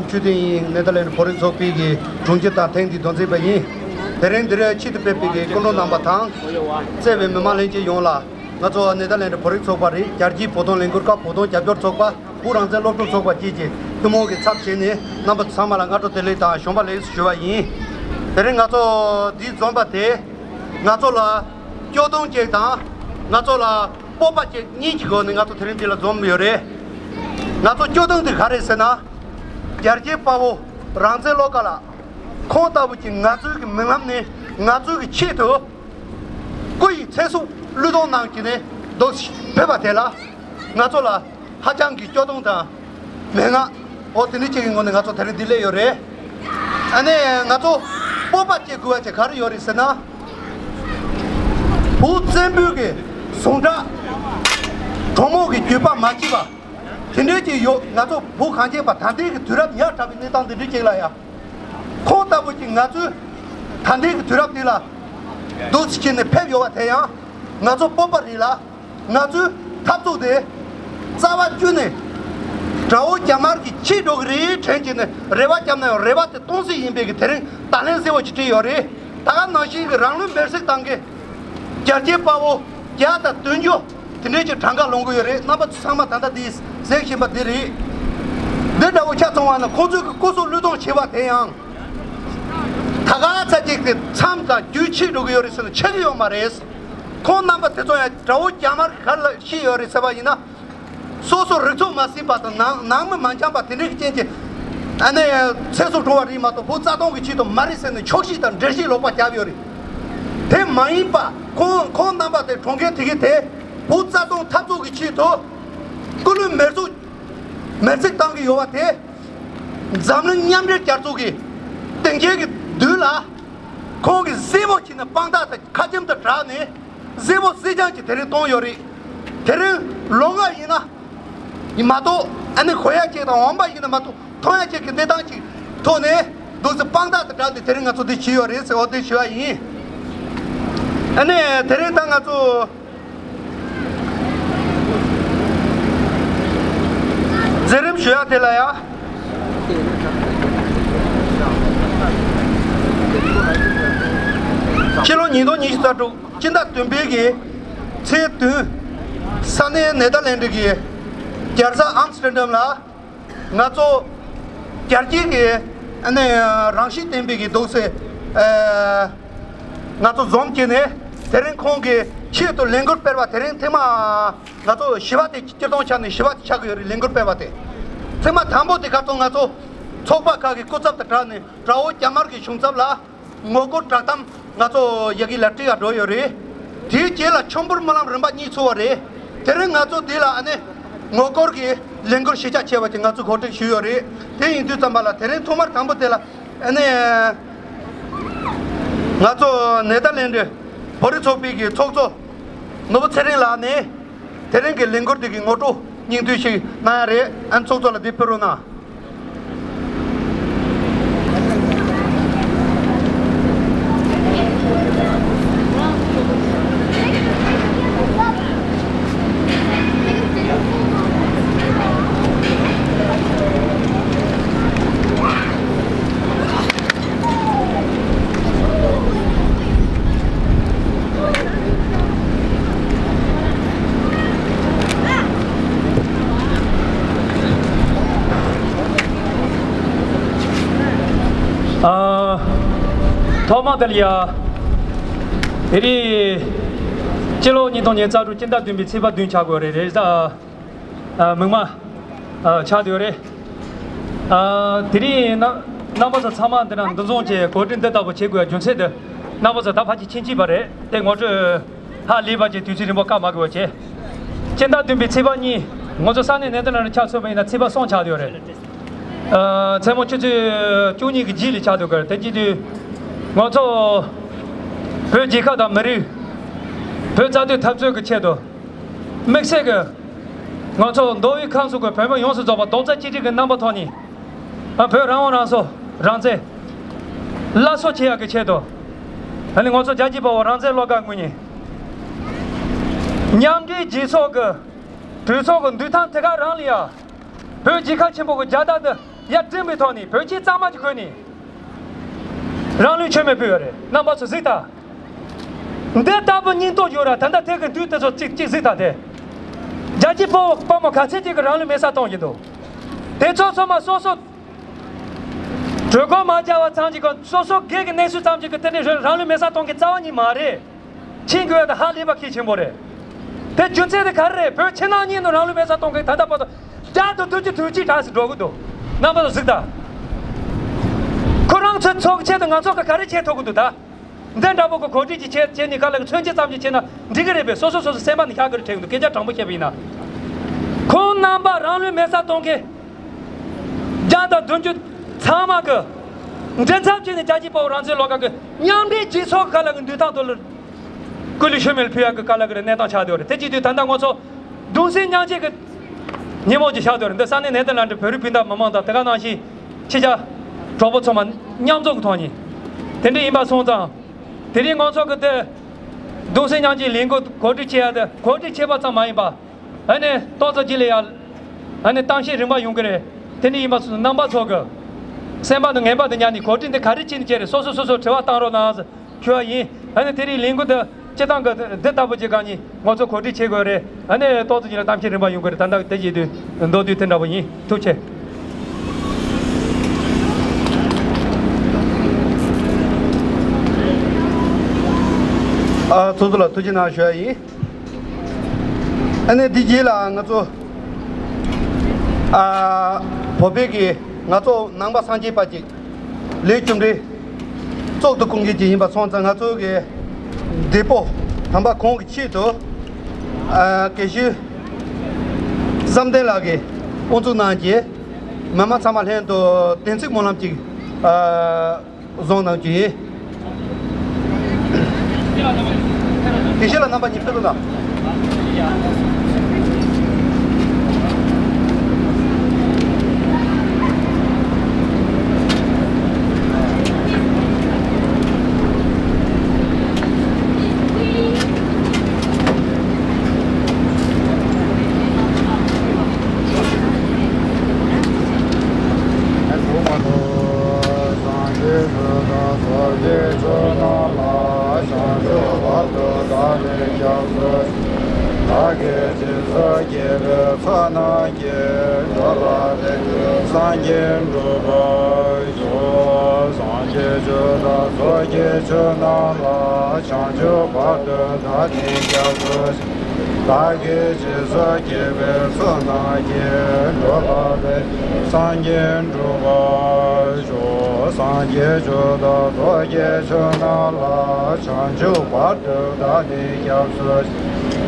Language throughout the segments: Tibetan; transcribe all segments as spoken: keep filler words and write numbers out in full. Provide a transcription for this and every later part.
ཆོས་སྡིངས་ཡིན། ནེ་དར་ལེན་ཌི་བོད་རིགས་ཚོགས་པའི་གི་དྲུང་ཆེ་དང་ཐེངས་འདིའི་མདོ་འཛིན་པ་ཡིན། དེ་རིང་འདིར་ཆེད་དུ་ཕེབས་པའི་གི་སྐུ་མགྲོན་རྣམ་པ་དང་། བརྩེ་བའི་མི་མང་ལྷན་རྒྱས་ཡོངས་ལ། ང་ཚོ་ནེ་དར་ལེན་ཌི་བོད་རིགས་ཚོགས་པ་རེད། རྒྱལ་སྤྱིའི་བོད་དོན་ལས་འགུལ་ཁང་བོད་དོན་རྒྱབ་སྐྱོར་ཚོགས་པ། བོད་རང་བཙན་སློབ་ཕྲུག་ཚོགས་པ་བཅས་ཀྱི་ཐུན་མོང་གི་ཚབ་བྱས་ནས། རྣམ་པ་ཚང་མ་ལ་སྔ་དྲོ་བདེ་ལེགས་དང་གཞོན་པ་ལེགས་སུ་ཞུ་བ་ཡིན། དེ་རིང་ང་ཚོ་འདིར་འཛོམས་པ་དེ། ང་ཚོ་ལ་སྐྱོ་གདུང་ཅིག་དང་། ང་ཚོ་ལ་སྤོབས་པ་ཅིག་གཉིས་ཀྱི་སྒོ་ནས་ང་ཚོ་དེ་རིང་འདི་ལ་འཛོམས་ཡོད་རེད། ང་ཚོ་སྐྱོ་གདུང་དེ་ག་རེད་ཟེར་ན། རྒྱལ་གཅེས་དཔའ་བོ་རང་བཙན་བློ་དགའ་ལགས། ཁོང་ལྟ་བུ་ཅིག་ང་ཚོའི་གི་མི་ལམ་ནས་ང་ཚོའི་གི་ཆེད་དུ། སྐུ་ཡི་ཚེ་སྲོག་བློས་གཏོང་གནང་བྱས་ནས་འདུག་ཕེབས་པ་དེ་ལ། ང་ཚོ་ལ་ཧ་ཅང་གི་སྐྱོ་གདུང་དང་། མན་ངག་འོ་དེ་འདྲ་ཅིག་གི་ངོས་ནས་ང་ཚོ་དེ་རིང་འདི་སླེབས་ཡོད་རེད། ཨ་ནི་ང་ཚོ་སྤོབས་པ་སྐྱེ་དགོས་པ་ཅིག་ག་རེ་ཡོད་རེད་ཟེར་ན། བོད་བཙན་པོའི་གི་ཟུངས་ཁྲག་གྲང་མོ་གི་རྒྱུད་པ་མ་བརྗེད་པ། དེ་འདྲ་ཅིག་ཡོད། ང་ཚོ་བོད་གངས་ཅན་པ་ད་ལྟའི་གི་དུས་རབས་ཉག་ཕྲ་བའི་གནས་སྟངས་འདི་འདྲ་ཅིག་ལ་ཡ། ཁོང་ལྟ་བུ་ཅིག་ང་ཚོའི་ད་ལྟའི་གི་དུས་རབས་འདི་ལ་འདུག་སེ་བྱས་ནས་ཕེབས་ཡོད་པ་དེ་ཡང་ང་ཚོ་སྤོབས་པ་རེད་ལ། ང་ཚོའི་འཐབ་རྩོད་དེ་རྩ་བ་བཅུད་ནས་དགྲ་བོ་རྒྱ་དམར་གྱིས་ཕྱིས་འགྲོ་གི་རེད་དྲན་གྱི་ནས་རེ་བ་བརྒྱབ་ན་ཡང་རེ་བ་དེ་སྟོང་ཟད་ཡིན་པའི་གི་དེ་རིང་བརྡ་ལན་གསལ་བོ་ཅིག་སྤྲད་ཡོད་རེད། ད་ག་ནང་བཞིན་གྱི་རང་ལུས་མེར་སྲེག་བཏང་མཁན་རྒྱལ་གཅེས་དཔའ་བོ་བརྒྱ་དང་བདུན་ཅུ་དེ་འདྲས་ཀྱི་གྲངས་ཀ་ལོངས་ཀྱི་ཡོད་རེད། རྣམ་པ་ཚོ་ཚང་མ་ད་ལྟ་འདི་གཟིགས་བཞིན་པ་འདི་རེད། འདི་འདྲ་བོ་ཆ་མཚོན་པ་ན་ཁོང་ཚོས་ཀྱི་སྐུ་སྲོག་བློས་གཏོང་བྱས་པ་དེ་ཡང་ད་ག་ཚད་ཅིག་གི་མཚམས་དང་རྒྱུན་ཆད་འགྲོ་གི་ཡོད་རེད་ཟེར་ན་ཆད་ཀྱི་ཡོད་མ་རེད། ཁོང་རྣམ་པ་དེ་ཚོ་ཡང་དགྲ་བོ་རྒྱ་དམར་ག་རེ་ལ་ཤི་ཡོད་རེད་ཟེར་བ་ཡིན་ན། སོ་སོ་རིགས་ཚོགས་མ་ཟིན་པ་དང་ནང་ནང་མི་མ་འཆམ་པ་དེ་འདྲའི་རྐྱེན་གྱིས་ཨ་ནི་ཚེ་སྲོག་བཀྲོངས་པ་རེད་མ་གཏོགས་བོད་རྩ་སྟོང་གི་ཆེད་དུ་མ་རེད་ཟེར་ནས་ཆོག་ཤེས་དང་འགྲེལ་བཤད་ལོག་པ་བརྒྱབ་ཡོད་རེད། དེ་མ་ཡིན་པ་ཁོང་ཁོང་རྣམ་པ་དེ་གྲོངས་མཁན་དེ་གས་དེ་བོད་རྩ་སྟོང་འཐབ་རྩོད་ཀྱི་ཆེད་དུ་སྐུ་ལུས་མེར་སྲེག་མེར་སྲེག་བཏང་གི་ཡོད་པ་དེ་འཛམ་གླིང་མཉམ་འབྲེལ་རྒྱལ་ཚོགས་ཀྱི་སྡིངས་ཆའི་གི་མདུན་ལ་ཁོང་གིས་གསལ་པོ་བྱས་ནས་དཔང་རྟགས་དང་ཁ་ཆེམས་དང་སྦྲགས་ནས། གསལ་པོ་གསལ་རྐྱང་གིས་དེ་རིང་གཏོང་ཡོད་རེད། དེ་རིང་ལོ་ལྔ་ཡིན་ན་ཡིན་མ་གཏོགས་ཨ་ནི་གོ་ཡ་ཅིག་དང་འོངས་པ་ཡིན་ན་མ་གཏོགས་མཐོང་ཡ་ཅིག་གི་གནས་སྟངས་ཅིག་ཐོག་ནས་འདུག་སེ་དཔང་རྟགས་དང་སྦྲགས་ཏེ་དེ་རིང་ང་ཚོ་འདི་བྱས་ཡོད་རེད་ཟེར་འོ་དེ་ཞུ་བ་ཡིན། ཨ་ནི་དེ་རིང་ད་ང་ཚོ་མཛད་རིམ་ཞུ་ཡ་དེ་ལ་ཡ། ཕྱི་ལོ་ཉིས་སྟོང་ཉི་ཤུ་རྩ་དྲུག་སྤྱི་ཟླ་བདུན་པའི་གི་ཚེས་བདུན། ས་གནས་ནེ་དར་ལེན་ཌི་གི་རྒྱལ་ས་ཨམ་སི་ཏེར་ཌམ་ལ་ང་ཚོ་རྒྱལ་སྤྱིའི་གི་ཨ་ནི་རང་བཞིན་ལྡན་པའི་གི་འདུག་སེ་ཨ་ང་ཚོ་འཛོམས་བྱས་ནས་དེ་རིང་ཁོང་གི་ཆེད་དུ་ལས་འགུལ་སྤེལ་བ་དེ་རིང་ཐེངས་མ་ང་ཚོ་བཞི་པ་དེ་སྤྱིར་བཏང་ཆ་ནས་བཞི་པ་དེ་ཆགས་ཀྱི་ཡོད་རེད། ལས་འགུལ་སྤེལ་བ་དེ་ཐེངས་མ་དང་པོ་དེ་ཁ་ཐོག་ང་ཚོ་ཚོགས་པ་ཁག་གི་སྐུ་ཚབ་དང་སྦྲགས་ནས་དགྲ་བོ་རྒྱ་དམར་གྱི་གཞུང་ཚབ་ལ། ངོ་རྒོལ་བསྒྲགས་གཏམ་ང་ཚོ་ཡ་གི་ལ་སྤྲད་ཡ་འགྲོ་ཡོད་རེད། དེའི་རྗེས་ལ་ཆོམ་པོར་སྨོན་ལམ་རིམ་པ་གཉིས་ཚུགས་པ་རེད། དེ་རིང་ང་ཚོ་འདི་ལ་ཨ་ནི་ངོ་རྒོལ་གྱི་ལས་འགུལ་གཞིས་ཆགས་ཆེ་བ་ཅིག་ང་ཚོ་གོ་སྒྲིག་ཞུས་ཡོད་རེད། དེ་ཡིན་དུས་ཙམ་པ་ལ་དེ་རིང་ཐོག་མར་དང་པོ་དེ་ལ་ཨ་ནི་ང་ཚོ་ནེ་དར་ལེན་ཌི་བོད་རིགས་ཚོགས་པའི་གི་ཚོགས་གཙོ་ནོར་བུ་ཚེ་རིང་ལགས་ནས། དེ་རིང་གི་ལས་འགུལ་འདི་གི་ངོ་སྤྲོད་སྙིང་བསྡུས་ཤིག་གནང་ཡ་རེད། ཨ་ནི་ཚོགས་གཙོ་ལགས་འདི་ཕུལ་རོགས་གནང་། ཨ། ཐོག་མ་དེ་ལ་ཡ། དེ་རིང་སྤྱི་ལོ་ཉིས་སྟོང་ཉི་ཤུ་རྩ་དྲུག་སྤྱི་ཟླ་བདུན་པའི་ཚེས་པ་བདུན་ཆགས་དགོས་རེད། རེས་གཟའ། ཨ། མིག་དམར། ཨ། ཆགས་བསྡད་ཡོད་རེད། ཨ། དེ་རིང་རྣམ་རྣམ་པ་ཚོ་ཚང་མ་འདི་ན་འདུ་འཛོམས་བྱས་གོ་སྒྲིག་འདི་ལྟ་བུ་བྱེད་དགོས་རྒྱུ་མཚན་དེ་རྣམ་པ་ཚོ་ད་ཕལ་ཆེར་མཁྱེན་གྱི་ཡོད་པ་རེད། དེ་ངོ་སྤྲོད་ཧ་ལས་པ་ཅིག་དུས་ཚོད་རིང་པོ་བཀག་མ་དགོས་པ་བྱས། སྤྱི་ཟླ་བདུན་པའི་ཚེས་པ་གཉིས་ང་ཚོ་ས་གནས་ནེ་དར་ལེན་ཌི་ཆ་མཚོན་པ་ཡིན་ན་ཚེས་པ་གསུམ་ཆགས་བསྡད་ཡོད་རེད། ཨ། མཚན་མོ་ཆུ་ཚོད་བཅུ་གཉིས་ཀྱི་རྗེས་ལ་ཆགས་བསྡད་ཡོད་རེད། དེ་བྱེད་དུས་ང་ཚོ་བོད་རྒྱལ་ཁབ་དང་མི་རིགས་བོད་རྩ་དོན་འཐབ་རྩོད་ཀྱི་ཆེད་དུ། དམིགས་བསལ་གྱི་ང་ཚོ་མདོ་དབུས་ཁམས་གསུམ་གྱི་བོད་མི་ཡོངས་སུ་རྫོགས་པ་རྡོག་རྩ་གཅིག་སྒྲིལ་གྱི་རྣམ་པ་ཐོག་ནས། ཨ། བོད་རང་དབང་རང་སྲོག་རང་བཙན་སླར་གསོ་བྱེད་ཡག་གི་ཆེད་དུ། ཨ་ནི་ང་ཚོ་རྒྱལ་གཅེས་དཔའ་བོ་རང་བཙན་བློ་དགའ་ངོས་ནས། མཉམ་འབྲེལ་རྒྱལ་ཚོགས་ཀྱི་གྲོས་ཚོགས་ཀྱི་འདུག་སྟངས་དེ་ག་རང་ལ་ཡ། བོད་རྒྱལ་ཁབ་ཆེན་པོ་གི་རྒྱལ་དར་འདི་ ཡར་འགྲིམ་པའི་ཐོག་ནས་བོད་ཆས་གཙང་མ་ཅིག་གོན་ནས་རང་ལུས་མཆོད་མེ་ཕུལ་ཡོད་རེད། རྣམ་པ་ཚོ་གཟིགས་དང་། འདི་ལྟ་བུ་སྙིང་སྟོབས་ཡོད་ར། ད་ལྟ་དེ་གི་འདུས་དེ་ཚོ་གཅིག་གཅིག་གཟིགས་དང་དེ། རྒྱལ་གཅེས་དཔའ་བོ་དཔའ་མོ་ག་ཚད་ཅིག་གི་རང་ལུས་མེ་སྲེག་གཏོང་གི་འདུག་དེ་ཚོ་ཚང་མ་སོ་སོ་གྲོད་ཁོག་མ་བརྒྱབ་པ་ཙམ་ཅིག་གི། སོ་སོ་སྒེར་གྱི་གནས་ཚུལ་ཙམ་ཅིག་གི་དེ་འདྲའི་རང་ལུས་མེ་སྲེག་གཏོང་གི་རྩ་བ་ཉིད་མ་རེད། ཕྱིན་དགོས་ཡ་དེ་ཧ་ལས་པ་གལ་ཆེན་པོ་རེད། དེ་རྒྱུ་མཚན་དེ་ག་རེ་རེད། བོད་ཕྱི་ནང་གཉིས་ནང་རང་ལུས་མེ་སྲེག་གཏོང་མཁན་ད་ལྟ་བར་དུ་བརྒྱ་དང་བདུན་ཅུ་དོན་གཅིག་གྲངས་སུ་འགྲོ་གི་འདུག་རྣམ་པ་ཚོ་གཟིགས་དང་། ཁོ་རང་ཚོའི་ཚོགས་ཆེད་དུ་ང་ཚོ་གི་ག་རེ་བྱེད་ཐུབ་ཀྱི་འདུག་ད། འདི་འདྲ་པོ་གི་གོ་སྒྲིག་ཅིག་བྱེད་བྱེད་ནས་ག་ལ་གི་མཚོན་བྱེད་ཙམ་ཅིག་བྱེད་ན་འགྲིག་གི་རེད་པས། སོ་སོ་སོ་སོ་སེམས་པ་ནས་ཤག་གི་རེད་དྲན་གི་འདུག་སྐད་ཆ་དྲང་པོ་བཤད་པ་ཡིན་ན། ཁོང་རྣམ་པ་རང་ལུས་མེ་སྲེག་གཏོང་མཁན་བརྒྱ་དང་བདུན་ཅུ་ཚང་མ་གི་མགྲིན་ཚབ་བྱས་ནས་རྒྱལ་གཅེས་དཔའ་བོ་རང་བཙན་སློབ་ཁང་གི་མཉམ་འབྲེལ་སྤྱི་ཚོགས་ག་ལ་གི་འདུས་ཐང་དུ་ལ་སྐུ་ལུས་མཆོད་མེ་ཕུལ་ཡག་གི་ག་ལ་གི་རེད་གནས་སྟངས་ཆགས་བསྡད་ཡོད་རེད། དེ་བྱེད་དུས་ད་ལྟ་ང་ཚོ་གདུང་སེམས་མཉམ་སྐྱེད་ཀྱི་ཉིན་མོ་ཅིག་ཆགས་བསྡད་ཡོད་རེད། འདི་ས་གནས་ནེ་ཐར་ལན་ཌི་བོད་རིགས་སྤུན་ཟླ་མི་མང་དང་དེ་ག་ནང་བཞིན་ཕྱི་རྒྱལ་གྲོགས་པོ་ཚང་མ་མཉམ་འཛོམས་ཀྱི་ཐོག་ནས་དེ་འདྲ་ཡིན་པ་སོང་ཙང་། དེ་རིང་ང་ཚོ་གི་དེ་གདུང་སེམས་མཉམ་སྐྱེད་ལས་འགུལ་གོ་སྒྲིག་བྱེད་ཡ་དེ་གོ་སྒྲིག་བྱེད་པ་ཙམ་མ་ཡིན་པ། ཨ་ནི་ཏོག་ཙམ་རྗེས་ལ་ཡ་ཨ་ནི་གཏམ་བཤད་རིམ་པ་ཡོང་གི་རེད། དེ་འདྲ་ཡིན་པ་སོང་ཙང་རྣམ་པ་ཚོ་གི་སེམས་པ་དང་ངན་པ་དང་མཉམ་ནས་གོ་སྒྲིག་འདི་ག་རེ་བྱས་ནས་བྱས་རེད། སོ་སོ་སོ་སོ་དྲི་བ་བཏང་རོགས་གནང་ཟེར་ཞུ་བ་ཡིན། ཨ་ནི་དེ་རིང་ལས་འགུལ་འདི་སྤྱི་བཏང་གི་འདི་ལྟ་བུ་ཅིག་གང་ཉིད་ང་ཚོ་གོ་སྒྲིག་བྱེད་དགོས་རེད། ཨ་ནི་ཏོག་ཙམ་ཅིག་ལ་གཏམ་བཤད་རིམ་པ་ཡོང་གི་རེད། ད་ལྟ་དེ་བྱེད་དུས་མདོར་བསྡུས་དེ་འདྲ་པོ་ཡིན། ཐུགས་རྗེ་ཆེ། ཨ་ཚོགས་གཙོ་ལ་ཐུགས་རྗེ་གནང་ཞུ་ཡ་ཡིན། ཨ་ནི་འདི་རྗེས་ལ་ང་ཚོ་ཨ་བོད་པའི་གི་ང་ཚོ་ནང་པ་སངས་རྒྱས་པ་ཅིག་ལས་རྒྱུ་འབྲས་བཙོག་ཏུ་ཀུན་གྱི་ཅིག་ཡིན་པ་སོང་ཙང་ང་ཚོ་གི་བདེ་པོ་དམ་པ་ཁོང་གི་ཆེད་དུ་ཨ་དགེ་བཤེས་བསམ་གཏན་ལགས་ཀྱིས་དབུ་འཛུགས་གནང་རྗེས་མི་མང་ཚང་མ་ལྷན་དུ་བདེན་ཚིག་སྨོན་ལམ་ཅིག་ཨ། བཟང་གནང་རྒྱུ་ཡིན། དགེ་བཤེས་ལགས་རྣམ་པ་གཉིས་ཕེབས་རོགས་གནང་། སངས་རྒྱས་ཆོས་དང་ཚོགས་ཀྱི་མཆོག་རྣམས་ལ། བྱང་ཆུབ་བར་དུ་བདག་ནི་སྐྱབས་སུ་མཆི། བདག་གིས་སྦྱིན་སོགས་བགྱིས་པའི་ཚོགས་རྣམས་ཀྱིས། འགྲོ་ལ་ཕན་ཕྱིར་སངས་རྒྱས་འགྲུབ་པར་ཤོག། སངས་རྒྱས་ཆོས་དང་ཚོགས་ཀྱི་མཆོག་རྣམས་ལ། བྱང་ཆུབ་བར་དུ་བདག་ནི་སྐྱབས་སུ་མཆི། བདག་གིས་སྦྱིན་སོགས་བགྱིས་པའི་ཚོགས་རྣམས་ཀྱིས། འགྲོ་ལ་ཕན་ཕྱིར་སངས་རྒྱས་འགྲུབ་པར་ཤོག། སངས་རྒྱས་ཆོས་དང་ཚོགས་ཀྱི་མཆོག་རྣམས་ལ། བྱང་ཆུབ་བར་དུ་བདག་ནི་སྐྱབས་སུ་མཆི།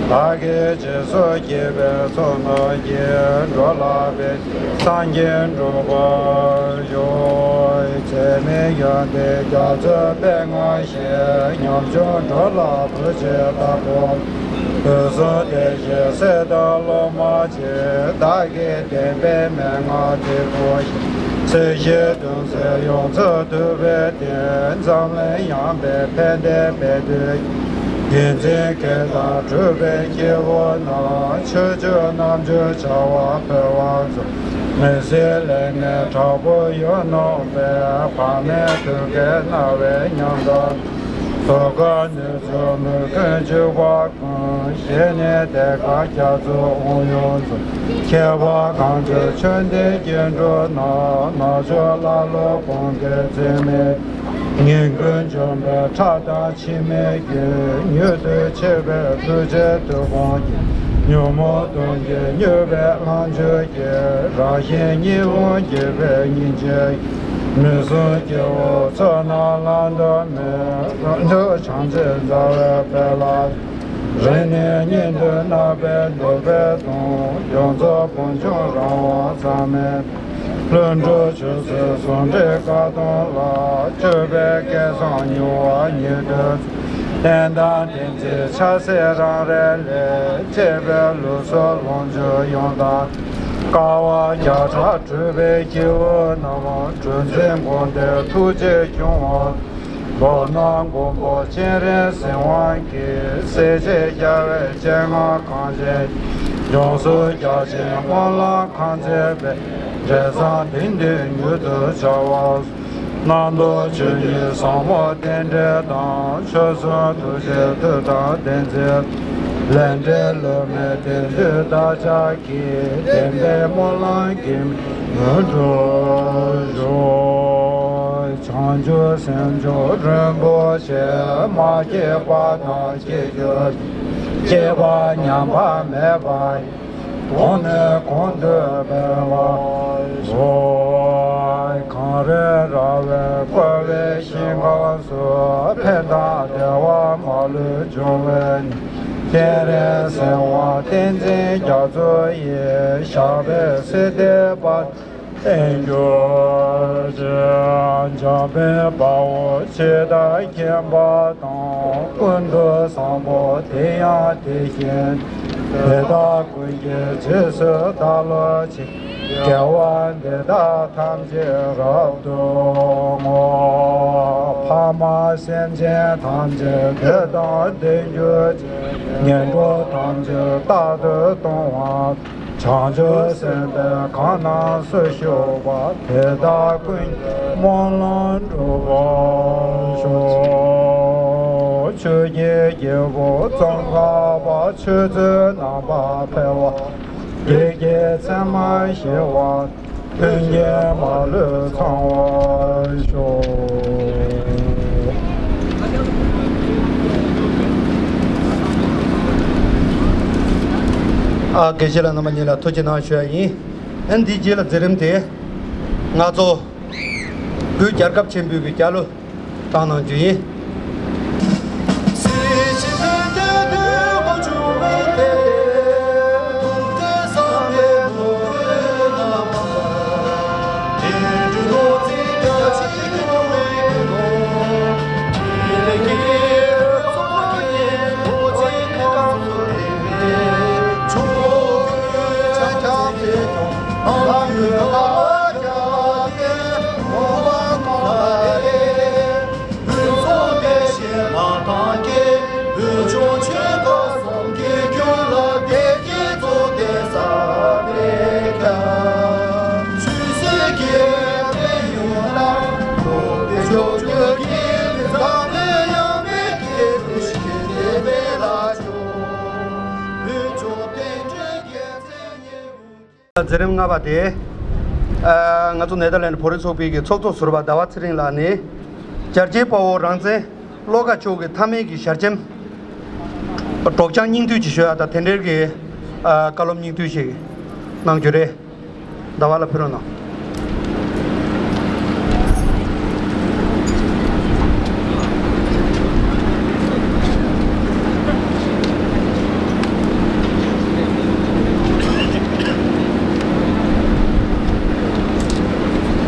བདག་གིས་སྦྱིན་སོགས་བགྱིས་པའི་ཚོགས་རྣམས་ཀྱིས། འགྲོ་ལ་ཕན་ཕྱིར་སངས་རྒྱས་འགྲུབ་པར་ཤོག། ཚད་མེད་ཡོན་ཏན་རྒྱ་མཚོའི་དཔལ་མངའ་ཞིང་། ཉམ་ཆུང་འགྲོ་ལ་བུ་བྱེད་དྭགས་པོ། དུས་གསུམ་བདེ་གཤེགས་སྲས་དང་སློབ་མ་ཆེ། བདག་གིས་བསྟན་པའི་མན་ངག་འབྲས་བུ་ཤེས། སྲིད་ཞིའི་གདུང་སེལ་ཡོངས་སུ་འདུལ་བའི་བསྟན། འཛམ་གླིང་ཡངས་པའི་ཕན་བདེ་འབད་དུས། བསྟན་འཛིན་བཀའ་དང་གྲུབ་པའི་སྐྱེས་བུ་རྣམས། ཕྱོགས་བཅུ་རྣམ་འབྱོར་བྱ་བ་འཕེལ་བར་མཛོད། མི་ཟད་ལེགས་གནས་དྲག་པོ་ཡོད་ནོ་པས། བག་མེད་དུས་ཀའི་རྣ་བའི་ཉམས་དང་། གཟུགས་ཁམས་ནུས་གསུམ་མོས་གུས་འཇུག་པ་ཀུན། བཞེས་ནས་གདེངས་ཀ་རྒྱ་མཚོའི་དབང་ཡོངས་རྫོགས། ཁྱད་པར་གང་འདུལ་ཆོས་འདི་སྐྱེ་འགྲོ་ན། རྣལ་འབྱོར་ཀླ་ཀློ་དཔུང་སྡེ་འཛད་མེད། ངན་ཀུན་འཇོམས་པའི་ཁྲག་དང་འཆི་མེད་རྒྱུད། མྱུར་དུ་མཆོད་པའི་ཐུགས་རྗེའི་མཐུ་དཔུང་གིས། ཉོན་མོངས་གདོན་གྱིས་མྱོས་པའི་རླན་བཅོས་ཀྱིས། རང་གཞན་གཉིས་ལོག་དགྱེས་པའི་སྙིང་རྗེ་ཡིས། མི་བཟད་སྐྱེ་བོའི་ཚོགས་རྣམས་བླང་དོར་མེད། རྣལ་འབྱོར་བྱང་སེམས་མཛའ་བའི་དཔལ་ལ། རིང་ནས་ཉིད་དུ་བརྣག་པའི་འདོད་པའི་གདུང་། ཡོངས་རྫོགས་ཕུན་ཚོགས་རང་དབང་ཟག་མེད། ལྷུན་གྲུབ་ཆོས་སྲིད་ཟུང་འབྲེལ་དཀའ་ཐུབ་ལ། སྤྱོད་པའི་སྐལ་བཟང་མྱུར་བ་ཉིད་དུ། བསྟན་དང་བསྟན་འཛིན་ཕྱག་འཚལ་རང་རེ་ལས། གཅེས་པའི་ལུས་སྲོག་ལོངས་སྤྱོད་ཡོངས་དག་དཀའ་བ་བརྒྱ་ཕྲག་སྤྲུལ་པའི་སྐྱེས་བུ་རྣམས། གྲུ་འཛིན་དགོངས་ཏེ་ཐུགས་རྗེས་སྐྱོང་བ། མདོར་ན་མགོན་པོ་སྤྱན་རས་གཟིགས་དབང་གིས། སྲས་བཅས་རྒྱལ་བའི་སྤྱན་སྔར་གངས་ཅན། ཡོངས་སུ་རྒྱ་ཆེན་དབང་ལ་ཁ་འཛིན་པའི། བསམ་དེང་འདིར་མྱུར་དུ་བྱ་བ། རྣམ་རྟོག་ཆོས་ཉིད་ཟབ་མོ་རྟེན་འབྲེལ་དང་། ཆོས་སྲུང་ཐུགས་རྗེའི་མཐུ་དང་ལྡན་ཚེ། ལས་འབྲས་བསླུ་མེད་བདེ་འདོད་བདག་ཅག་གི། བདེན་པའི་སྨོན་ལམ་གྱི་མེ་འགྲོ་ཞོག་བྱང་ཆུབ་སེམས་མཆོག་རིན་པོ་ཆེ། མ་སྐྱེས་པ་དང་སྐྱེ་འགྱུར། སྐྱེས་པ་ཉམས་པ་མེད་པ་ཡི། གོང་ནས་གོང་དུ་འཕེལ་བར་ཤོག་གངས་རི་ར་བས་བསྐོར་བའི་ཞིང་ཁམས་སུ། ཕན་དང་བདེ་བ་མ་ལུས་འབྱུང་བའི་གནས། སྤྱན་རས་གཟིགས་དབང་བསྟན་འཛིན་རྒྱ་མཚོ་ཡི། ཞབས་པད་སྲིད་མཐའི་བར་བརྟན་གྱུར་ཅིག་འཇམ་དཔལ་དཔའ་བོས་ཇི་ལྟར་མཁྱེན་པ་དང་། ཀུན་ཏུ་བཟང་པོ་དེ་ཡང་དེ་བཞིན་ཏེ། དེ་དག་ཀུན་གྱི་རྗེས་སུ་བདག་སློབ་ཅིང་། དགེ་བ་འདི་དག་ཐམས་ཅད་རབ་ཏུ་བསྔོ། ཕ་མ་སེམས་ཅན་ཐམས་ཅད་བདེ་དང་ལྡན་གྱུར་ཅིག་ངན་འགྲོ་ཐམས་ཅད་རྟག་ཏུ་སྟོངས་པ། བྱང་ཆུབ་སེམས་དཔའི་གང་རྣམས་སུ་ཞུགས་པ། དེ་དག་ཀུན་གྱི་སྨོན་ལམ་འགྲུབ་པར་ཤོག་ཆོས་ཀྱི་རྒྱལ་པོ་ཙོང་ཁ་པ། ཆོས་ཚུལ་རྣམ་པར་འཕེལ་བ། བདེ་སྐྱིད་མཚན་མ་ཞི་བ། མཐུན་རྐྱེན་མ་ལུས་ཚང་བར་ཤོག་ཨ། དགེ་བཤེས་ལགས་རྣམ་པ་གཉིས་ལ་ཐུགས་རྗེ་གནང་ཞུ་ཡ་ཡིན། ཨ་ནི་འདིའི་རྗེས་ལ་མཛད་རིམ་དེ་ང་ཚོ་བོད་རྒྱལ་ཁབ་ཆེན་པོའི་གི་སྐྱ་ལོ་བཏང་གནང་རྒྱུ་ཡིན། མཛད་རིམ་ལྔ་པ་དེ། ཨ། ང་ཚོ་ནེ་དར་ལེན་བོད་རིགས་ཚོགས་པའི་གི་ཚོགས་གཙོ་ཟུར་པ་ཟླ་བ་ཚེ་རིང་ལགས་ནས། རྒྱལ་གཅེས་དཔའ་བོ་རང་བཙན་བློ་དགའ་མཆོག་གི་མཐའ་མའི་གི་ཞལ་ཆེམས། སྒྲོག་སྦྱང་སྙིང་བསྡུས་ཅིག་ཞུ་ཡ་དང་། དེ་འབྲེལ་གྱི། ཨ། བཀའ་སློབ་སྙིང་བསྡུས་ཤིག་གནང་རྒྱུ་རེད། ཟླ་བ་ལ་ཕུལ་རོགས་གནང་།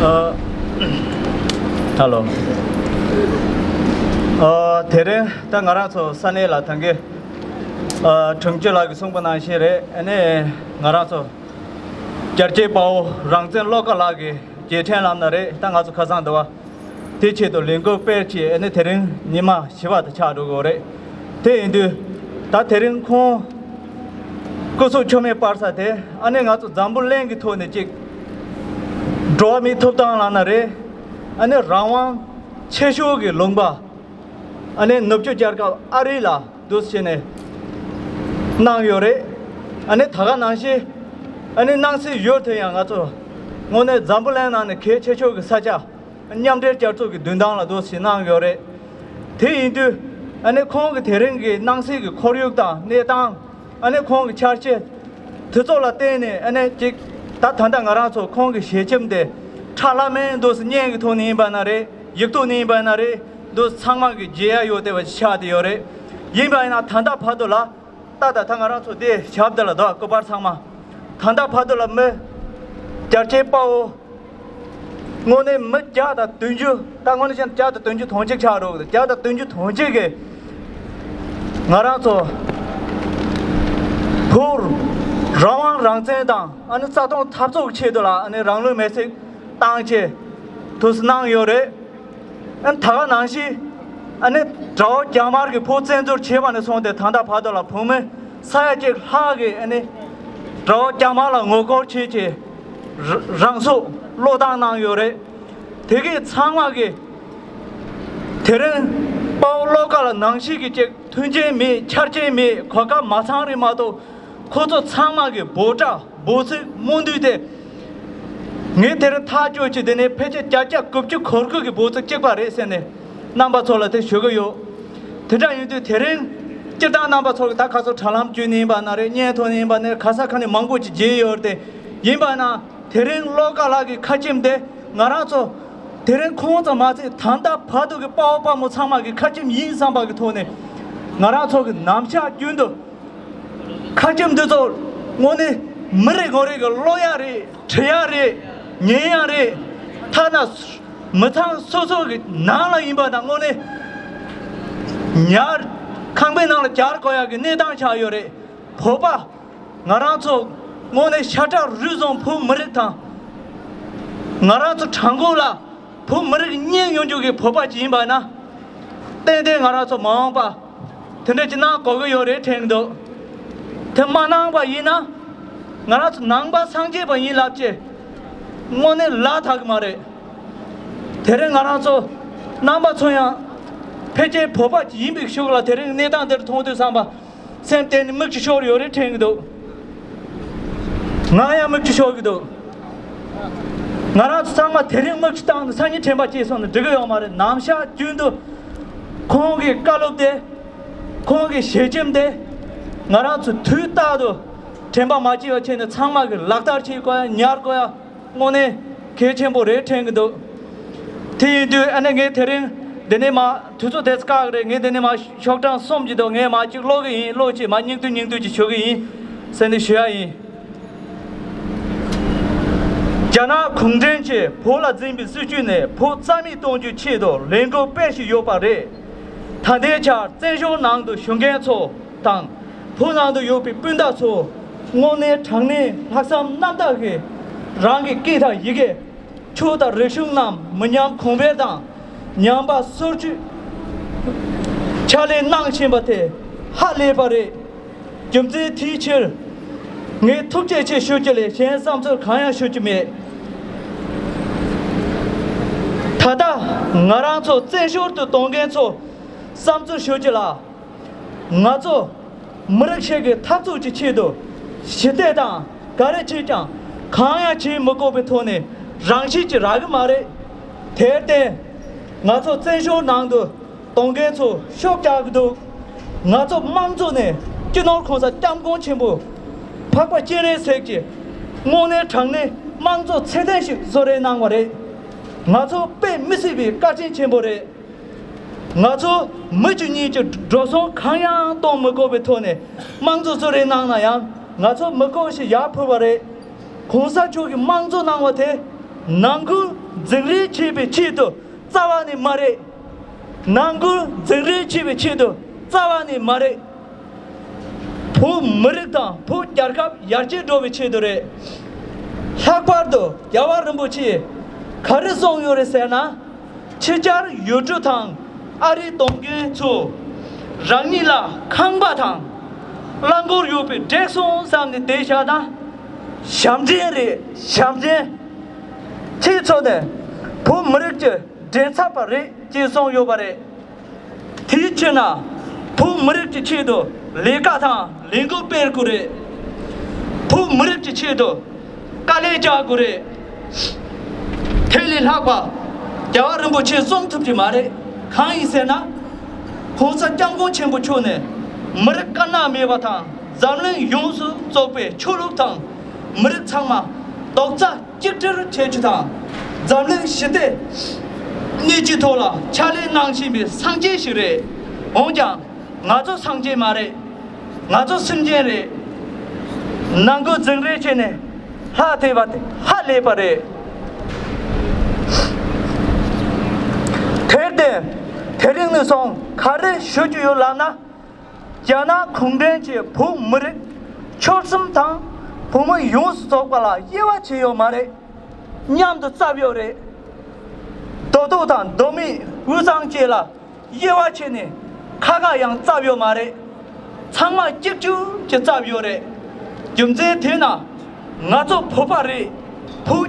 ཨ། ཧ་ལོ། ཨ། དེ་རིང་ད་ང་རང་ཚོ་ས་གནས་ལ་ད་གིན། ཨ། དྲུང་ཆེ་ལགས་ཀྱིས་གསུངས་པ་ནང་བཞིན་རེད། ཨ་ནི་ང་རང་ཚོ་རྒྱལ་གཅེས་དཔའ་བོ་རང་བཙན་བློ་དགའ་ལགས་ཀྱི་རྗེས་དྲན་ལབ་ན་རེད། ད་ང་ཚོ་ཁ་སང་དེ་བ་དེ་ཆེད་དུ་ལས་འགུལ་སྤེལ་བྱས། ཨ་ནི་དེ་རིང་ཉི་མ་བཞི་པ་དེ་ཆགས་འགྲོ་གི་ཡོད་རེད། དེ་ཡིན་དུས་ད་དེ་རིང་ཁོང་སྐུ་གཟུགས་མཆོད་མེ་སྤར་ས་དེ། ཨ་ནི་ང་ཚོ་འཛམ་བུ་གླིང་གི་ཐོག་ནས་ཅིག་འགྲོ་བ་མིའི་ཐོབ་ཐང་ལབ་ན་རེད། ཨ་ནི་རང་དབང་ཆེ་ཤོས་ཀྱི་ལུང་པ། ཨ་ནི་ནུབ་ཕྱོགས་རྒྱལ་ཁབ་ཨ་རི་ལ་འདུག་སེ་བྱས་ནས་གནང་ཡོད་རེད། ཨ་ནི་ད་ག་ནང་བཞིན་ཨ་ནི་གནང་སྲིད་ཡོད་དུས་ཡང་ང་ཚོ་དངོས་གནས་འཛམ་བུ་གླིང་ནང་ནས་གལ་ཆེ་ཤོས་ཀྱི་ས་ཆ། མཉམ་འབྲེལ་རྒྱལ་ཚོགས་ཀྱི་མདུན་ཐང་ལ་འདུག་སེ་གནང་ཡོད་རེད། དེ་ཡིན་དུས་ཨ་ནི་ཁོང་གི་དེ་རིང་གི་གནང་སྲིད་ཀྱི་ཁོར་ཡུག་དང་གནས་སྟངས། ཨ་ནི་ཁོང་གི་འཆར་གཞི་དེ་ཚོ་ལ་བརྟེན་ནས། ཨ་ནི་ཅིག་ད་ད་ལྟ་ང་རང་ཚོ་ཁོང་གི་ཞལ་ཆེམས་དེ་ཁྲ་ལམ་མེར་འདུག་སེ་བརྙན་གྱི་ཐོག་ནས་ཡིན་པ་ན་རེད། ཡིག་ཐོག་ནས་ཡིན་པ་ན་རེད། འདུག་སེ་ཚང་མ་གིས་མཇལ་ཡ་ཡོད་བསྡད་པ་ཞིག་ཆགས་བསྡད་ཡོད་རེད། ཡིན་པ་ཡིན་ན་ད་ལྟ་བར་དུ་ལ། ད་ད་ད་ང་རང་ཚོ་འདི་ཞབས་འདི་ལ་འདུག་སྐུ་པར་ཚང་མ། ད་ལྟ་བར་དུ་ལ་མི་རྒྱལ་གཅེས་དཔའ་བོ་དངོས་གནས་མི་བརྒྱ་དང་བདུན་ཅུ། ད་དངོས་གནས་བྱས་ན་བརྒྱ་དང་བདུན་ཅུ་དོན་གཅིག་ཆགས་འགྲོ་གི་འདུག་བརྒྱ་དང་བདུན་ཅུ་དོན་གཅིག་གིས་ང་རང་ཚོ་བོད་རང་དབང་རང་བཙན་དང་། ཨ་ནི་རྩ་སྟོངས་འཐབ་རྩོད་ཀྱི་ཆེད་དུ་ལ། ཨ་ནི་རང་ལུས་མེར་སྲེག་བཏང་བྱས་འདུག་སེ་གནང་ཡོད་རེད། ཨ་ནི་ད་ག་ནང་བཞིན་ཨ་ནི་དགྲ་བོ་རྒྱ་དམར་གྱིས་བོད་བཙན་འཛུལ་བྱས་པ་ནས་བཟུང་སྟེ་ད་ལྟ་བར་དུ་ལ་བོད་མི་ས་ཡ་གཅིག་ལྷག་གིས་ཨ་ནི་དགྲ་བོ་རྒྱ་དམར་ལ་ངོ་རྒོལ་བྱས་བྱས། རང་སྲོག་བློས་བཏང་གནང་ཡོད་རེད། དེ་གས་ཚང་མ་གིས་དེ་རིང་དཔའ་བོ་བློ་དཀར་ལགས་ནང་བཞིན་གྱི་ཅིག་མཐུན་རྐྱེན་མེད་ཆ་རྐྱེན་མེད་གོ་སྐབས་མ་ཚང་རེད་མ་གཏོགས། ཁོ་ཚོ་ཚང་མ་གི་འབོད་སྒྲ་འབོད་ཚིག་སྨོན་འདུན་དེ། ངས་དེ་རིང་ཐག་གཅོད་ཀྱི་དེ་ནས་ཕལ་ཆེར་བརྒྱ་ཆ་དགུ་བཅུ་གོ་དགུ་གི་འབོད་ཚིག་གཅིག་པ་རེད་ཟེར་ནས་རྣམ་པ་ཚོ་ལ་དེ་ཞུ་གི་ཡོད། དེ་འདྲ་ཡིན་དུས་དེ་རིང་སྤྱིར་བཏང་རྣམ་པ་ཚོ་གི་ད་ག་ཚོད་དྲ་ལམ་བརྒྱུད་ནས་ཡིན་པ་ན་རེད། བརྙན་ཐོག་ནས་ཡིན་པ་ན་རེད། ག་ས་ག་ནས་མང་པོ་ཅིག་མཇལ་ཡོད་རེད་དེ། ཡིན་པ་ན་དེ་རིང་བློ་དཀར་ལགས་ཀྱི་ཁ་ཆེམས་དེ་ང་རང་ཚོ་དེ་རིང་ཁོང་ཙམ་མ་ཚད་ད་ལྟ་བར་དུ་གི་དཔའ་བོ་དཔའ་མོ་ཚང་མ་གི་ཁ་ཆེམས་ཡིན་བསམ་པ་གི་ཐོག་ནས་ང་རང་ཚོ་གི་ནམ་ཞག་རྒྱུན་དུ་ཁ་ཆེམས་འདི་ཚོ་དངོས་གནས་མི་རེ་ངོ་རེ་གི་ཀློག་ཡ་རེད། བྲི་ཡ་རེད། ཉན་ཡ་རེད། ཐ་ན་མི་ཚང་སོ་སོ་གི་ནང་ལ་ཡིན་པ་དང་དངོས་གནས་ཉར་ཁང་པའི་ནང་ལ་གྱར་དགོས་ཡ་གི་གནས་སྟངས་ཆགས་ཡོད་རེད། བོད་པ་ང་རང་ཚོ་དངོས་གནས་ཤ་ཁྲག་རུས་གསུམ་བོད་མི་རིགས་དང་། ང་རང་ཚོ་བྲག་འགོ་ལ་བོད་མི་རིགས་གཉིས་ཡོང་རྒྱུ་གི་བོད་པ་ཅིག་ཡིན་པ་ན། ཏན་ཏན་ང་རང་ཚོ་མ་འོངས་པ་དེ་འདྲ་ཅིག་གནང་དགོས་ཀྱི་ཡོད་རེད་དྲན་གྱི་འདུག་དེ་མ་གནང་པ་ཡིན་ན་ང་རང་ཚོ་ནང་པ་སངས་རྒྱས་པ་ཡིན་ལབ་ཅེས་དངོས་གནས་ལ་དག་གི་མ་རེད། དེ་རིང་ང་རང་ཚོ་རྣམ་པ་ཚོ་ཡང་ཕལ་ཆེར་བོད་པ་ཅིག་ཡིན་པའི་ཤུགས་ལ་དེ་རིང་གནས་སྟངས་འདིར་མཐོང་དུས་བསམ་པ། སེམས་གཏིང་ནས་མིག་ཆུ་ཤོར་ཡོད་རེད་དྲན་གྱི་འདུག་ང་ཡང་མིག་ཆུ་ཤོར་གྱི་འདུག་ང་རང་ཚོ་ཚང་མ་དེ་རིང་མིག་ཆུ་བཏང་ནས་སང་ཉིན་དྲན་པ་སྐྱེས་སོང་ན་འགྲིག་གི་ཡོད་མ་རེད། ནམ་ཞག་རྒྱུན་དུ་ཁོང་གི་བཀའ་སློབ་དེ། ཁོང་གི་ཞལ་ཆེམས་དེ་ང་རང་ཚོ་དུས་རྟག་ཏུ་དྲན་པ་མ་སྐྱེས་པ་བྱས་ནས་ཚང་མ་གི་ལག་བསྟར་བྱེད་དགོས་ཡ། ཉར་དགོས་ཡ། དངོས་གནས་གལ་ཆེན་པོ་རེད་དྲན་གྱི་འདུག་དེ་ཡིན་དུས་ཨ་ནི་ངས་དེ་རིང་འདི་ནས་མ་དུས་ཚོད་དེ་ཚོ་བཀག་རེད། ངས་འདི་ནས་མ་ཤོག་གྲངས་གསུམ་ཅིག་འདུག་ངས་མ་གཅིག་ཀློག་གི་ཡིན། ཀློག་ཅིག་མ་སྙིང་བསྡུས་སྙིང་བསྡུས་ཅིག་ཞུ་གི་ཡིན་ཟེར་ནས་ཞུ་ཡ་ཡིན། རྒྱ་ནག་གུང་ཁྲན་གྱིས་བོད་ལ་འཛིན་པའི་སྲིད་བྱུས་ནས་བོད་རྩ་མེད་གཏོང་རྒྱུའི་ཆེད་དུ་ལས་འགུལ་སྤེལ་བཞིན་ཡོད་པ་རེད། ད་ལྟའི་ཆར་བཙན་བྱོལ་ནང་དུ་བཞུགས་མཁན་ཚོ་དང་། བོད་ནང་དུ་ཡོད་པའི་སྤུན་ཟླ་ཚོ་དངོས་གནས་དྲང་གནས་ལྷག་བསམ་རྣམ་དག་གིས་རང་གི་སྐད་དང་ཡི་གེ། ཆོས་དང་རིག་གཞུང་རྣམས་མི་ཉམས་གོང་འཕེལ་དང་ཉམས་པ་སོར་ཆུད་ཕྱག་ལས་གནང་བཞིན་པ་དེ་ཧ་ལས་པ་རེད། རྒྱུ་མཚན་དེའི་ཕྱིར་ངས་ཐུགས་རྗེ་ཆེ་ཞུ་རྒྱུ་ལས་གཞན་བསམ་ཚུལ་གང་ཡང་ཞུ་རྒྱུ་མེད། ད་ལྟ་ང་རང་ཚོ་བཙན་བྱོལ་དུ་གཏོང་མཁན་ཚོ་བསམ་ཚུལ་ཞུ་རྒྱུ་ལ། ང་ཚོ་མི་རིགས་ཤིག་གི་འཐབ་རྩོད་ཀྱི་ཆེད་དུ་ཞི་བདེ་དང་ག་རེ་བྱེད་ཀྱང་གང་ཡང་བྱེད་མི་དགོས་པའི་ཐོག་ནས་རང་ཤེད་ཀྱིས་རག་གི་མ་རེད། དེར་བརྟེན་ང་ཚོ་བཙན་བྱོལ་ནང་དུ་གཏོང་མཁན་ཚོ་ཤུགས་རྒྱག་གི་འདུག་ང་ཚོ་དམངས་གཙོ་ནས་སྤྱི་ནོར་༸གོང་ས་༸སྐྱབས་མགོན་ཆེན་པོ་འཕགས་པ་སྤྱན་རས་གཟིགས་ཀྱི་དངོས་གནས་དྲང་གནས་དམངས་གཙོ་ཚད་ལྡན་ཞིག་གསོལ་རས་གནང་བ་རེད། ང་ཚོ་དཔེ་མི་སྲིད་པའི་བཀའ་དྲིན་ཆེན་པོ་རེད། ང་ཚོ་མི་གཅིག་གཉིས་ཀྱི་འགྲོ་སོང་གང་ཡང་གཏོང་མི་དགོས་པའི་ཐོག་ནས་དམངས་གཙོ་གསོལ་རས་གནང་ན་ཡང་ང་ཚོ་མི་དགོས་ཞེས་ཡར་ཕུལ་བ་རེད། ༸གོང་ས་མཆོག་གིས་དམངས་གཙོ་གནང་བ་དེ་ནང་ཁུལ་འཛིང་རེས་བྱེད་པའི་ཆེད་དུ་རྩ་བ་ནས་མ་རེད། ནང་ཁུལ་འཛིང་རེས་བྱེད་པའི་ཆེད་དུ་རྩ་བ་ནས་མ་རེད། བོད་མི་རིགས་དང་བོད་རྒྱལ་ཁབ་ཡར་རྒྱས་འགྲོ་བའི་ཆེད་དུ་རེད། ལྷག་པར་དུ་རྒྱལ་བ་རིན་པོ་ཆེས་ག་རེ་གསུངས་ཡོད་རེད་ཟེར་ན། ཕྱི་རྒྱལ་ཡུལ་གྲུ་དང་ཨ་རིའི་སྡོད་མཁན་ཚོ་རང་ཉིད་ལ་ཁང་པ་དང་རླངས་འཁོར་ཡོད་པའི་འགྲིག་སོང་བསམ་ནས་བསྡད་བཞག་ན་ཞབས་འདྲེན་རེད། ཞབས་འདྲེན། ཁྱེད་ཚོ་ནི་བོད་མི་རིགས་ཀྱི་མགྲིན་ཚབ་པ་རེད་ཅེས་གསུངས་ཡོད་པ་རེད། དེའི་ཕྱིར་ན་བོད་མི་རིགས་ཀྱི་ཆེད་དུ་ལས་ཀ་དང་ལས་འགུལ་སྤེལ་དགོས་རེད། བོད་མི་རིགས་ཀྱི་ཆེད་དུ་དཀའ་ལས་རྒྱག་དགོས་རེད། དེ་ལས་ལྷག་པ་རྒྱལ་བ་རིན་པོ་ཆེས་གསུང་ཐུབ་ཀྱི་མ་རེད། གང་ཡིན་ཟེར་ན། ༸གོང་ས་༸སྐྱབས་མགོན་ཆེན་པོ་མཆོག་ནས་མི་རིགས་དཀར་ནག་མེད་པ་དང་འཛམ་གླིང་ཡོངས་སུ་རྫོགས་པའི་ཆོས་ལུགས་དང་མི་རིགས་ཚང་མ་རྡོག་རྩ་གཅིག་སྒྲིལ་བྱེད་རྒྱུ་དང་། འཛམ་གླིང་ཞི་བདེ་གནས་རྒྱུའི་ཐོག་ལ་ཕྱག་ལས་གནང་བཞིན་པའི་སངས་རྒྱས་ཤིག་རེད། འོན་ཀྱང་ང་ཚོ་སངས་རྒྱས་མ་རེད། ང་ཚོ་སེམས་ཅན་རེད། ནང་ཁུལ་འཛིང་རེས་བྱས་ནས་ལྷག་ཐེབས་པ་དེ་ཧ་ལས་པ་རེད། དེར་བརྟེན་དེ་རིང་ནས་བཟུང་ག་རེ་ཞུ་རྒྱུ་ཡོད་ལབ་ན། རྒྱ་ནག་གུང་ཁྲན་གྱིས་བོད་མི་རིགས་ཆོལ་གསུམ་དང་བོད་མི་ཡོངས་སུ་རྫོགས་པ་ལ་དབྱེ་བ་ཕྱེ་ཡོད་མ་རེད། མཉམ་དུ་བཙབས་ཡོད་རེད། རྡོ་ཐོག་དང་རྡོ་མིག་དབུས་གཙང་བཅས་ལ་དབྱེ་བ་ཕྱེ་ནས་ཁ་ཁ་ཡང་བཙབས་ཡོད་མ་རེད། ཚང་མ་གཅིག་གྱུར་གྱིས་བཙབས་ཡོད་རེད། རྒྱུ་མཚན་དེ་ན་ང་ཚོ་བོད་པ་རེད།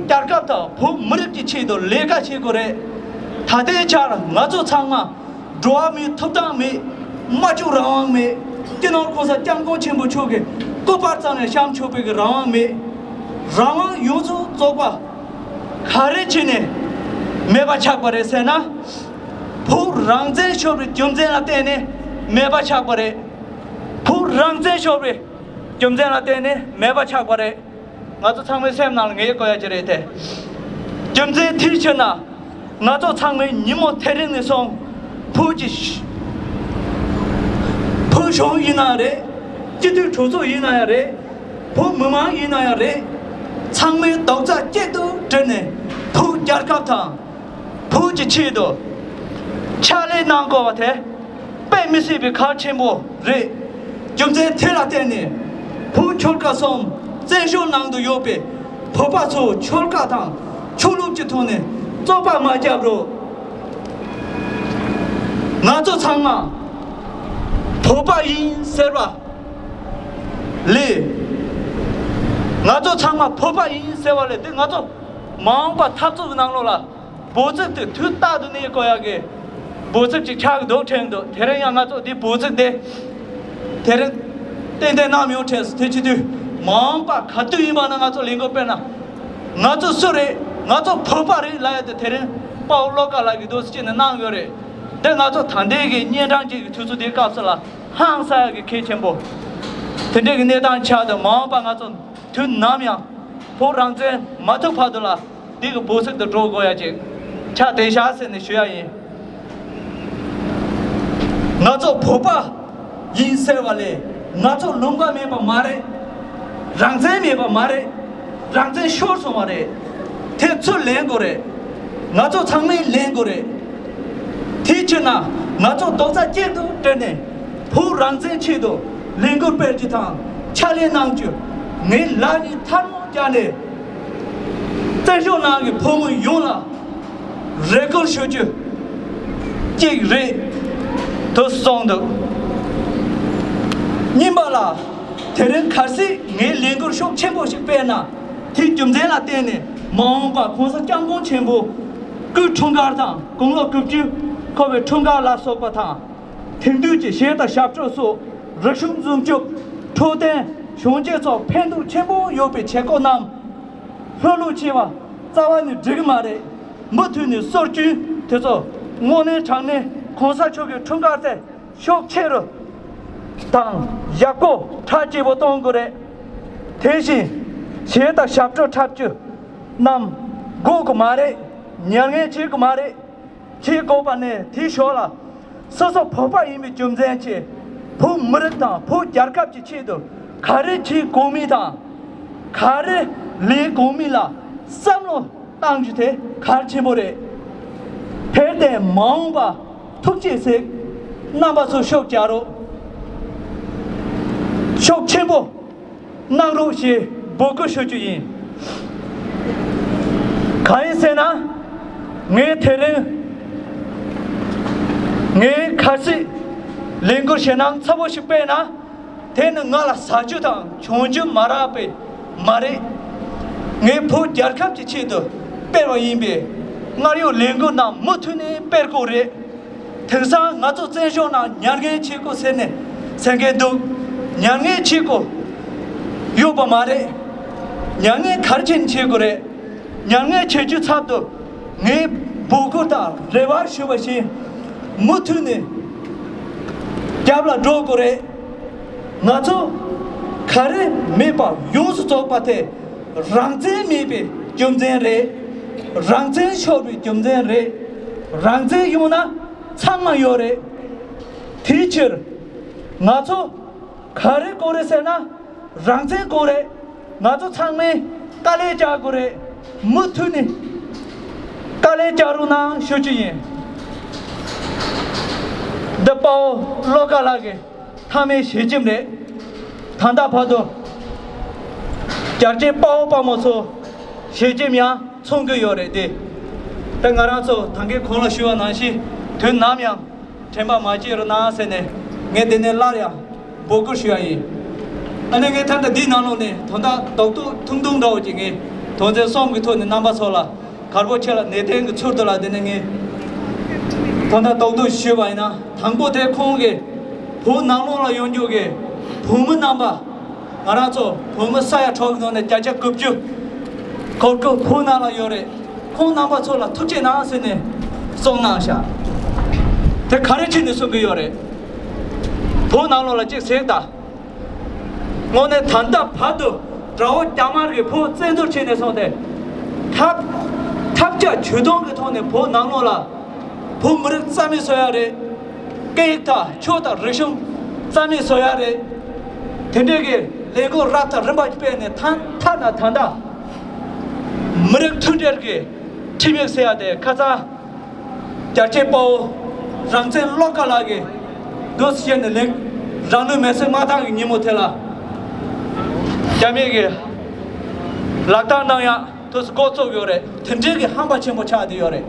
རྒྱལ་ཁབ་དང་བོད་མི་རིགས་ཀྱི་ཆེད་དུ་ལས་ཀ་བྱེད་དགོས་རེད། ད་ལྟའི་ཆར་ང་ཚོ་ཚང་མ་འགྲོ་བ་མིའི་ཐོབ་ཐང་མེད། སྨྲ་བརྗོད་རང་དབང་མེད། སྤྱི་ནོར་གོང་ས་སྐྱབས་མགོན་ཆེན་པོ་མཆོག་གི་སྐུ་པར་ཙམ་ཡང་བཤམས་ཆོག་པའི་གི་རང་དབང་མེད། རང་དབང་ཡོངས་སུ་རྫོགས་པ་ག་རེ་བྱས་ནས་མེད་པ་ཆགས་པ་རེད་ཟེར་ན། བོད་རང་བཙན་ཤོར་བའི་རྒྱུ་མཚན་ལ་བརྟེན་ནས་མེད་པ་ཆགས་པ་རེད། བོད་རང་བཙན་ཤོར་བའི་རྒྱུ་མཚན་ལ་བརྟེན་ནས་མེད་པ་ཆགས་པ་རེད། ང་ཚོ་ཚང་མའི་སེམས་ནང་ལ་ངེས་དགོས་ཡ་ཅིག་རེད་དེ། རྒྱུ་མཚན་དེའི་ཕྱིར་ན། ང་ཚོ་ཚང་མའི་ཉིན་མོ་དེ་རིང་ནས་བཟུང་བོད་ཀྱི་བོད་གཞུང་ཡིན་ན་རེད། སྤྱི་འཐུས་གྲོས་ཚོགས་ཡིན་ན་ཡང་རེད། བོད་མི་མང་ཡིན་ན་ཡང་རེད། ཚང་མའི་རྡོག་རྩ་གཅིག་ཏུ་བསྒྲིལ་ནས་བོད་རྒྱལ་ཁབ་དང་བོད་ཀྱི་ཆེད་དུ་ཕྱག་ལས་གནང་དགོས་པ་དེ་དཔེ་མི་སྲིད་པའི་གལ་ཆེན་པོ་རེད། རྒྱུ་མཚན་དེ་ལ་བརྟེན་ནས་བོད་ཆོལ་ཁ་གསུམ་བཙན་བྱོལ་ནང་དུ་ཡོད་པའི་བོད་པ་ཚོ་ཆོལ་ཁ་དང་ཆོས་ལུགས་ཀྱི་ཐོག་ནས་རྩོད་པ་མ་བརྒྱབ་རོགས། ང་ཚོ་ཚང་མ་བོད་པ་ཡིན་ཟེར་བ་ལས། ང་ཚོ་ཚང་མ་བོད་པ་ཡིན་ཟེར་བ་ལས་དེ་ང་ཚོ་མ་འོངས་པ་འཐབ་རྩོད་ཀྱི་ནང་ལོགས་ལ་འབོད་ཚིག་དེ་དུས་རྟག་ཏུ་གནས་དགོས་ཡག་གི་འབོད་ཚིག་ཅིག་ཆགས་ཀྱི་འདུག་དྲན་འདུག་དེ་རིང་ཡང་ང་ཚོ་འདི་འབོད་ཚིག་དེ་དེ་རིང་ཏན་ཏན་གནང་མྱོང་དྲན་སོང་། དེ་བྱེད་དུས་མ་འོངས་པ་ག་དུས་ཡིན་པ་ན་ང་ཚོ་ལས་འགུལ་སྤེལ་ན། ང་ཚོ་སུ་རེད། ང་ཚོ་བོད་པ་རེད་ལབ་ཡ་དེ་དེ་རིང་དཔའ་བོ་བློ་དགའ་ལགས་ཀྱིས་འདུག་སེ་བྱས་ནས་གནང་ཡོད་རེད། འདི་ང་ཚོ་ད་ལྟའི་གི་གཉན་འཕྲང་ཅིག་གི་དུས་ཚོད་འདིའི་སྐབས་སུ་ལ་ཧང་སང་ཡ་གི་གལ་ཆེན་པོ། དེ་འདྲའི་གི་གནས་སྟངས་ཆགས་དུས་མ་འོངས་པ་ང་ཚོ་དུས་ནམ་ཡང་བོད་རང་བཙན་མ་ཐོབ་བར་དུ་ལ་འདི་གི་འབོད་ཚིག་དེ་སྒྲོག་དགོས་ཡ་ཅིག་ཆགས་བསྡད་ཤག་ཟེར་ནས་ཞུ་ཡ་ཡིན། ང་ཚོ་བོད་པ་ཡིན་ཟེར་བ་ལས་ང་ཚོ་ལུང་པ་མེད་པ་མ་རེད། རང་བཙན་མེད་པ་མ་རེད། རང་བཙན་ཤོར་སོང་བ་རེད། དེ་ཚོས་ལེན་དགོས་རེད། ང་ཚོ་ཚང་མས་ལེན་དགོས་རེད། དེའི་ཕྱིར་ན་ང་ཚོ་རྡོག་རྩ་གཅིག་ཏུ་སྒྲིལ་ནས་བོད་རང་བཙན་ཆེད་དུ་ལས་འགུལ་སྤེལ་རྒྱུ་དང་ཕྱག་ལས་གནང་རྒྱུ་ངས་ལག་གཉིས་ཐལ་མོ་སྦྱར་ནས་བཙན་བྱོལ་ནང་གི་བོད་མི་ཡོངས་ལ་རེ་སྐུལ་ཞུ་རྒྱུ་གཅིག་རེད། དུ་སོང་འདུག་གཉིས་པ་ལ། དེ་རིང་གལ་སྲིད་ངས་ལས་འགུལ་ཤུགས་ཆེན་པོ་ཞིག་སྤེལ་ན། དེའི་རྒྱུ་མཚན་ལ་བརྟེན་ནས་མ་འོངས་པ་གོང་ས་སྐྱབས་མགོན་ཆེན་པོ་སྐུའི་འཁྲུངས་སྐར་དང་དགུང་ལོ་དགུ་བཅུ་འཁོར་བའི་འཁྲུངས་སྐར་ལ་སོགས་པ་དང་། དེང་དུས་ཀྱི་གཞས་དང་ཞབས་བྲོ་སོགས་རིག་གཞུང་སྲུང་སྐྱོབ། འཕྲོད་བསྟེན། གཞོན་སྐྱེས་ཚོར་ཕན་ཐོགས་ཆེན་པོ་ཡོད་པའི་བྱེད་སྒོ་རྣམས། ལྷོད་ལྷོད་བྱས་པ་རྩ་བ་ནས་འགྲིག་གི་མ་རེད། མུ་མཐུད་ནས་སྲོལ་རྒྱུན་དེ་ཚོ་དངོས་གནས་དྲང་གནས་གོང་ས་མཆོག་གི་འཁྲུངས་སྐར་དེ་ཤུགས་ཆེ་རུ་དང་ཡག་པོ་གྲ་རྒྱས་པོ་གཏོང་དགོས་རེད། དེ་བཞིན་གཞས་དང་ཞབས་བྲོ་འཁྲབ་རྒྱུ་རྣམས་དགོས་ཀྱི་མ་རེད། མྱ་ངན་བྱེད་ཀྱི་མ་རེད། བྱེད་དགོས་པ་ནས་དེའི་ཞོར་ལ། སོ་སོ་བོད་པ་ཡིན་པའི་རྒྱུ་མཚན་གྱིས་བོད་མི་རིགས་དང་བོད་རྒྱལ་ཁབ་ཀྱི་ཆེད་དུ་ག་རེ་བྱེད་དགོས་མིན་དང་། ག་རེ་ལས་དགོས་མིན་ལ་བསམ་བློ་བཏང་རྒྱུ་དེ་གལ་ཆེན་པོ་རེད། དེར་བརྟེན་མ་འོངས་པ་ཐུགས་རྗེ་གཟིགས། རྣམ་པ་ཚོ་ཤུགས་རྒྱག་རོགས། ཤུགས་ཆེན་པོ་གནང་རོགས་ཞེས་འབོད་སྐུལ་ཞུ་རྒྱུ་ཡིན། གང་ཡིན་ཟེར་ན། ངས་དེ་རིང་ངས་གལ་སྲིད་ལས་འགུལ་ཞེད་སྣང་ཚ་པོ་ཞིག་སྤེལ་ན། དེ་ནི་ང་ལ་ཟ་རྒྱུ་དང་བྱུང་རྒྱུ་མ་རག་པས་མ་རེད། ངས་བོད་རྒྱལ་ཁབ་ཀྱི་ཆེད་དུ་སྤེལ་བ་ཡིན་པས། སྔར་ཡོད་ལས་འགུལ་རྣམས་མུ་མཐུད་ནས་སྤེལ་དགོས་རེད། དེང་སང་ང་ཚོ་བཙན་བྱོལ་ནང་མྱ་ངན་བྱེད་དགོས་ཟེར་ནས་ཟེར་མཁན་འདུག་མྱ་ངན་བྱེད་དགོས་ཡོད་པ་མ་རེད། མྱ་ངན་ག་རེ་བྱས་ནས་བྱེད་དགོས་རེད། མྱ་ངན་བྱེད་རྒྱུའི་ཚབ་ཏུ་ངས་འབོད་སྐུལ་དང་རེ་བ་ཞུ་བ་བཞིན་མུ་མཐུད་ནས་རྒྱབ་ལ་འགྲོ་དགོས་རེད། ང་ཚོ་ག་རེ་མེད་པ་ཡོངས་སུ་རྫོགས་པ་དེ་རང་བཙན་མེད་པའི་རྒྱུ་མཚན་རེད། རང་བཙན་ཤོར་བའི་རྒྱུ་མཚན་རེད། རང་བཙན་ཡོང་ན་ཚང་མ་ཡོད་རེད། དེའི་ཕྱིར་ང་ཚོ་ག་རེ་དགོས་རེད་ཟེར་ན། རང་བཙན་དགོས་རེད། ང་ཚོ་ཚང་མས་དཀའ་ལས་རྒྱག་དགོས་རེད། མུ་མཐུད་ནས་དཀའ་ལས་རྒྱག་རོགས་གནང་ཞུ་རྒྱུ་ཡིན། འདི་དཔའ་བོ་བློ་དགའ་ལགས་ཀྱི་མཐའ་མའི་ཞལ་ཆེམས་རེད། ད་ལྟ་བར་དུ་རྒྱལ་གཅེས་དཔའ་བོ་དཔའ་མོ་ཚོ་ཞལ་ཆེམས་ཡང་འཚོང་གི་ཡོད་རེད་དེ། ད་ང་རང་ཚོ་ད་གིན་གོང་ལ་ཞུས་པ་ནང་བཞིན་དུས་ནམ་ཡང་དྲན་པ་མ་བརྗེད་རོགས་གནང་ཟེར་ནས་ངས་འདི་ནས་སླར་ཡང་འབོད་སྐུལ་ཞུ་ཡ་ཡིན། ཨ་ནི་ངས་ད་ལྟ་འདིའི་ནང་ལོགས་ནས་དོན་དག་རྡོག་རྡོག་ཐུང་ཐུང་འདྲ་བོ་ཅིག་ངས་ དོན་ཚན་གསུམ་གྱི་ཐོག་ནས་རྣམ་པ་ཚོ་ལ་གར་པོ་ཆེ་ལ་ནན་ཏན་གྱི་ཚུལ་དུ་ལ་དེ་ནས་ངས་དོན་དག་རྡོག་རྡོག་ཞུས་པ་ཡིན་ན། དང་པོ་དེ་ཁོང་གིས་བོད་ནང་ལོགས་ལ་ཡོང་རྒྱུ་གི་བོད་མི་རྣམ་པ། ང་རང་ཚོ་བོད་མི་ས་ཡ་དྲུག་གི་ནང་ནས་བརྒྱ་ཆ་དགུ་བཅུ་གོ་དགུ་བོད་ནང་ལ་ཡོད་རེད། ཁོང་རྣམ་པ་ཚོ་ལ་ཐུགས་རྗེ་གནང་ཟེར་ནས་གསུངས་གནང་ཤག་དེ་ག་རེ་བྱས་ནས་གསུང་གི་ཡོད་རེད། བོད་ནང་ལོགས་ལ་གཅིག་གཟིགས་དང་། དངོས་གནས་ད་ལྟ་བར་དུ་དགྲ་བོ་རྒྱ་དམར་གྱིས་བོད་བཙན་འཛུལ་བྱས་ནས་སོང་སྟེ། ཐབས་ཐབས་བརྒྱ་ཇུས་སྟོང་གི་ཐོག་ནས་བོད་ནང་ལོགས་ལ་བོད་མི་རིགས་རྩ་མེད་བཟོ་ཡ་རེད། སྐད་ཡིག་དང་ཆོས་དང་རིག་གཞུང་རྩ་མེད་བཟོ་ཡ་རེད། དེ་འདྲའི་གི་ལས་འགུལ་རབ་དང་རིམ་པ་སྤེལ་ནས་ཐ་ཐ་ན་ད་ལྟ་མི་རིགས་མཐུན་སྒྲིལ་གྱི་ཁྲིམས་ཡིག་ཟེར་ཡ་དེ་ཁ་སང་རྒྱལ་གཅེས་དཔའ་བོ་རང་བཙན་བློ་དགའ་ལགས་ཀྱིས་འདུག་སེ་བྱས་ནས་ལེགས། རང་ལུས་མེར་སྲེག་མ་བཏང་གི་ཉིན་མོ་དེ་ལ་རྒྱ་མི་གིས་ལག་བསྟར་གནང་ཡ་དུས་སུ་འགོ་བཙུགས་ཡོད་རེད། དེ་འདྲའི་གི་ཧམ་པ་ཆེན་པོ་ཆགས་བསྡད་ཡོད་རེད།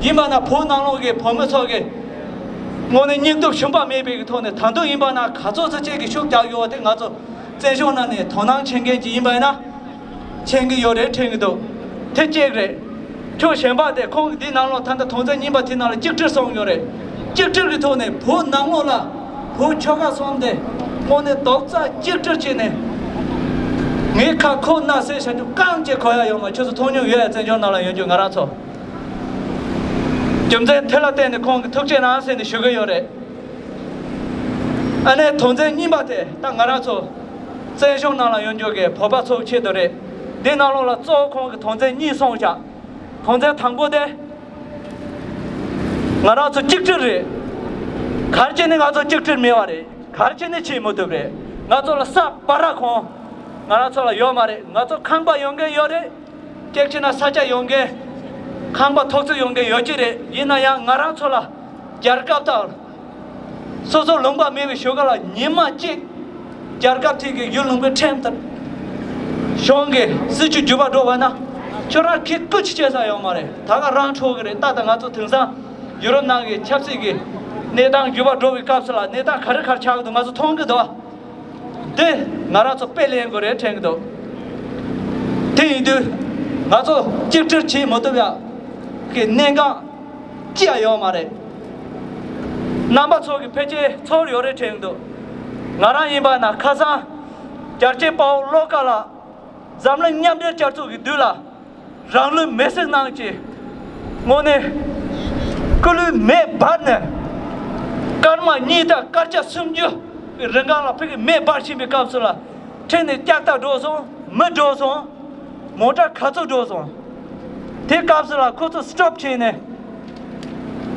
ཡིན་པ་ན་བོད་ནང་ལོགས་ཀྱི་བོད་མི་ཚོ་གི་དངོས་གནས་སྙིང་སྟོབས་ཞུམ་པ་མེད་པའི་གི་ཐོག་ནས་ད་དུང་ཡིན་པ་ན་ག་ཚོད་ཙམ་ཅིག་གི་ཤུགས་རྒྱག་ཡོད་པ་དེ་ང་ཚོ་བཙན་བྱོལ་ནང་ནས་དོ་སྣང་བྱེད་མཁན་ཅིག་ཡིན་པ་ཡིན་ན། མཁྱེན་གྱི་ཡོད་རེད། དྲན་གྱི་འདུག་དེ་གཅིག་རེད། ཕྱོགས་གཞན་པ་དེ་ཁོང་གིས་འདི་ནང་ལོགས་ད་ལྟ་དོན་ཚན་གཉིས་པ་དེ་ནང་ལ་གཅིག་སྒྲིལ་གསུངས་ཡོད་རེད། གཅིག་སྒྲིལ་གྱི་ཐོག་ནས་བོད་ནང་ལོགས་ལ་བོད་ཆོལ་ཁ་གསུམ་དེ་དངོས་གནས་རྡོག་རྩ་གཅིག་སྒྲིལ་བྱས་ནས་ངའི་ཁ་ཁོ་སྣ་ཟེར་བྱ་རྒྱུ་རྐང་གཅིག་གོ་ཡ་ཡོད་མ། ཁྱོད་ཚོ་མཐོང་མྱོང་ཡོད་ཡ། བཙན་བྱོལ་ནང་ལ་ཡོད་རྒྱུ་ང་རང་ཚོ་རྒྱུ་མཚན་དེ་ལ་བརྟེན་ནས་ཁོང་གིས་ཐུགས་རྗེ་གནང་ཟེར་ནས་ཞུ་གི་ཡོད་རེད། ཨ་ནེ་དོན་ཚན་གཉིས་པ་དེ་ད་ང་རང་ཚོ་བཙན་བྱོལ་ནང་ལ་ཡོད་རྒྱུ་གི་བོད་པ་ཚོའི་ཆེད་དུ་རེད། འདི་ནང་ལོགས་ལ་གཙོ་བོ་ཁོང་གིས་དོན་ཚན་གཉིས་གསུངས་བཞག་དོན་ཚན་དང་པོ་དེ། ང་རང་ཚོ་གཅིག་སྒྲིལ་རེད། ག་རེ་བྱས་ནས་ང་ཚོ་གཅིག་སྒྲིལ་མེད་པ་རེད། ག་རེ་བྱས་ནས་བྱེད་མི་ཐུབ་རེད། ང་ཚོ་ལ་ས་བར་ར་ཁོང་ང་རང་ཚོ་ལ་ཡོད་མ་རེད། ང་ཚོ་ཁང་པ་ཡོད་མཁན་ཡོད་རེད། གཅིག་བྱས་ན་ས་ཆ་ཡོད་མཁན། ཁང་པ་ཐོག་བརྩེགས་ཡོད་མཁན་ཡོད་ཀྱི་རེད། ཡིན་ན་ཡང་ང་རང་ཚོ་ལ་རྒྱལ་ཁབ་དང་། སོ་སོ་ལུང་པ་མེད་པའི་ཞོགས་ཀ་ལ་ཉི་མ་གཅིག་རྒྱལ་ཁབ་ཐིག་གི་ཡུལ་ལུང་པའི་ཁྲིམས་ལྟར་གཞུང་གི་སྲིད་བྱུས་བརྒྱུད་པ་འགྲོ་བ་ན་ཁྱོད་རང་ཁྱི་སྐུ་ཅི་བྱེད་ས་ཡོད་མ་རེད། ད་ག་རང་འཕྲོག་གི་རེད། ད་ལྟ་ང་ཚོ་དེང་སང་ཡུ་རོབ་ནང་གི་ཆབ་སྲིད་ཀྱི་གནས་སྟངས་འགྱུར་བ་འགྲོ་བའི་སྐབས་སུ་ལ་གནས་སྟངས་ག་རེ་ག་རེ་ཆགས་ཀྱི་འདུག་ང་ཚོ་མཐོང་གི་འདུག་དེ་ང་རང་ཚོ་དཔེ་ལེན་དགོས་རེད་དྲན་གྱི་འདུག་དེ་ཡིན་དུས་ང་ཚོ་གཅིག་སྒྲིལ་བྱེད་མ་ཐུབ་ཡག་གི་གནད་འགག་ཅི་ཡང་ཡོད་མ་རེད། རྣམ་པ་ཚོ་གི་ཕལ་ཆེར་ཚོར་ཡོད་རེད་དྲན་འདུག་ང་རང་ཡིན་པ་ན་ཁ་སང་རྒྱལ་གཅེས་དཔའ་བོ་བློ་དགའ་ལགས་འཛམ་གླིང་མཉམ་འབྲེལ་བསྐྱར་བཙུགས་ཀྱི་དུས་ལ་རང་ལུས་མེར་སྲེག་གནང་བྱས། དངོས་གནས་སྐུ་ལུས་མེ་འབར་ནས་སྐར་མ་གཉིས་དང་སྐར་ཆ་སུམ་ཅུ་གི་རིང་གང་ལ་ཕ་གི་མེ་འབར་བཞིན་པའི་སྐབས་སུ་ལ་ཁྲིད་ནས་ལྕགས་རྟ་འགྲོ་སོང་། མི་འགྲོ་སོང་། མོ་ཊ་ག་ཚོད་འགྲོ་སོང་། དེ་སྐབས་སུ་ལ་ཁོ་ཚོ་སི་ཊོབ་བྱས་ནས་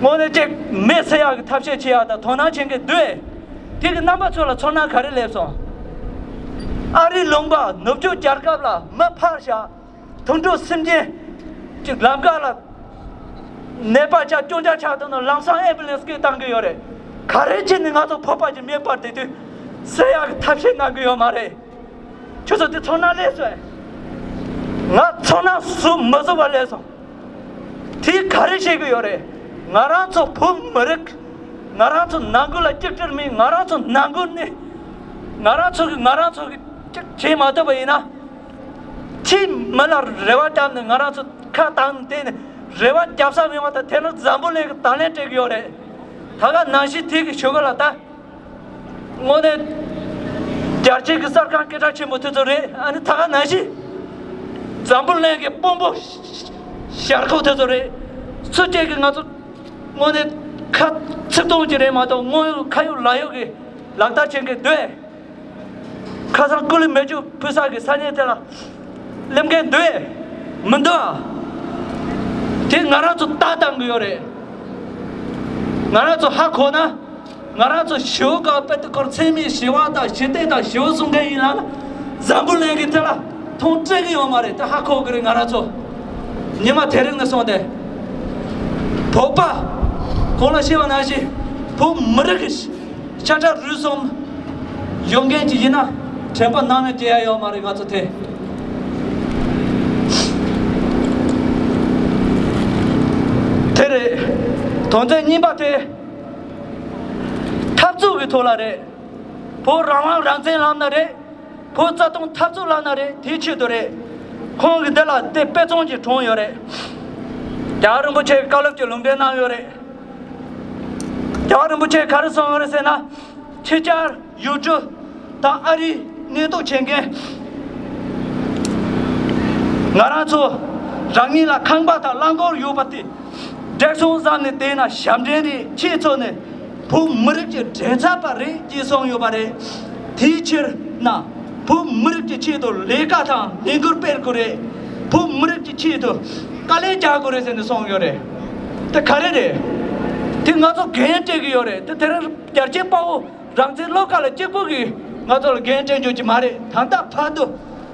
དངོས་གནས་ཅིག་མེ་སྲེག་ཡག་གི་ཐབས་ཤེས་བྱེད་ཡག་དང་དོ་སྣང་བྱེད་མཁན་འདུག་དེ་གི་རྣམ་པ་ཚོ་ལ་ཚོར་སྣང་ག་རེ་སླེབས་སོང་། ཨ་རིའི་ལུང་པ་ནུབ་ཕྱོགས་རྒྱལ་ཁབ་ལ་མི་ཕར་བཞག་དུད་འགྲོ་སེམས་ཅན་ཅིག་ལམ་ཁ་ལ་ནད་པ་ཆགས་སྐྱོན་ཆགས་ཆགས་དུས་ན་ལམ་སང་ཨེམ་བུ་ལན་སི་སྐད་བཏང་གི་ཡོད་རེད། ག་རེ་བྱས་ནས་ང་ཚོ་བོད་པ་ཅིག་མེ་འབར་བསྡད་དུས་སྲེག་ཡག་གི་ཐབས་ཤེས་གནང་གི་ཡོད་མ་རེད། ཁྱོད་ཚོ་དེ་ཚོར་སྣང་སླེབས་སོང་། ང་ཚོར་སྣང་ཟུག་མ་ཟུག་པ་སླེབས་སོང་། དེ་ག་རེ་བྱེད་ཀྱི་ཡོད་རེད། ང་རང་ཚོ་བོད་མི་རིགས། ང་རང་ཚོ་ནང་ཁུལ་ལ་གཅིག་སྒྲིལ་མེད། ང་རང་ཚོ་ནང་ཁུལ་ནས་ང་རང་ཚོ་གི་ང་རང་ཚོ་གི་གཅིག་བྱེད་མ་ཐུབ་པ་ཡིན་ན། ཕྱིའི་མི་ལ་རེ་བ་བརྒྱབ་ནས་ང་རང་ཚོ་ཁ་བཏང་ནས་བསྡད་ནས་རེ་བ་རྒྱབ་ས་མེད་པ་དང་དེ་ནི་འཛམ་བུ་གླིང་གི་བརྡ་ལན་སྤྲད་ཀྱི་ཡོད་རེད། ད་ག་ནང་བཞིན་དེ་གི་ཞོགས་ཀ་ལ་ད། དངོས་གནས་རྒྱལ་སྤྱིའི་གི་གསར་ཁང་སྐད་གྲགས་ཆེན་པོ་དེ་ཚོ་རེད། ཨ་ནི་ད་ག་ནང་བཞིན་འཛམ་བུ་གླིང་གི་དཔོན་པོ་ཞལ་ཁོག་དེ་ཚོ་རེད། སུ་གཅིག་གིས་ང་ཚོ་དངོས་གནས་ཁ་ཚིག་སྟོང་གཅིག་རེད་མ་གཏོགས་དངོས་ཡོད་ཁ་ཡོད་ལག་ཡོད་ཀྱི་ལག་བསྟར་བྱེད་མཁན་འདུག་ཁ་སང་སྐུ་ལུས་མེ་མཆོད་ཕུལ་ས་གི་ས་གནས་དེ་ལ་སླེབས་མཁན་འདུག་མི་འདུག་ཨ། དེ་ང་རང་ཚོ་ལྟ་སྟངས་ཀྱི་ཡོད་རེད། ང་རང་ཚོ་ཧ་གོ་ན། ང་རང་ཚོ་ཞི་བ་ག་པད་དེ་སྐོར་འཚེ་མེད་ཞི་བ་དང་ཞི་བདེ་དང་ཞི་བ་གསུང་མཁན་ཡིན་ལ་ན། འཛམ་བུ་གླིང་གི་དེ་ལ་མཐོང་སྤྲད་ཀྱི་ཡོད་མ་རེད། དེ་ཧ་གོ་གི་རེད། ང་རང་ཚོ་ཉི་མ་དེ་རིང་ནས་བཟུང་སྟེ་བོད་པ་གོང་ལ་བཤད་པ་ནང་བཞིན་བོད་མི་རིགས་ཀྱི་ཤ་ཁྲག་རུས་གསུམ་ཡོད་མཁན་ཅིག་ཡིན་ན་དྲན་པ་ནམ་ཡང་བརྗེད་ཡ་ཡོད་མ་རེད། ང་ཚོ་དེ་དེ་རེད། དོན་ཚན་གཉིས་པ་དེ། འཐབ་རྩོད་ཀྱི་ཐོག་ལ་རེད། བོད་རང་དབང་རང་བཙན་ལབ་ན་རེད། བོད་རྩ་དོན་འཐབ་རྩོད་ལབ་ན་རེད། དེའི་ཆེད་དུ་རེད། ཁོང་གིས་འདི་ལ་དེ་དཔེ་མཚོན་གྱིས་དྲངས་ཡོད་རེད། རྒྱལ་བ་རིན་པོ་ཆེ་གི་བཀའ་སློབ་ཀྱི་ལུང་འདྲེན་གནང་ཡོད་རེད། རྒྱལ་བ་རིན་པོ་ཆེས་ག་རེ་གསུངས་ཡོད་རེད་ཟེར་ན། ཕྱི་རྒྱལ་ཡུལ་གྲུ་དང་ཨ་རིའི་གནས་སྡོད་བྱེད་མཁན། ང་རང་ཚོ་རང་ཉིད་ལ་ཁང་པ་དང་རླངས་འཁོར་ཡོད་པ་དེ། བགྲེས་སོང་བསམ་ནས་བལྟས་ན་ཞབས་འདྲེན་རེད། ཁྱེད་ཚོ་ནི་བོད་མི་རིགས་ཀྱི་མགྲིན་ཚབ་པ་རེད་ཅེས་གསུངས་ཡོད་པ་རེད། དེའི་ཕྱིར་ན་བོད་མི་རིགས་ཀྱི་ཆེད་དུ་ལས་ཀ་དང་ལས་འགུལ་སྤེལ་དགོས་རེད། བོད་མི་རིགས་ཀྱི་ཆེད་དུ་དཀའ་ལས་རྒྱག་དགོས་རེད་ཟེར་ནས་གསུངས་ཡོད་རེད། དེ་ག་རེ་རེད། དེ་ང་ཚོ་འགན་སྤྲད་ཀྱི་ཡོད་རེད། དེ་དེ་རིང་རྒྱལ་གཅེས་དཔའ་བོ་རང་བཙན་བློ་དཀར་ལགས་གཅིག་པུ་གིས་ང་ཚོ་ལ་འགན་སྤྲད་རྒྱུ་ཅིག་མ་རེད། ད་ལྟ་བར་དུ་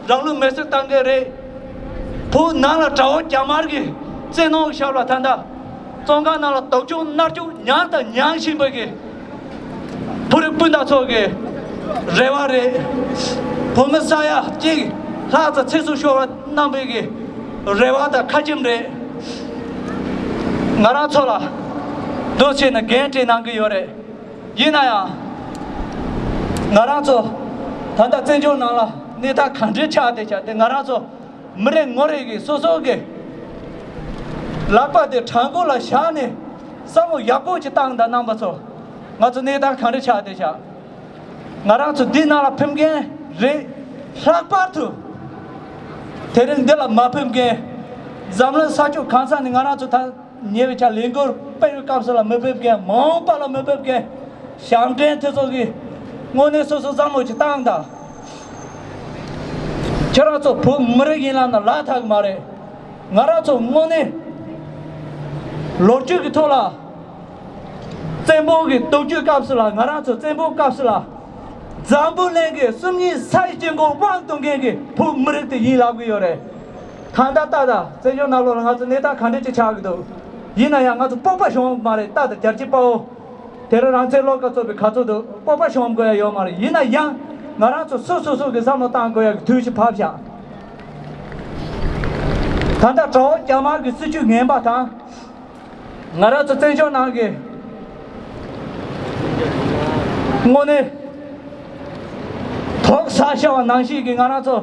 རང་ལུས་མེར་སྲེག་བཏང་མཁན་རེད། བོད་ནང་ལ་དགྲ་བོ་རྒྱ་དམར་གྱིས་བཙན་གནོན་ཞབས་ལ་ད་ལྟ་བཙོན་ཁང་ནང་ལ་སྡུག་སྦྱོང་མནར་གཅོད་མྱངས་དང་མྱང་བཞིན་པ་གི་བོད་རིགས་སྤུན་ཟླ་ཚོ་གི་རེ་བ་རེད། བོད་མི་ས་ཡ་གཅིག་ལྷག་ཙམ་ཚེ་སྲོག་ཤོར་བ་རྣམ་པའི་གི་རེ་བ་དང་ཁ་ཆེམས་རེད། ང་རང་ཚོ་ལ་འདུག་བྱས་ནས་འགན་སྤྲད་གནང་གི་ཡོད་རེད། ཡིན་ན་ཡང་། ང་རང་ཚོ་ད་ལྟ་བཙན་བྱོལ་ནང་ལ་གནས་སྟངས་ག་འདྲའི་ཆགས་བསྡད་ཆགས་དེ། ང་རང་ཚོ་མི་རེ་ངོ་རེ་གིས་སོ་སོ་གི་ལག་པ་དེ་བྲང་ཁོག་ལ་བཞག་ནས་བསམ་བློ་ཡག་པོ་ཅིག་བཏང་དང་། རྣམ་པ་ཚོ། ང་ཚོ་གནས་སྟངས་ག་འདྲ་ཆགས་བསྡད་ཆགས། ང་རང་ཚོ་འདི་ནང་ལ་ཕེབས་མཁན་རེད། ལྷག་པར་དུ་དེ་རིང་འདི་ལ་མ་ཕེབས་མཁན། འཛམ་གླིང་ས་ཕྱོགས་གང་ས་ནས་ང་རང་ཚོ་ད་ཉེ་བའི་ཆར་ལས་འགུལ་སྤེལ་བའི་སྐབས་སུ་ལ་མི་ཕེབས་མཁན། མ་འོངས་པ་ལ་མི་ཕེབས་མཁན་ཞབས་འདྲེན་དེ་ཚོ་གིས་དངོས་གནས་སོ་སོ་བསམ་བློ་ཅིག་བཏང་དང་། ཁྱེད་རང་ཚོ་བོད་མི་རིགས་ཡིན་ལབ་ན་ལག་ཐག་མ་རེད། ང་རང་ཚོ་དངོས་གནས་ལོ་རྒྱུས་ཀྱི་ཐོག་ལ་བཙན་པོ་གི་སྡུག་སྤྱོད་སྐབས་སུ་ལ། ང་རང་ཚོ་བཙན་པོ་སྐབས་སུ་ལ་འཛམ་བུ་གླིང་གི་སུམ་གཉིས་ས་ཡི་དཀྱིལ་འཁོར་དབང་བསྡུ་མཁན་གྱི་བོད་མི་རིགས་དེ་ཡིན་ལབ་ཀྱི་ཡོད་རེད། ད་ལྟ་ལྟ་དང་། བཙན་བྱོལ་ནང་ལོགས་ལ་ང་ཚོ་གནས་སྟངས་ག་འདྲ་ཅིག་ཆགས་ཀྱི་འདུག་ཡིན་ན་ཡང་ང་ཚོ་སྤོབས་པ་ཞོམ་མ་རེད། ལྟ་དང་། རྒྱལ་གཅེས་དཔའ་བོ་དེ་རིང་རང་བཙན་བློ་དཀར་ཚོགས་པའི་ག་ཚོད་འདུག་སྤོབས་པ་ཞོམ་དགོས་ཡ་ཡོད་མ་རེད། ཡིན་ན་ཡང་ང་རང་ཚོ་སོ་སོ་སོ་གི་བསམ་བློ་བཏང་དགོས་ཡ་གི་དུས་ཤིག་བབས་ཤག་ད་ལྟ་དགྲ་བོ་རྒྱ་དམར་གྱི་སྲིད་བྱུས་ངན་པ་དང་། ང་རང་ཚོ་བཙན་བྱོལ་ནང་གི་དངོས་གནས་དོགས་ཟ་བྱ་བ་ནང་བཞིན་གྱི་ང་རང་ཚོ་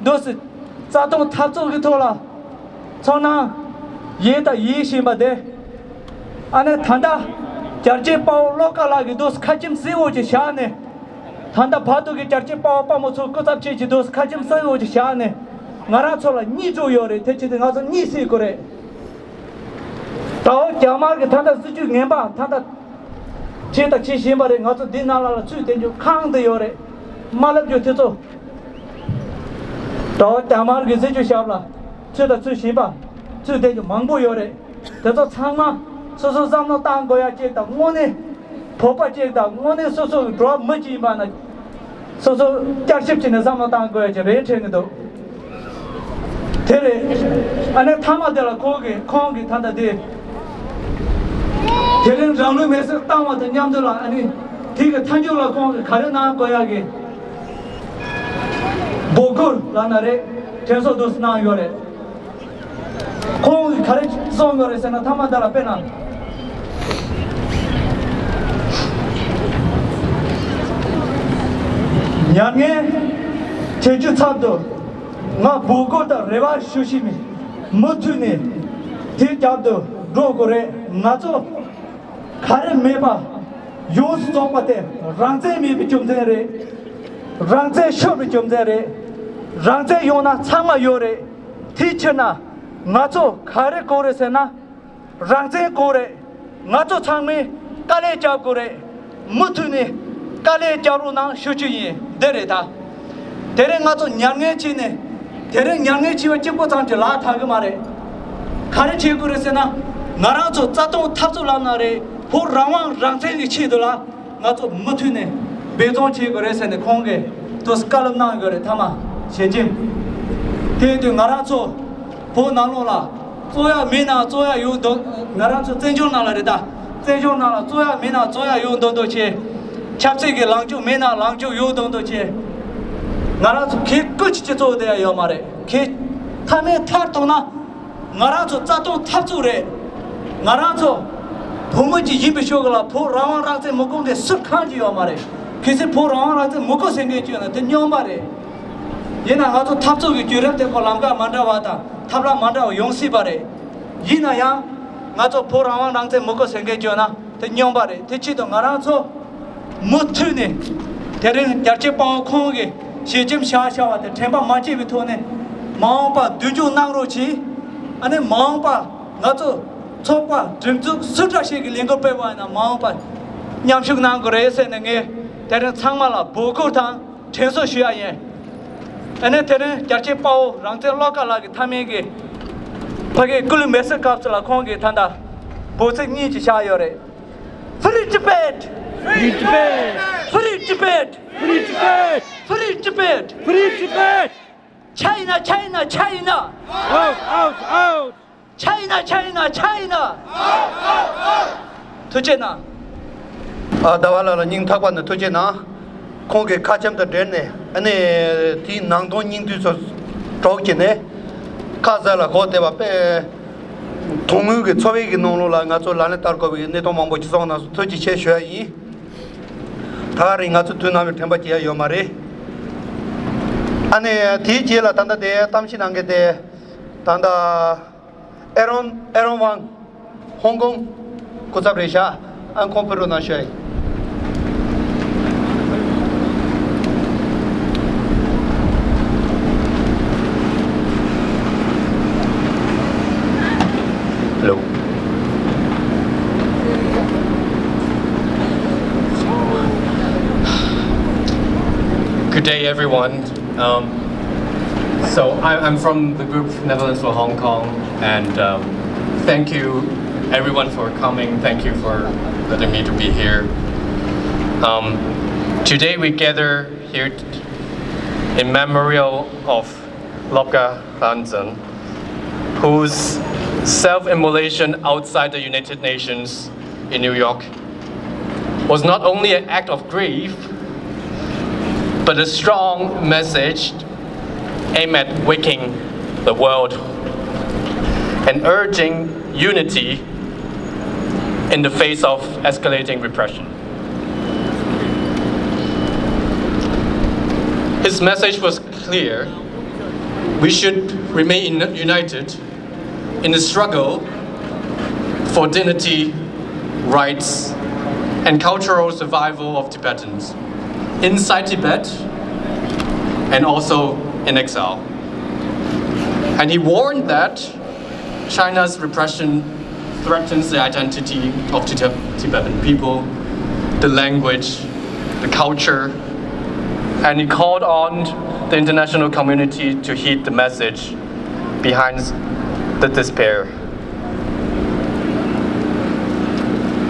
འདུག་སེ་རྩ་སྟོང་འཐབ་རྩོད་ཀྱི་ཐོག་ལ་ཚོར་སྣང་ཡོད་དང་ཡོད་བཞིན་པ་དེ། ཨ་ནི་ད་ལྟ་རྒྱལ་གཅེས་དཔའ་བོ་བློ་དཀར་ལགས་ཀྱིས་འདུག་སེ་ཁ་ཆེམས་གསལ་བོ་ཅིག་བཞག་ནས། ད་ལྟ་བར་དུ་གི་རྒྱལ་གཅེས་དཔའ་བོ་དཔའ་མོ་ཚོ་སྐུ་ཚབ་བྱས་ཀྱི་འདུག་སེ་ཁ་ཆེམས་གསལ་བོ་ཅིག་བཞག་ནས། ང་རང་ཚོ་ལ་གཉིད་བྲོ་ཡོད་རེད། དེ་བྱས་ཏེ་ང་ཚོ་གཉིད་སད་དགོས་རེད། དགྲ་བོ་རྒྱ་དམར་གྱི་ད་ལྟ་སྲིད་བྱུས་ངན་པ་ད་ལྟ་བྱས་དང་བྱེད་བཞིན་པ་རེད། ང་ཚོ་འདི་ནང་ལ་ལ་ཚུད་བསྡད་རྒྱུ་ཁག་འདི་ཡོད་རེད། མ་ལབ་རྒྱུ་དེ་ཚོ། དགྲ་བོ་རྒྱ་དམར་གྱི་སྲིད་བྱུས་ཞབས་ལ་ཚུད་དང་ཚུད་བཞིན་པ། ཚུད་བསྡད་རྒྱུ་མང་པོ་ཡོད་རེད། དེ་ཚོ་ཚང་མ་སོ་སོ་བསམ་བློ་བཏང་དགོས་ཡ་གཅིག་དང་། དངོས་གནས་བོད་པ་གཅིག་དང་། དངོས་གནས་སོ་སོ་གི་འགྲོ་བ་མི་གཅིག་ཡིན་པ་ན། སོ་སོ་བསྐྱར་ཞིབ་བྱས་ནས་བསམ་བློ་བཏང་དགོས་ཡ་གཅིག་རེད་དྲན་གྱི་འདུག་དེ་རེད། ཨ་ནི་མཐའ་མ་དེ་ལ་ཁོང་གིས་ཁོང་གིས་ད་ལྟ་དེ་དེ་རིང་རང་ལུས་མེར་སྲེག་བཏང་བ་དང་མཉམ་དུ་ལ། ཨ་ནི་དེ་གི་མཐའ་མཇུག་ལ་ཁོང་གིས་ག་རེ་གནང་དགོས་ཡ་གི་འབོད་སྐུལ་ལབ་ན་རེད། དྲན་གསོ་འདུག་སེ་གནང་ཡོད་རེད། ཁོང་གིས་ག་རེ་གསུངས་ཡོད་རེད་ཟེར་ན། མཐའ་མ་དེ་ལ་དཔེར་ན། མྱ་ངན་བྱེད་རྒྱུ་ཚབ་ཏུ་ང་འབོད་སྐུལ་དང་རེ་བ་ཞུ་བཞིན་མི་མུ་མཐུད་ནས་དེའི་རྒྱབ་ཏུ་འགྲོ་དགོས་རེད། ང་ཚོ་ག་རེ་མེད་པ་ཡོངས་སུ་རྫོགས་པ་དེ་རང་བཙན་མེད་པའི་རྒྱུ་མཚན་རེད། རང་བཙན་ཤོར་བའི་རྒྱུ་མཚན་རེད། རང་བཙན་ཡོང་ན་ཚང་མ་ཡོད་རེད། དེའི་ཕྱིར་ན་ང་ཚོ་ག་རེ་དགོས་རེད་ཟེར་ན། རང་བཙན་དགོས་རེད། ང་ཚོ་ཚང་མས་དཀའ་ལས་རྒྱབ་དགོས་རེད། མུ་མཐུད་ནས་དཀའ་ལས་རྒྱབ་རོགས་གནང་ཞུ་རྒྱུ་ཡིན། འདི་རེད་ད། དེ་རིང་ང་ཚོ་མྱ་ངན་བྱས་ནས། དེ་རིང་མྱ་ངན་བྱས་པ་གཅིག་པོ་ཙམ་གྱིས་ལག་ཐག་གི་མ་རེད། ག་རེ་བྱེད་དགོས་རེད་ཟེར་ན། ང་རང་ཚོ་རྩ་སྟོང་འཐབ་རྩོད་ལབ་ན་རེད། བོད་རང་དབང་རང་བཙན་གྱི་ཆེད་དུ་ལ། ང་ཚོ་མུ་མཐུད་ནས་འབད་བརྩོན་བྱེད་དགོས་རེད་ཟེར་ནས་ཁོང་གིས་དུས་བཀའ་སློབ་གནང་དགོས་རེད། མཐའ་མ་ཞལ་ཆེམས། དེ་དུས་ང་རང་ཚོ་བོད་ནང་ལོགས་ལ་རྩོད་ཡ་མེད་ན་རྩོད་ཡ་ཡོང་དོ། ང་རང་ཚོ་བཙན་བྱོལ་ནང་ལ་རེད་ད། བཙན་བྱོལ་ནང་ལ་རྩོད་ཡ་མེད་ན་རྩོད་ཡ་ཡོང་དོ་དོ་བྱས། ཆབ་སྲིད་ཀྱི་ལངས་ཕྱོགས་མེད་ན་ལངས་ཕྱོགས་ཡོང་དོ་དོ་བྱས། ང་རང་ཚོ་གད་སྐུད་ཅིག་སྤྱི་ཚོགས་དེ་ཡ་ཡོད་མ་རེད། གད་མཐའ་མའི་མཐར་གཏུགས་ན། ང་རང་ཚོ་རྩ་སྟོང་འཐབ་རྩོད་རེད། ང་རང་ཚོ་བོད་མི་གཅིག་ཡིན་པའི་ཤུགས་ལ་བོད་རང་དབང་རང་བཙན་མི་དགོས་མཁན་སུ་གང་གཅིག་ཡོད་མ་རེད། གལ་སྲིད་བོད་རང་དབང་རང་བཙན་མི་དགོས་ཟེར་མཁན་གཅིག་ཡོད་ན་དེ་རྙོག་པ་རེད། ཡིན་ན་ང་ཚོ་འཐབ་རྩོད་ཀྱི་བརྒྱུད་རིམ་དེ་ཁོ་ལམ་ཁ་མ་འདྲ་བ་དང་ཐབས་ལམ་མ་འདྲ་བ་ཡོང་སྲིད་པ་རེད། ཡིན་ན་ཡང་ང་ཚོ་བོད་རང་དབང་རང་བཙན་མི་དགོས་ཟེར་མཁན་བརྗོད་ན་དེ་སྨྱོན་པ་རེད། དེ་ཆེད་དུ་ང་རང་ཚོ་མུ་མཐུད་ནས་དེ་རིང་རྒྱལ་གཅེས་དཔའ་བོ་ཁོང་གི་ཞལ་ཆེམས་བཞག་བཞག་པ་དེ་དྲན་པ་མ་བརྗེད་པའི་ཐོག་ནས་མ་འོངས་པ་མདུན་སྐྱོད་གནང་རོགས་གྱིས། ཨ་ནི་མ་འོངས་པ་ང་ཚོ་ཚོགས་པ་སྒྲིག་འཛུགས་སུ་འདྲ་ཞིག་གི་ལས་འགུལ་སྤེལ་བ་ཡིན་ན་མ་འོངས་པ་མཉམ་ཞུགས་གནང་དགོས་རེད་ཟེར་ནས་ངས་དེ་རིང་ཚང་མ་ལ་འབོད་སྐུལ་དང་། དྲན་གསོ་ཞུ་ཡ་ཡིན། ཨ་ནི་དེ་རིང་རྒྱལ་གཅེས་དཔའ་བོ་རང་བཙན་བློ་དགའ་ལགས་ཀྱི་མཐའ་མའི་གི་ཕ་གིའི་སྐུ་ལུས་མེ་སྲེག་སྐབས་སུ་ལ་ཁོང་གིས་ད་ལྟ་འབོད་ཚིག་གཉིས་ཀྱི་བཞག་ཡོད་རེད། Free Tibet! Free Tibet! Free Tibet! Free Tibet! Free Tibet! Free Tibet! China, China, China! Out, out, out! China, China, China! ཐུགས་རྗེ་གནང་། ཨ། ཟླ་བ་ལགས་ལ་སྙིང་ཐག་པ་ནས་ཐུགས་རྗེ་གནང་། ཁོང་གི་ཁ་ཆེམས་དང་འབྲེལ་ནས་ཨ་ནི་དེའི་ནང་དོན་སྙིང་བསྡུས་ཚོ་སྒྲོག་བྱས་ནས་ཁ་ཟས་ལ་གོ་བདེ་བ་དཔེ་དོན་དངོས་ཀྱི་འཚོ་བའི་གི་ནང་ལོགས་ལ་ང་ཚོ་ལག་ལེན་བསྟར་དགོས་པའི་གནས་སྟངས་མང་པོ་ཅིག་གསུངས་གནང་སོང་། ཐུགས་རྗེ་ཆེ་ཞུ་ཡ་ཡིན། ད་ག་རེད། ང་ཚོ་དུས་ནམ་ཡང་དྲན་པ་བརྗེད་ཡ་ཡོད་མ་རེད། ཨ་ནི་དེའི་རྗེས་ལ་ད་ལྟ་དེ་གཏམ་བཤད་གནང་མཁན་དེ་ད་ལྟ། ཨེ་རོན། ཨེ་རོན་ཝང་། ཧོང་ཀོང་སྐུ་ཚབ་རེད་ཤག་ཨ། ཁོང་ཕེབས་རོགས་གནང་ཞུ་ཡ་ཡིན། Hello. Good day, everyone. Um, so I, I'm from the group Netherlands for Hong Kong, and um, thank you everyone for coming. Thank you for letting me to be here. Um, today we gather here t- in memorial of Lobga Khanzan, whose self-immolation outside the United Nations in New York was not only an act of grief, but a strong message aimed at waking the world and urging unity in the face of escalating repression. His message was clear. We should remain united in the struggle for dignity, rights, and cultural survival of Tibetans inside Tibet and also in exile. And he warned that China's repression threatens the identity of Tibet- Tibetan people, the language, the culture, and he called on the international community to heed the message behind the despair.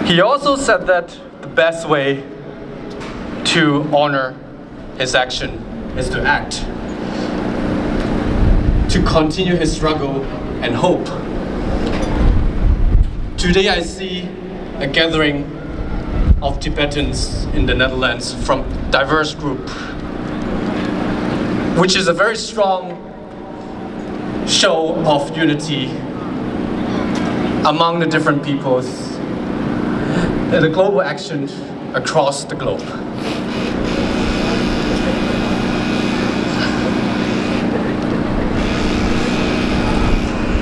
He also said that the best way to honor his action is to act, to continue his struggle and hope. Today I see a gathering of Tibetans in the Netherlands from diverse group, which is a very strong show of unity among the different peoples and the global action across the globe.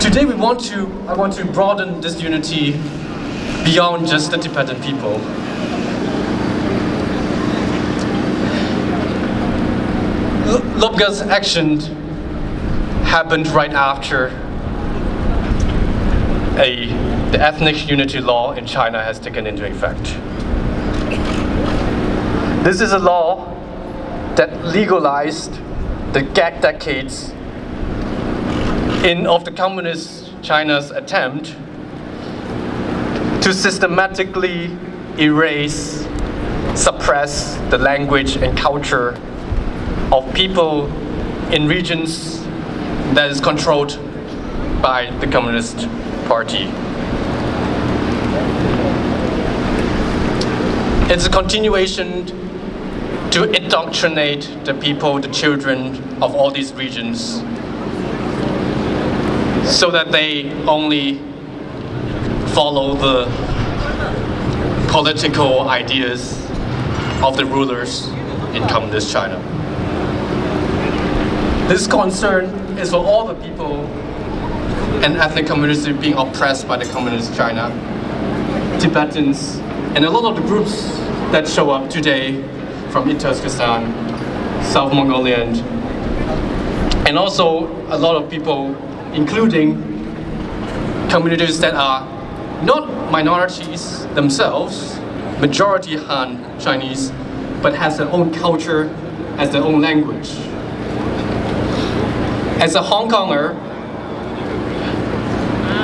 Today we want to, I want to broaden this unity beyond just the Tibetan people. L- Lobga's action happened right after a, the ethnic unity law in China has taken into effect. This is a law that legalized the gag decades in, of the communist China's attempt to systematically erase, suppress the language and culture of people in regions that is controlled by the Communist Party. It's a continuation to indoctrinate the people, the children of all these regions, so that they only follow the political ideas of the rulers in communist China. This concern is for all the people and ethnic communities being oppressed by the communist China, Tibetans, and a lot of the groups that show up today from East Turkestan, South Mongolia, and also a lot of people, including communities that are not minorities themselves, majority Han Chinese, but has their own culture, has their own language. As a Hong Konger,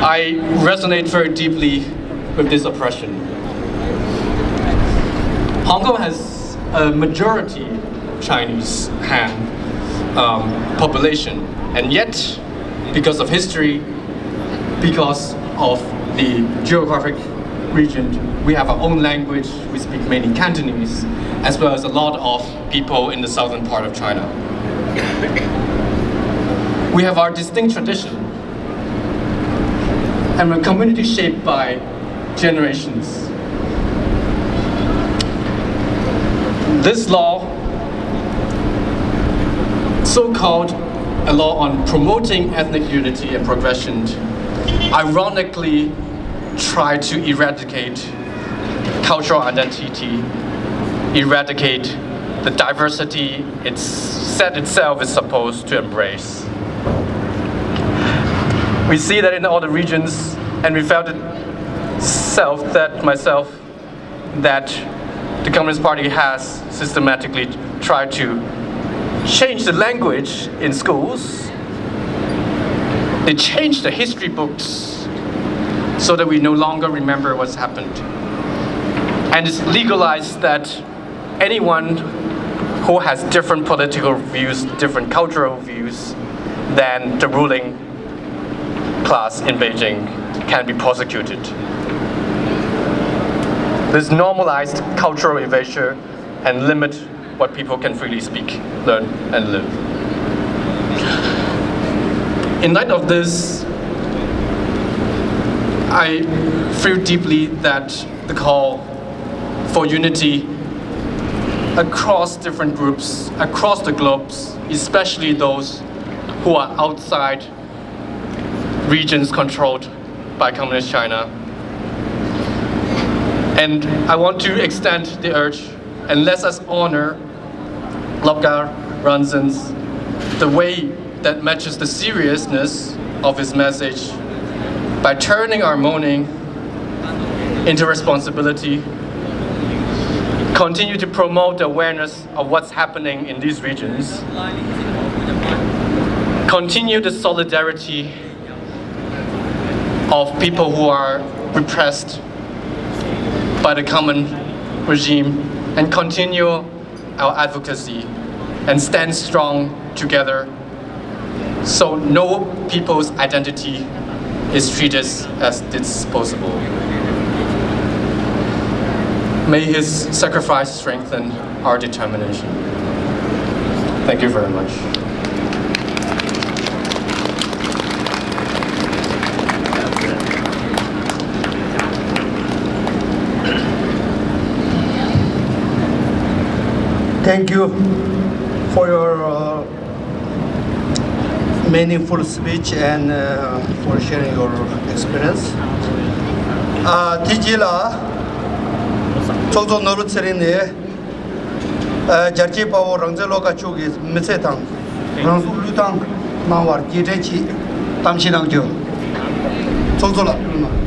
I resonate very deeply with this oppression. Hong Kong has a majority Chinese Han, um, population, and yet, because of history, because of the geographic region, we have our own language. We speak mainly Cantonese, as well as a lot of people in the southern part of China. We have our distinct tradition and a community shaped by generations. This law, so-called a law on promoting ethnic unity and progression, ironically try to eradicate cultural identity, eradicate the diversity it said itself is supposed to embrace. We see that in all the regions, and we felt it self, that myself, that the Communist Party has systematically tried to change the language in schools. They changed the history books so that we no longer remember what's happened. And it's legalized that anyone who has different political views, different cultural views than the ruling class in Beijing can be prosecuted. This normalized cultural erasure and limit what people can freely speak, learn, and live. In light of this, I feel deeply that the call for unity across different groups, across the globes, especially those who are outside regions controlled by Communist China. And I want to extend the urge and let us honor Lobgar Ranzan's the way that matches the seriousness of his message by turning our mourning into responsibility, continue to promote the awareness of what's happening in these regions, continue the solidarity of people who are repressed by the common regime, and continue our advocacy and stand strong together so no people's identity is treated as disposable. May his sacrifice strengthen our determination. Thank you very much. Thank you for your uh, meaningful speech and uh, for sharing your experience. ཨ་དེ་རྗེས་ལ་ཚོགས་གཙོ་ནོར་བུ་ཚེ་རིང་ནས་ཨ་རྒྱལ་གཅེས་དཔའ་བོ་རང་བཙན་བློ་དགའ་མཆོག་གི་མི་ཚེ་དང་། རང་གཟུགས་བློས་བཏང་གནང་བར་རྗེས་དྲན་གྱིས་གཏམ་བཤད་གནང་རྒྱུ། ཚོགས་གཙོ་ལགས། ཨ། ཨ།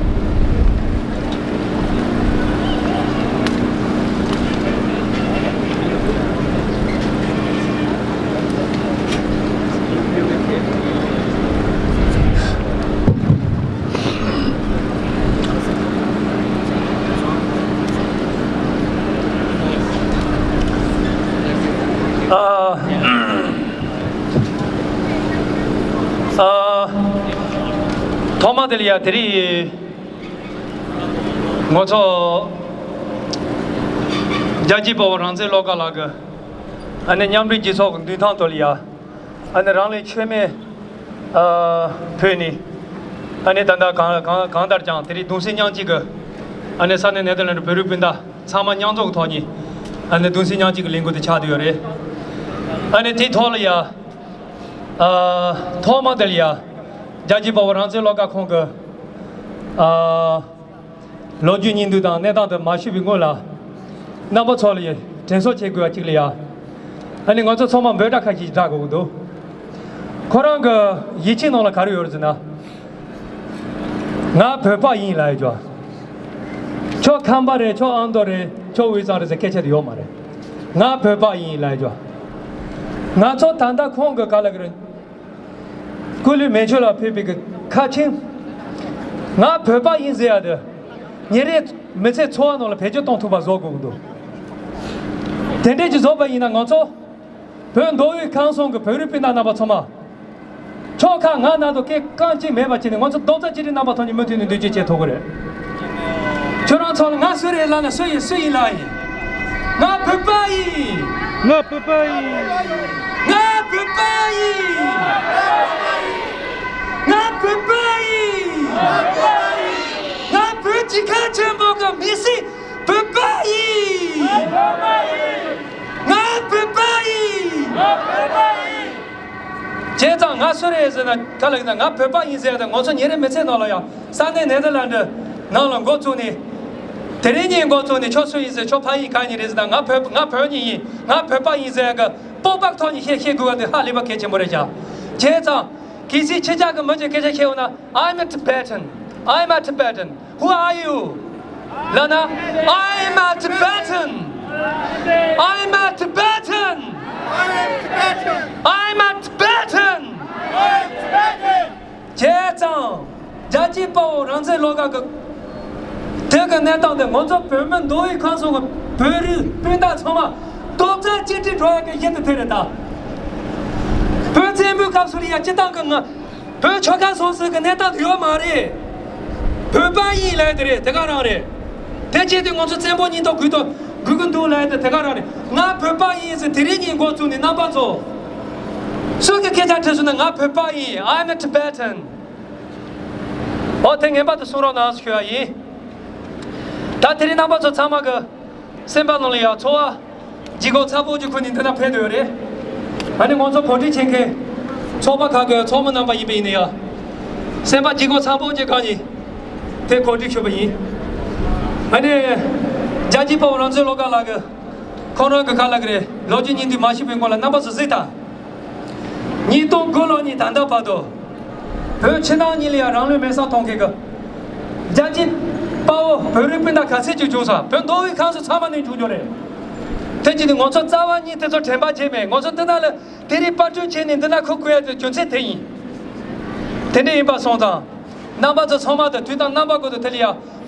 ཐོག་མ་དེ་ལ་ཡ་དེ་རིང་ང་ཚོ་རྒྱལ་གཅེས་དཔའ་བོ་རང་བཙན་བློ་དགའ་ལགས་ཀྱི་ཨ་ནི་མཉམ་འབྲེལ་རྒྱལ་ཚོགས་ཀྱི་མདུན་ཐང་དུ་ལ་ཡ་ཨ་ནི་རང་ལས་མཆོད་མེ་ཨ་ཕུལ་ནས་ཨ་ནི་ད་ལྟ་གང་གང་གང་ལྟར་ཀྱང་དེ་རིང་གདུང་སེམས་མཉམ་སྐྱེད་ཀྱི་ཨ་ནི་ས་གནས་ནེ་དར་ལེནཌ་བོད་རིགས་སྤུན་ཟླ་ཚང་མ་མཉམ་འཛོམས་ཀྱི་ཐོག་ནས་ཨ་ནི་གདུང་སེམས་མཉམ་སྐྱེད་ཀྱི་ལས་འགུལ་དེ་ཆགས་བསྡད་ཡོད་རེད། ཨ་ནི་དེའི་ཐོག་ལ་ཡ། ཨ། ཐོག་མ་དེ་ལ་ཡ། རྒྱལ་གཅེས་དཔའ་བོ་རང་བཙན་བློ་དགའ་ཁོང་གི། ཨ། ལོ་རྒྱུས་སྙིང་བསྡུས་དང་གནས་སྟངས་དེ་མ་ཞུས་པའི་སྔོན་ལ། རྣམ་པ་ཚོ་ལ་ཡ་དྲན་གསོ་བྱེད་དགོས་པ་གཅིག་ལ་ཡ། ཨ་ནི་ང་ཚོ་ཚང་མ་འབོད་སྒྲ་ཁ་ཤས་བསྒྲགས་དགོས་ཀྱི་འདུག་ཁོ་རང་གི་ཡིག་ཆའི་ནང་ལ་ག་རེ་ཡོད་རེད་ཟེར་ན། ང་བོད་པ་ཡིན་ལབ་ཡོད་ཀྱང་། ཁྱོད་ཁམས་པ་རེད། ཁྱོད་ཨ་མདོ་རེད། ཁྱོད་དབུས་གཙང་རེད་ཟེར་སྐད་ཆ་དེ་ཡོད་མ་རེད། ང་བོད་པ་ཡིན་ལབ་ཡོད་ཀྱང་། ང་ཚོ་ད་ལྟ་ཁོང་གི་ག་ལ་གི་རེད། སྐུ་ལུས་མེ་མཆོད་ལ་ཕུལ་བའི་གི་ཁ་ཆེམས། ང་བོད་པ་ཡིན་ཟེར་ཡ་དེ། ཉིན་རེ་མི་ཚེ་འཚོ་བ་ནང་ལ་བེད་སྤྱོད་གཏོང་ཐུབ་པ་བཟོ་དགོས་ཀྱི་འདུག་དེ་འདྲས་ཀྱི་བཟོ་བ་ཡིན་ན་ང་ཚོ། བོད་མདོ་དབུས་ཁམས་གསུམ་གྱི་བོད་རིགས་སྤུན་ཟླ་རྣམ་པ་ཚང་མ། ཁྱོད་ཁ་ང་ནང་དུ་སྐད་རྐང་གཅིག་མེད་པ་བྱས་ནས་ང་ཚོ་རྡོག་རྩ་གཅིག་སྒྲིལ་རྣམ་པ་ཐོག་ནས་མུ་མཐུད་ནས་མདུན་སྐྱོད་བྱེད་ཐུབ་ཀྱི་རེད། ཁྱོད་རང་ཚོ་ལ་ང་སུ་རེད་ལབ་ན་སུ་ཡིན། སུ་ཡིན་ལབ་ཡིན། ང་བོད་པ་ཡིན། ང་བོད་པ་ཡིན། ང་བོད་པ་ཡིན། ང་བོད་པ་ཡིན། ང་བོད་ཀྱི་ཁ་ཆེན་པོ་གི་མི་སེར་བོད་པ་ཡིན། ང་བོད་པ་ཡིན། བྱས་ཙང་ང་སུ་རེད་ཟེར་ན་ག་ལ་ཡིན་ན། ང་བོད་པ་ཡིན་ཟེར་ཡ་དང་། ང་ཚོ་ཉིན་རེ་མི་ཚེ་ནང་ལ་ཡང་ས་གནས་ནེ་དར་ལན་ཌི་ནང་ལ་འགོ་བཙུགས་ནས། དེ་རིང་ཉིན་འགོ་བཙུགས་ནས་ཁྱོད་སུ་ཡིན་ཟེར། ཁྱོད་ཕ་ཡུལ་ག་ནས་རེད་ཟེར་ན། ང་བོད་ང་བོད་ནས་ཡིན། ང་བོད་པ་ཡིན་ཟེར་ཡ་གི་སྤོབས་པ་ཐོག་ནས་བཤད་བཤད་དགོས་པ་དེ་ཧ་ལས་པ་གལ་ཆེན་པོ་རེད་ཤག་བྱས་ཙང་གལ་སྲིད་ཕྱི་རྒྱལ་གི་མི་ཚོས་སྐད་ཆ་བཤད་འོང་ན། I'm a Tibetan. I'm a Tibetan. Who are you? ལབ་ན། I'm a Tibetan. I'm a Tibetan. I'm a Tibetan. བྱས་ཙང་རྒྱལ་གཅེས་དཔའ་བོ་རང་བཙན་བློ་དགའ་གི་དེ་གི་གནས་སྟངས་དེ། ང་ཚོ་བོད་མི་མདོ་དབུས་ཁམས་གསུམ་གི་བོད་རིགས་སྤུན་ཟླ་ཚང་མ་རྡོག་རྩ་གཅིག་སྒྲིལ་འགྲོ་ཡ་གི་གཞི་དེ་དེ་རེད་ད། བོད་བཙན་པོའི་སྐབས་སུ་ལ་ཡ་སྤྱི་བཏང་གི་ང་བོད་ཆོལ་ཁ་སོ་སོའི་གི་གནས་སྟངས་དེ་ཡོད་མ་རེད། བོད་པ་ཡིན་ལབ་ཡ་དེ་རེད། དེ་ག་རང་རེད། དེ་བྱས་དུས་ང་ཚོ་བཙན་པོ་ཉིན་ཐོ་དགོས་དོ་དགོས་ཀྱི་འདུག་ལབ་ཡ་དེ་དེ་ག་རང་རེད། ང་བོད་པ་ཡིན་ཟེར་དེ་རིང་ཉིན་འགོ་བཙུགས་ནས་རྣམ་པ་ཚོ། སུ་གི་སྐད་ཆ་དྲིས་སོང་ན་ང་བོད་པ་ཡིན། I'm a Tibetan. ཨོ་དེ་ངན་པ་དེ་གསུང་རོགས་གནང་ཞུ་ཡ་ཡིན། ད་དེ་རིང་རྣམ་པ་ཚོ་ཚང་མ་གི་སེམས་པ་ནང་ལ་ཡ་ཚོར་བ་ལྗིད་ཁོག་ཚ་པོ་ཅིག་ཁུར་ནས་འདི་ན་ཕེབས་འདོད་རེད། ཨ་ནི་ང་ཚོ་གོ་སྒྲིག་བྱེད་མཁན་ཚོགས་པ་ཁག་གི་ཚོགས་མི་རྣམ་པ་ཡིན་པ་ཡིན་ན་ཡང་། སེམས་པ་ལྗིད་ཁོག་ཚ་པོ་ཅིག་སྒང་ནས་དེ་གོ་སྒྲིག་ཞུས་པ་ཡིན། ཨ་ནི་རྒྱལ་གཅེས་དཔའ་བོ་རང་བཙན་བློ་དགའ་ལགས་ཀྱིས་ཁོང་རང་གི་ག་ལབ་ཀྱི་རེད། ལོ་རྒྱུས་སྙིང་བསྡུས་མ་ཞུས་པའི་སྔོན་ལ་རྣམ་པ་ཚོ་གཟིགས་དང་། ཉིས་སྟོང་དགུ་ལོ་ནས་ད་ལྟ་བར་དུ། བོད་ཕྱི་ནང་གཉིས་ལ་ཡང་རང་ལུས་མེར་སྲེག་གཏོང་མཁན་གྱི་རྒྱལ་གཅེས་དཔའ་བོ་བོད་རིགས་སྤུན་ཟླ་ག་ཚད་ཅིག་བྱུང་ས། བོད་མདོ་དབུས་ཁམས་གསུམ་ཚང་མ་ནས་བྱུང་རྒྱུ་རེད། དེ་བྱས་ནས་ང་ཚོ་རྩ་བ་ཉིད་དེ་ཚོ་དྲན་པ་བརྗེད་མེད། ང་ཚོ་འདི་ན་ལ་དེ་རིང་དཔར་སྐྲུན་བྱས་ནས་འདི་ན་ཁུར་དགོས་ཡ་དེ་རྒྱུ་མཚན་དེ་ཡིན། དེ་འདྲ་ཡིན་པ་སོང་ཙང་། རྣམ་པ་ཚོ་ཚང་མ་དང་དུས་དང་རྣམ་པ་ཀུན་ཏུ་དེ་ལ་ཡ་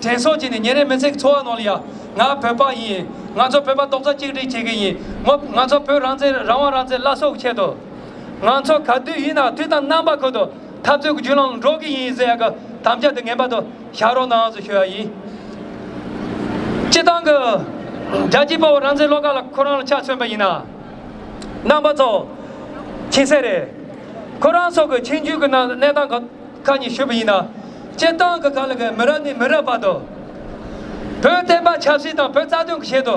དྲན་གསོ་བྱས་ནས་ཉིན་རེ་མི་ཚེ་གི་འཚོ་བ་ནང་ལ་ཡ་ང་བོད་པ་ཡིན། ང་ཚོ་བོད་པ་རྡོག་རྩ་གཅིག་སྒྲིལ་བྱེད་ཀྱི་ཡིན། ང་ང་ཚོ་བོད་རང་བཙན་རང་དབང་རང་བཙན་སླར་གསོ་གི་ཆེད་དུ། ང་ཚོ་ག་དུས་ཡིན་ན་དུས་དང་རྣམ་པ་ཀུན་ཏུ་འཐབ་རྩོད་ཀྱི་བརྒྱུད་ལམ་འགྲོ་གི་ཡིན་ཟེར་ཡ་གི་དམ་བཅའ་དེ་ངེས་པར་དུ་བཞག་རོགས་གནང་ཟེར་ཞུ་ཡ་ཡིན། སྤྱིར་བཏང་གི་རྒྱལ་གཅེས་དཔའ་བོ་རང་བཙན་བློ་དགའ་ལགས་ཁོ་རང་ལ་ཆ་མཚོན་པ་ཡིན་ན། རྣམ་པ་ཚོ་མཁྱེན་གསལ་རེད། ཁོ་རང་ཚོ་གི་ཆིངས་བརྒྱུད་ཀྱི་ནང་གནས་སྟངས་ཁག་ཁག་གཉིས་ཞུས་པ་ཡིན་ན། སྤྱིར་བཏང་གི་ག་ལ་གི་མི་རབས་ནས་མི་རབས་བར་དུ། བོད་བསྟན་པ་ཆབ་སྲིད་དང་བོད་རྩ་དོན་གྱི་ཆེད་དུ།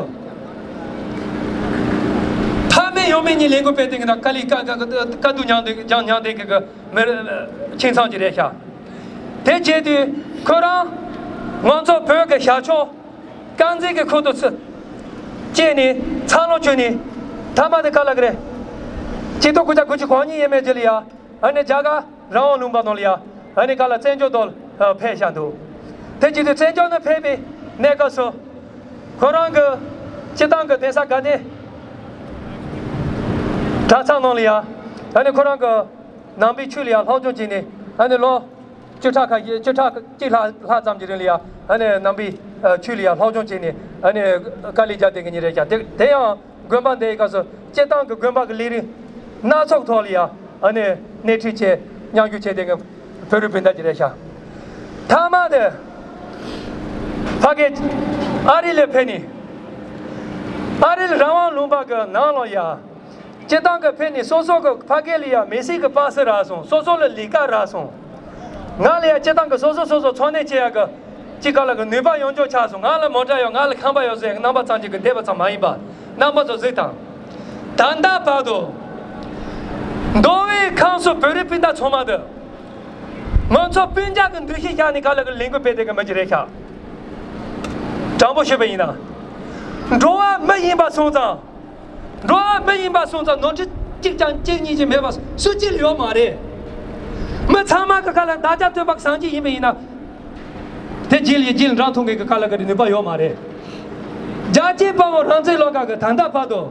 ཕ་མེས་ཡང་མེས་གཉིས་ལས་འགུལ་སྤེལ་ཏེ་གི་ན་དཀའ་ལས་དཀའ་དཀའ་དཀའ་སྡུག་མྱངས་ཏེ་མྱངས་མྱངས་ཏེ་གི་གི་མི་རབས་ཁྱིམ་ཚང་ཅིག་རེད་ཤག་དེ་བྱས་དུས་ཁོ་རང་ང་ཚོ་བོད་ཀྱི་ཤར་ཕྱོགས་དཀར་མཛེས་ཀྱི་ཁུལ་དུ་ཚུ་སྐྱེས་ནས་འཚར་ལོངས་བྱུང་ནས་མཐའ་མ་དེ་ག་ལ་གི་རེད། ཆིག་སྟོང་དགུ་བརྒྱ་དགུ་བཅུ་གོ་གཉིས་ཡས་མས་རྗེས་ལ་ཡ། ཨ་ནི་རྒྱ་གར་རང་དབང་ལུང་པ་ནང་ལ་ཡ། ཨ་ནི་ག་ལ་བཙན་བྱོལ་དུ་ཕེབས་བཞག་འདུག་དེ་བྱེད་དུས་བཙན་བྱོལ་ནས་ཕེབས་པའི་གནས་སྐབས་སུ། ཁོ་རང་གི་སྤྱིར་བཏང་གི་གདན་ས་དགའ་ལྡན་གྲྭ་ཚང་ནང་ལ་ཡ། ཨ་ནི་ཁོ་རང་གི་ནང་པའི་ཆོས་ལ་ཡ་སློབ་སྦྱོང་བྱས་ནས། ཨ་ནི་ལོ་བཅུ་ཕྲག་ཁ་ཤས་བཅུ་ཕྲག་གཅིག་ལྷག་ལྷག་ཙམ་གྱི་རིང་ལ་ཡ། ཨ་ནི་ནང་པའི་ཆོས་ལ་ཡ་སློབ་སྦྱོང་བྱས་ནས། ཨ་ནི་དཀའ་ལས་རྒྱག་བསྡད་མཁན་ཉིད་རེད་ཀྱང་། དེ་དེ་ཡང་། དགོན་པ་འདིའི་སྐབས་སུ་སྤྱིར་བཏང་གི་དགོན་པ་གི་ལས་རིམ་སྣ་ཚོགས་ཐོག་ལ་ཡ། ཨ་ནི་སྣེ་ཁྲིད་བྱས་མཉམ་ཞུགས་བྱས་བསྡད་མཁན་བོད་རིགས་སྤུན་ཟླ་ཅིག་རེད་ཤག་མཐའ་མ་དེ་ཕ་གི་ཨ་རི་ལ་ཕེབས་ནས། ཨ་རི་ལ་རང་དབང་ལུང་པ་གི་ནང་ལ་ཡ། སྤྱིར་བཏང་གི་ཕེབས་ནས་སོ་སོ་གི་ཕ་གི་ལ་ཡ་མི་སེར་གི་པ་སེ་རག་སོང་། སོ་སོ་ལ་ལས་ཀ་རག་སོང་། ང་ལ་ཡ་སྤྱིར་བཏང་གི་སོ་སོ་སོ་སོ་འཚོ་གནས་བྱེད་ཡ་གི་ཅི་ག་ལ་གི་ནུས་པ་ཡོང་ཆོག་ཆགས་སོང་། ང་ལ་མོ་ཊ་ཡོད། ང་ལ་ཁང་པ་ཡོད་ཟེར་རྣམ་པ་ཚང་གཅིག་གི་འདས་པ་ཙམ་མ་ཡིན་པ། རྣམ་པ་ཚོ་གཟིགས་དང་། ད་ལྟ་བར་དུ་ མདོ་དབུས་ཁམས་གསུམ་བོད་རིགས་སྤུན་ཟླ་ཚང་མ་དང་། ང་ཚོ་སྤུན་ཀྱག་གི་འདུ་ཤེས་བཞག་ནས་ག་ལ་གི་ལས་འགུལ་སྤེལ་བསྡད་གི་མི་ཅིག་རེད་ཤག་དྲང་པོ་ཤོད་པ་ཡིན་ན། འགྲོ་བ་མི་ཡིན་པ་སོང་ཙང་། འགྲོ་བ་མི་ཡིན་པ་སོང་ཙང་ནོར་འཁྲུལ་གཅིག་ཀྱང་གཅིག་གཉིས་ཀྱང་མེད་པ་སུ་གཅིག་ལ་ཡོད་མ་རེད། མི་ཚང་མ་གི་ཁ་ལ་བདག་ཅག་སྟོན་པ་སངས་རྒྱས་ཡིན་པ་ཡིན་ན། དེ་རྗེས་ལ་རྗེས་ལ་འབྲང་ཐུབ་མཁན་གྱི་ཁ་ལ་གི་ནུས་པ་ཡོད་མ་རེད། རྒྱལ་གཅེས་དཔའ་བོ་རང་བཙན་བློ་དགའ་གི་ད་ལྟ་བར་དུ།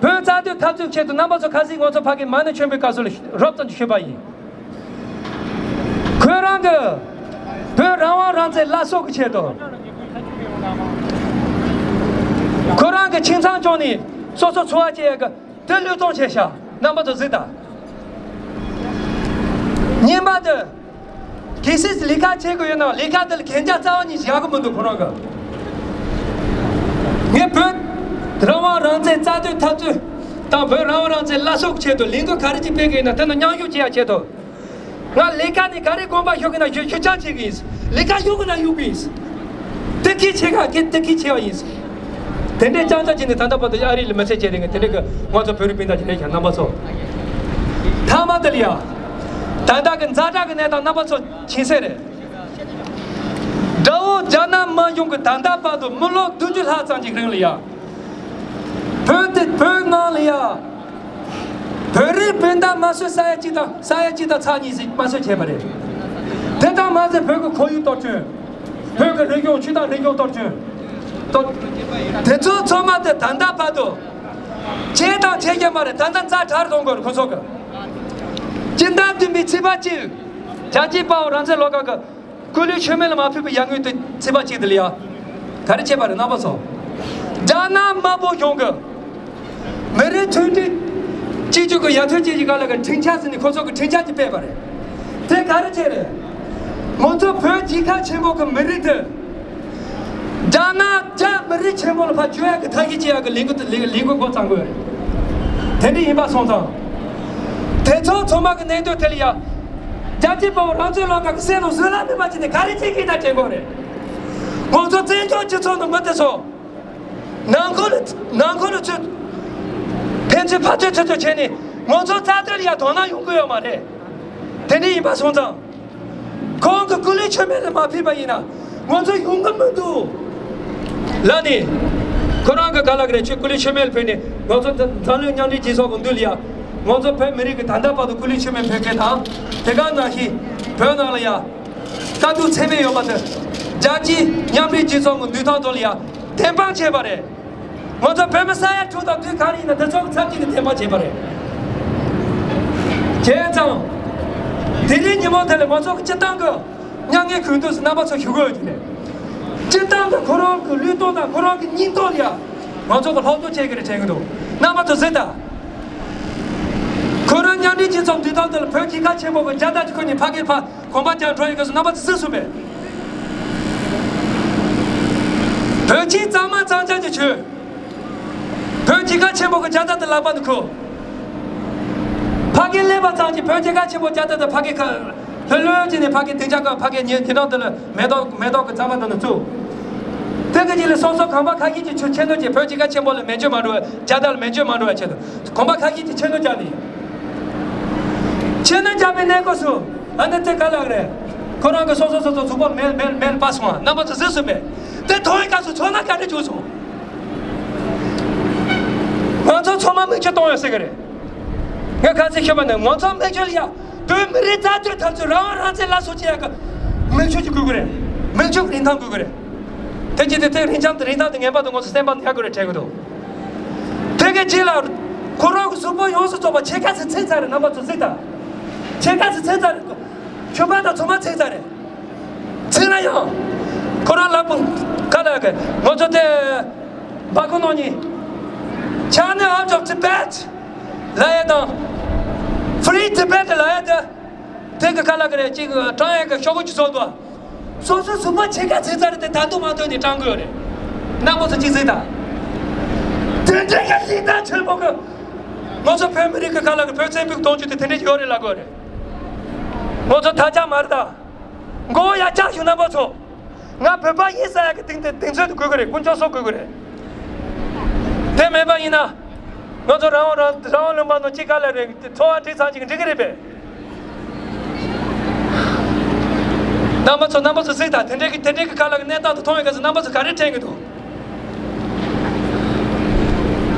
བོད་རྩ་དོན་འཐབ་རྩོད་ཆེད་དུ་རྣམ་པ་ཚོ་ཁ་སང་ང་ཚོ་ཕ་གི་མ་ཎི་མཆོད་འབུལ་སྐབས་སུ་ལ་རོབ་ཙམ་ཞུས་པ་ཡིན། ཁོས་རང་གི་བོད་རང་དབང་རང་བཙན་སླར་གསོ་གི་ཆེད་དུ། ཁོ་རང་གི་ཁྱིམ་ཚང་བྱུང་ནས་སོ་སོ་འཚོ་བ་བྱེད་ཡ་གི་དེ་བློས་གཏོང་བྱས་ཤག་རྣམ་པ་ཚོ་གཟིགས་དང་། ཉིན་པ་དེ། གལ་སྲིད་ལས་ཀ་བྱེད་དགོས་ཡོད་ན་ལས་ཀ་དེ་ལ་གན་རྒྱ་རྩ་བ་ཉིད་བཞག་གི་མི་འདུག་ཁོ་རང་གི། ངས་བོད་རང་དབང་རང་བཙན་རྩ་དོན་འཐབ་རྩོད་དང་བོད་རང་དབང་རང་བཙན་སླར་གསོ་གི་ཆེད་དུ་ལས་འགུལ་ག་རེ་ཅིག་སྤེལ་གི་ཡིན་ན་དེ་ནང་མཉམ་ཞུགས་བྱེད་ཡ་ཆེད་དུ། ང་ལས་ཀ་ནས་ག་རེ་དགོངས་པ་ཞུ་གི་ན་ཞུ་ཞུ་རྐྱང་བྱེད་གི་ཡིན། ལས་ཀ་གཡུག་གི་ན་གཡུག་གི་ཡིན། དེ་གི་ཆེ་ག་གི་དེ་གི་ཆེ་བ་ཡིན། དེ་འདྲའི་རྐྱང་རྐྱང་བྱས་ནས་ད་ལྟ་བར་དུ་ཨ་རི་ལ་མི་ཚེ་སྐྱེལ་དེ་ངས་དེ་འདྲའི་གི་ང་ཚོ་བོད་རིགས་སྤུན་ཟླ་ཅིག་རེད་ཤག་རྣམ་པ་ཚོ། མཐའ་མ་དེ་ལ་ཡ། ད་ལྟ་གི་ཛ་དྲག་གི་གནས་སྟངས་རྣམ་པ་ཚོ་མཁྱེན་གསལ་རེད། དགྲ་བོ་རྒྱ་ནག་དམར་གཞུང་གི་ད་ལྟ་བར་དུ་མི་ལོ་བདུན་ཅུ་ལྷག་ཙམ་གྱི་རིང་ལ་ཡ། བོད་དེ་བོད་ནང་ལ་ཡ། བོད་རིགས་སྤུན་ཟླ་དམར་གསོད་ས་ཡ་གཅིག་དང་ས་ཡ་གཅིག་དང་ཚེག་གཉིས་ཟིག་དམར་གསོད་བྱས་པ་རེད། དེ་དང་མ་ཟད་བོད་ཀྱི་ཁོར་ཡུག་གཏོར་སྐྱོན། བོད་ཀྱི་རིག་གཞུང་ཆོས་དང་རིག་གཞུང་གཏོར་སྐྱོན། གཏོར། དེ་ཚོ་ཚང་མ་དེ་ད་ལྟ་བར་དུ། བྱས་དང་བྱེད་ཀྱི་མ་རེད། ད་ལྟ་རྩ་དྲག་གཏོང་དགོས་རེད་ཁོ་ཚོ་གི། སྤྱི་ཟླ་བདུན་པའི་ཚེས་པ་གཅིག་རྒྱལ་གཅེས་དཔའ་བོ་རང་བཙན་བློ་དགའ་གི། སྐུ་ལུས་མཆོད་མེ་ལ་མ་ཕུལ་བའི་ཡར་ངོའི་དུས་ཚེས་པ་གཅིག་དེ་ལ་ཡ། ག་རེ་བྱས་པ་རེད་རྣམ་པ་ཚོ། རྒྱ་ནག་དམར་པོ་གཞུང་གི། མི་རིགས་མཐུན་སྒྲིལ། གཅིག་གྱུར་གྱི་ཡར་ཐོན་ཅན་གྱི་སྒང་ལ་གི་ཁྲིམས་འཆར་ཟེར་ནས་ཁོ་ཚོ་གི་ཁྲིམས་འཆར་ཅིག་སྤེལ་བ་རེད། དེ་ག་རེ་བྱས་རེད། ང་ཚོ་བོད་རྒྱལ་ཁབ་ཆེན་པོ་གི་མི་རིགས་དེ། རྒྱ་ནག་རྒྱ་མི་རིགས་ཆེན་པོ་ལ་ཕར་བསྒྱུར་ཡག་གི་ཐབས་ཤེས་བྱེད་ཡག་གི་ལས་འགུལ་དེ་ལས་ལས་འགུལ་འགོ་བརྩམས་དགོས་རེད། དེ་འདྲ་ཡིན་པ་སོང་ཙང་། དེ་ཚོ་ཚང་མ་གི་གནད་དོན་དེ་ལ་ཡ། རྒྱལ་གཅེས་དཔའ་བོ་རང་བཙན་བློ་དགའ་གི་སེམས་ནང་བཟོད་གླགས་མེད་པ་བྱས་ནས་ག་རེ་བྱེད་ཀྱི་ཡིན་ན་དྲན་དགོས་རེད། ང་ཚོ་བཙན་བྱོལ་སྤྱི་ཚོགས་ནང་མི་དེ་ཚོ། ནང་ཁུལ་ནང་ཁུལ་ཚུད། ཕན་ཚུན་ཕར་ཚུར་ཚུད་ཚུད་བྱས་ནས་ང་ཚོ་རྩ་དོན་ལ་ཡ་དོ་སྣང་ཡོང་གི་ཡོད་མ་རེད། དེ་འདྲ་ཡིན་པ་སོང་ཙང་། ཁོང་གི་སྐུ་ལུས་མཆོད་མེ་ལ་མ་ཕུལ་བ་ཡིན་ན་ང་ཚོ་ཡོང་གི་མི་འདུག་ལབ་ནས། ཁོ་རང་གི་ག་ལ་ག་རེ་ཆོས་སྐུ་ལུས་མཆོད་མེ་ལ་ཕུལ་ནས་ང་ཚོ་འཛམ་གླིང་མཉམ་འབྲེལ་རྒྱལ་ཚོགས་ཀྱི་མདུན་ལ་ཡ། ང་ཚོ་བོད་མི་རིགས་ཀྱི་ད་ལྟ་བར་དུ་སྐུ་ལུས་མཆོད་མེ་ཕུལ་མཁན་དང་། དེ་ག་ནང་བཞིན་བོད་ནང་ལ་ཡ། དཀའ་སྡུག་ཚད་མེད་ཡོད་པ་དེ། རྒྱལ་སྤྱིའི་མཉམ་འབྲེལ་རྒྱལ་ཚོགས་ཀྱི་མདུན་ཐང་དུ་ལ་ཡ། བདེན་དཔང་བྱས་པ་རེད། ང་ཚོ་བོད་མི་ས་ཡ་དྲུག་དང་བདུན་ག་རེ་ཡིན་ན་དེ་ཚོ་གི་ཚབ་བྱས་ནས་བདེན་དཔང་བྱས་པ་རེད། བྱས་ཙང་། དེ་རིང་ཉིན་མོ་དེ་ལ་ང་ཚོ་གི་སྤྱི་བཏང་གི་མྱ་ངན་གུས་འདུད་ཟེར་རྣམ་པ་ཚོ་ཞུ་གི་ཡོད་ཀྱི་རེད། སྤྱི་བཏང་གི་ཁོ་རང་གི་བློས་གཏོང་དང་ཁོ་རང་གི་སྙིང་སྟོབས་ལ་ཡ། ང་ཚོ་གི་སློབ་སྟོན་བྱེད་ཀྱི་རེད་དྲན་གྱི་འདུག་རྣམ་པ་ཚོ་གཟིགས་དང་། ཁོ་རང་མཉམ་འབྲེལ་སྤྱི་ཚོགས་འདུས་སྟངས་དེ་ལ་བོད་རྒྱལ་ཁབ་ཆེན་པོ་གི་རྒྱལ་དར་གྱི་ཁུར་ནས་ཕ་གིར་ཕར་གོམ་པ་རྒྱག་འགྲོ་ཡི་གི་སོ་རྣམ་པ་ཚོ་གཟིགས་སོང་པས། བོད་ཆས་གཙང་མ་གཙང་རྐྱང་ཅིག་གྱོན། བོད་རྒྱལ་ཁབ་ཆེན་པོ་གི་རྒྱལ་དར་དེ་ལག་པ་ནས་ཁུར། ཕ་གིར་སླེབས་པ་ཙམ་གྱིས་བོད་རྒྱལ་ཁབ་ཆེན་པོ་རྒྱལ་དར་དེ་ཕ་གིར་ཁུར། ལྷོད་ལྷོད་བྱས་ནས་ཕ་གིའི་སྡིངས་ཆ་སྒང་ཕ་གིའི་ཉེ་ཉེ་འགྲམ་དེ་ལ་མེ་ཏོག་མེ་ཏོག་གི་རྩ་བ་དེ་ལ་བཙུགས། དེ་གི་རྗེས་ལ་སོ་སོ་གོམ་པ་ཁ་ཤས་ཀྱིས་ཆུ་ཆེ་ནོར་གྱིས་བོད་རྒྱལ་ཁབ་ཆེན་པོ་ལ་མེ་མཆོད་མ་འགྲོ་བའི་རྒྱལ་དར་ལ་མེ་མཆོད་མ་འགྲོ་བའི་ཆེད་དུ་གོམ་པ་ཁ་ཤས་ཀྱིས་ཆེ་ནོར་བརྒྱབ་ནས། ཆེ་ནོར་བརྒྱབ་པའི་གནས་སྐབས་སུ་ཨ་ནི་དེ་ག་ལ་རེད། ཁོ་རང་གི་སོ་སོ་སོ་སོ་གཟུགས་པོ་མེ་མེ་མེ་ལ་སྤར་སོང་བ་རྣམ་པ་ཚོ་གཟིགས་སོང་པས། དེ་མཐོང་བའི་སྐབས་སུ་ཚོར་སྣང་ག་འདྲ་བྱུང་སོང་། ང་ཚོ་ཚང་མ་མིག་ཆུ་གཏོང་ཡོད་ཟེར་གི་རེད། ངས་ཁ་སང་ཤོད་པ་ནི་ང་ཚོ་མིག་ཆུ་ལ་ཡ། བོད་མི་རིགས་རྩ་དོན་འཐབ་རྩོད་རང་དབང་རང་བཙན་སླར་གསོ་བྱེད་ཡག་གི་མིག་ཆུ་ཅིག་དགོས་ཀྱི་རེད། མིག་ཆུ་རིན་ཐང་དགོས་ཀྱི་རེད། དེ་ཅི་སྟེ་དེ་རིན་ཐང་དེ་རིན་ཐང་དེ་ངན་པ་དེ་ང་ཚོ་སེམས་པ་ནས་ཡག་དགོས་རེད་དྲན་གྱི་འདུག་དེ་གའི་རྗེས་ལ་ཁོ་རང་གི་གཟུགས་པོ་ཡོངས་སུ་རྫོགས་པ་ཕྱེད་ཀ་ཙམ་ཚིག་ཚར་རེད། རྣམ་པ་ཚོ་གཟིགས་དང་། ཕྱེད་ཀ་ཙམ་ཚིག་ཚར་རེད། ཁྱོད་པ་དང་ཚང་མ་ཚིག་ཚར་རེད། ཚིག་ན་ཡང་། ཁོ་རང་ལབ་པ་ག་ལ་གི་ང་ཚོ་དེ་སྦ་ཁུག་ནང་ནས། China out of Tibet ལབ་ཡ་དང་། Free Tibet ལབ་ཡ་དེ། དེ་གི་ག་ལ་གི་རེད་ཅིག་དྲང་ཡ་གི་ཤོག་གུ་ཅིག་བཟོ་འདུག་སོ་སོའི་གཟུགས་པོ་ཕྱེད་ཀ་ཚིག་ཚར་རེད་དེ་ད་དུང་མ་ཐོན་ནས་དྲང་གི་ཡོད་རེད། རྣམ་པ་ཚོ་གཅིག་གཟིགས་དང་། དེ་འདྲའི་གི་ལི་ད་ཆེན་པོ་གི། ང་ཚོ་བོད་མི་རིགས་ཀྱི་ཁ་ལ་གི་བོད་བཙན་པོའི་གདོང་རྒྱུད་དེ་དེ་འདྲའི་ཡོད་རེད་ལབ་དགོས་རེད། ང་ཚོ་ད་ཆ་མ་རེད་ད། མགོ་བོ་ཡར་བཀྱག་ཞུ་རྣམ་པ་ཚོ། ང་བོད་པ་ཡིན་ཟེར་ཡག་གི་གདེང་དེ་གདེང་ཚོད་དེ་དགོས་ཀྱི་རེད། ཀུན་སྤྱོད་བཟོ་དགོས་ཀྱི་རེད། དེ་མེད་པ་ཡིན་ན། ང་ཚོ་རང་དབང་རང་རང་དབང་ལུང་པ་ནང་གཅིག་ག་ལ་རེད། འཚོ་བ་འགྲིག་ཚང་གཅིག་འགྲིག་གི་རེད་པས། རྣམ་པ་ཚོ་རྣམ་པ་ཚོ་གཟིགས་དང་། དེ་འདྲའི་གི་དེ་འདྲའི་གི་ཁ་ལག་གི་གནས་སྟངས་དེ་མཐོང་བའི་སྐབས་སུ་རྣམ་པ་ཚོ་ག་རེ་དྲན་གི་འདུག་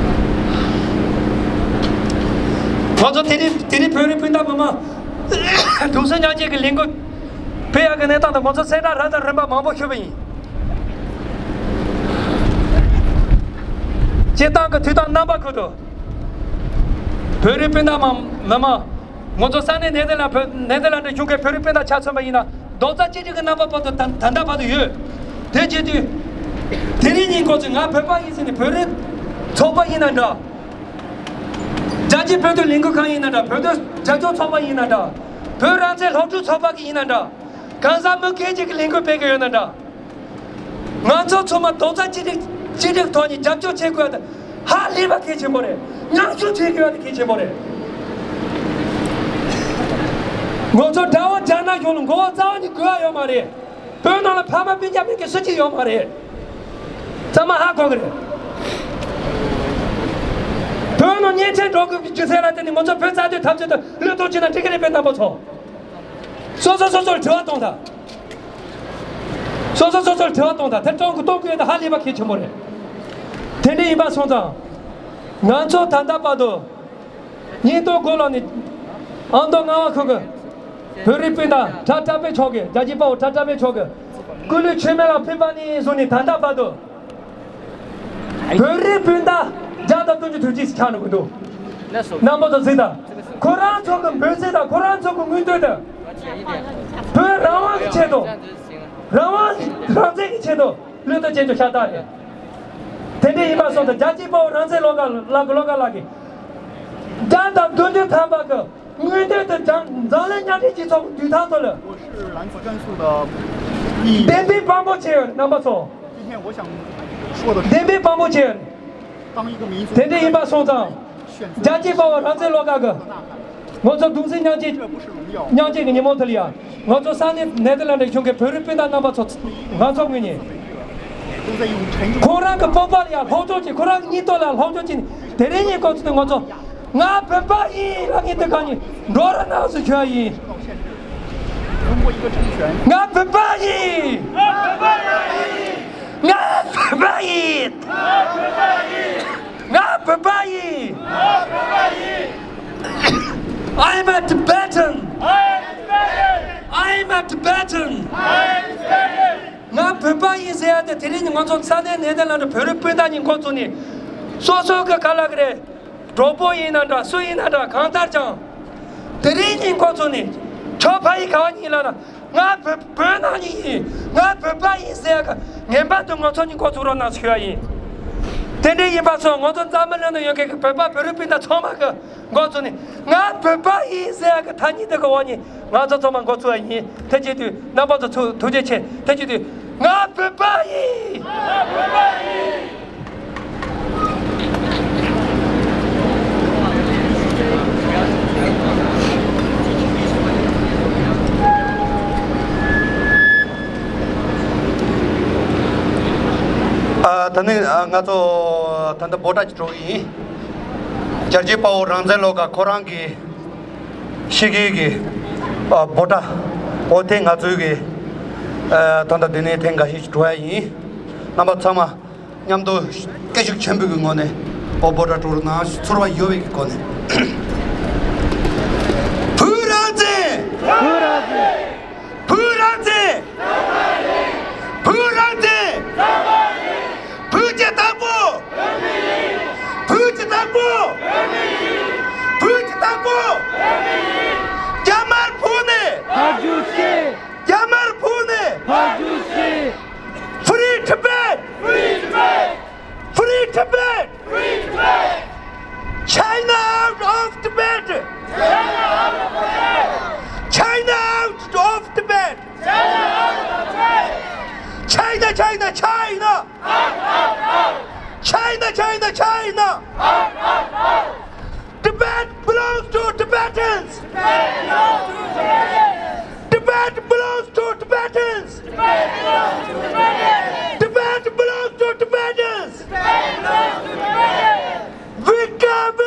ང་ཚོ་དེ་རིང་དེ་རིང་བོད་རིགས་སྤུན་ཟླ་མི་མང་གདུང་སེམས་མཉམ་སྐྱེད་ཀྱི་ལས་འགུལ་སྤེལ་ཡག་གི་གནས་སྟངས་དང་། ང་ཚོ་གསལ་བསྒྲགས་རབ་དང་རིམ་པ་མང་པོ་ཞུས་པ་ཡིན། སྤྱིར་བཏང་གི་དུས་དང་རྣམ་པ་ཁུལ་དུ་བོད་རིགས་སྤུན་ཟླ་མང་མི་མང་། ང་ཚོ་ས་གནས་ནེ་ཐར་ལན་བོད་ནེ་ཐར་ལན་ཌི་གཞུང་གི་བོད་རིགས་སྤུན་ཟླ་ཆ་མཚོན་པ་ཡིན་ན། རྡོག་རྩ་གཅིག་སྒྲིལ་གྱི་རྣམ་པ་བར་དུ་ད་ད་ལྟ་བར་དུ་ཡོད། དེ་བྱེད་དུས་དེ་རིང་ཉིན་ཁོ་ཚོས་ང་བོད་པ་ཡིན་ཟེར་ནས། བོད་རིགས་ཚོགས་པ་ཡིན་ན་འདྲ། རྒྱལ་སྤྱིའི་བོད་དོན་ལས་འགུལ་ཁང་ཡིན་ན་འདྲ། བོད་དོན་རྒྱབ་སྐྱོར་ཚོགས་པ་ཡིན་ན་འདྲ། བོད་རང་བཙན་སློབ་ཕྲུག་ཚོགས་པ་གི་ཡིན་ན་འདྲ། གང་ཟག་མི་སྒེར་གཅིག་གི་ལས་འགུལ་སྤེལ་གི་ཡོད་ན་འདྲ། ང་ཚོ་ཚང་མ་རྡོག་རྩ་གཅིག་སྒྲིལ་གཅིག་སྒྲིལ་ཐོག་ནས་རྒྱབ་སྐྱོར་བྱེད་དགོས་པ་དེ་ཧ་ལས་པ་གལ་ཆེན་པོ་རེད། མཉམ་ཞུགས་བྱེད་དགོས་པ་དེ་གལ་ཆེན་པོ་རེད། ང་ཚོ་དགྲ་བོ་རྒྱ་ནག་གཞུང་ལ་མགོ་བོ་རྩ་བ་ནས་དགོས་པ་ཡོད་མ་རེད། བོད་ནང་ལ་ཕ་མ་སྤུན་ཀྱག་མེད་མཁན་སུ་གཅིག་ཡོད་མ་རེད། ཚང་མ་ཧ་གོ་གི་རེད། བོད་ནང་གཉན་འཕྲང་འགྲོ་དགོས་པའི་རྒྱུ་མཚན་ལ་བརྟེན་ནས་ང་ཚོ་བོད་རྩ་དོན་འཐབ་རྩོད་དུ་བློས་གཏོང་བྱས་ན་འགྲིག་གི་རེད་པས། རྣམ་པ་ཚོ། སོ་སོ་སོ་སོར་དྲི་བ་གཏོང་དང་། སོ་སོ་སོ་སོར་དྲི་བ་གཏོང་དང་། དེ་གཏོང་གི་གཏོང་དགོས་ཡ་དེ་ཧ་ལས་པ་གལ་ཆེན་པོ་རེད། དེ་འདྲ་ཡིན་པ་སོང་ཙང་། ང་ཚོ་ད་ལྟ་བར་དུ་ཉིས་སྟོང་དགུ་ལོ་ནས་ཨ་མདོ་རྔ་བ་ཁུལ་གྱི་བོད་རིགས་སྤུན་ཟླ་གྲྭ་བཀྲ་བྷེ་མཆོག་གིས། རྒྱལ་གཅེས་དཔའ་བོ་གྲྭ་བཀྲ་བྷེ་མཆོག་གིས་སྐུ་ལུས་མཆོད་མེ་ལ་ཕུལ་བ་ནས་བཟུང་ནས་ད་ལྟ་བར་དུ། བོད་རིགས་སྤུན་ཟླ་བརྒྱ་དང་བདུན་ཅུ་དོན་གཅིག་ཆགས་འགྲོ་གི་འདུག་རྣམ་པ་ཚོ་གཟིགས་དང་། ཁོ་རང་ཚོ་གི་འབོད་ཚིག་དང་། ཁོ་རང་ཚོ་གི་མངོན་འདོད་དེ། བོད་རང་དབང་གི་ཆེད་དུ། རང་དབང་རང་བཙན་གྱི་ཆེད་དུ་བློས་གཏོང་བྱེད་རྒྱུ་ཤ་སྟག་རེད། དེ་འདྲ་ཡིན་པ་སོང་ཙང་། རྒྱལ་གཅེས་དཔའ་བོ་རང་བཙན་བློ་དགའ་ལགས་ཀྱི་བློ་དགའ་ལགས་ཀྱིས་བརྒྱ་དང་བདུན་ཅུ་ཐམ་པ་གི་མངོན་འདོད་དེ་འཛམ་གླིང་མཉམ་འབྲེལ་སྤྱི་ཚོགས་ཀྱི་དུས་ཐག་ཐོག་ལ། 我是来自甘肃的 བདེན་པའི་དཔང་པོ་བྱས་ཡོད། རྣམ་པ་ཚོ། 今天我想说的是 བདེན་པའི་དཔང་པོ་བྱས་ཡོད། 当一个民族 དེ་འདྲ་ཡིན་པ་སོང་ཙང་། རྒྱལ་གཅེས་དཔའ་བོ་རང་བཙན་བློ་དགའ་གི། ང་ཚོ་གདུང་སེམས་མཉམ་སྐྱེད། མཉམ་སྐྱེད་ཀྱི་ཉིན་མོ་དེ་ལ་ཡ། ང་ཚོ་ས་གནས་ནེ་ཐར་ལན་ཌི་གཞུང་གི་བོད་རིགས་སྤུན་ཟླ་རྣམ་པ་ཚོ། ང་ཚོ་ངོས་ནས་ཁོང་རང་གི་སྤོབས་པ་ལ་ཡ་སློབ་སྦྱོང་བྱེད། ཁོ་རང་གི་སྙིང་སྟོབས་ལ་སློབ་སྦྱོང་བྱེད། དེ་རིང་ཉིན་ཁོ་ཚོ་དེ་ང་ཚོ། ང་བོད་པ་ཡིན་ལབ་མཁན་དེ་གང་ཡིན། འགྲོ་རོགས་གནང་ཟེར་ཞུ་ཡ་ཡིན། ང་བོད་པ་ཡིན། ང་བོད་པ་ཡིན། ང་བོད་པ་ཡིན། ང་བོད་པ་ཡིན། ང་བོད་པ་ཡིན། I'm a Tibetan. I'm a Tibetan. ང་བོད་པ་ཡིན་ཟེར་ཡ་དེ། དེ་རིང་ང་ཚོ་ས་གནས་ནེ་ཐར་ལན་ཌི་བོད་རིགས་སྤུན་ཟླ་གཉིས་འགོ་བཙུགས་ནས། སོ་སོ་གི་ཁ་ལག་རེད། གྲོགས་པོ་ཡིན་ན་འདྲ། སུ་ཡིན་ན་འདྲ། གང་ལྟར་ཀྱང་། དེ་རིང་ཉིན་ཁོ་ཚོ་ནས་ཁྱོད་ཕ་ཡུལ་ག་བ་ཡིན་ལབ་ན། ང་བོད་བོད་ནང་ནས་ཡིན། ང་བོད་པ་ཡིན་ཟེར་ཡ་གི་ངན་པ་དེ་ང་ཚོ་ནས་འགོ་ཚུགས་རོགས་གནང་ཞུ་ཡ་ཡིན། དེ་འདྲ་ཡིན་པ་སོང་། ང་ཚོ་འཛམ་བུ་གླིང་ནང་ཡོད་མཁན་གྱི་བོད་པ་བོད་རིགས་སྤུན་ཟླ་ཚང་མ་གི་འགོ་ཚུགས་ནས། ང་བོད་པ་ཡིན་ཟེར་ཡ་གི་ཐ་སྙད་དེ་གི་འོག་ནས་ང་ཚོ་ཚང་མ་འགོ་ཚུགས་པ་ཡིན། དེ་བྱེད་དུས་རྣམ་པ་ཚོ་ཐུགས་རྗེ་ཆེ། དེ་བྱེད་དུས་ང་བོད་པ་ཡིན། ང་བོད་པ་ཡིན། ཨ། ད་ནི་ཨ་ང་ཚོ་ད་ལྟ་འབོད་སྒྲ་ཅིག་འགྲོ་གི་ཡིན། རྒྱལ་གཅེས་དཔའ་བོ་རང་བཙན་བློ་དགའ་ཁོ་རང་གི་ཤི་ཁའི་གི་ཨ་འབོད་སྒྲ། འོ་དེ་ང་ཚོའི་གི་ཨ་ད་ལྟ་འདི་ནས་ཐེངས་འགའ་ཤས་ཤིག་འགྲོ་ཡ་ཡིན། རྣམ་པ་ཚང་མ་མཉམ་དུ་སྐད་ཤུགས་ཆེན་པོའི་གི་ངོས་ནས་འོ་འབོད་སྒྲ་འགྲོ་རོགས་གནང་། ཚོར་བ་ཡོད་པའི་གི་སྒོ་ནས། བོད་རང་བཙན། བོད་རང་བཙན། བོད་རང་བཙན། བོད་རང་བཙན། བོད་ཀྱི་བདག་པོ། བོད་ཀྱི་བདག་པོ། བོད་ཀྱི་བདག་པོ། རྒྱ་དམར་ཕུད་ནས། ཕར་རྒྱུགས་ཤིག་རྒྱ་དམར་ཕུད་ནས། ཕར་རྒྱུགས་ཤིག Free Tibet! Free Tibet! Free Tibet! Free Tibet! China out of Tibet! China out of Tibet! China out of Tibet! China out of Tibet! China, China, China! Out, out, out! China, China, China! Out, out, out! Tibet belongs to Tibetans! Tibet belongs to Tibetans! Tibet belongs to Tibetans! Tibet belongs to Tibetans! Tibet belongs to Tibetans! Tibet belongs to Tibetans! We come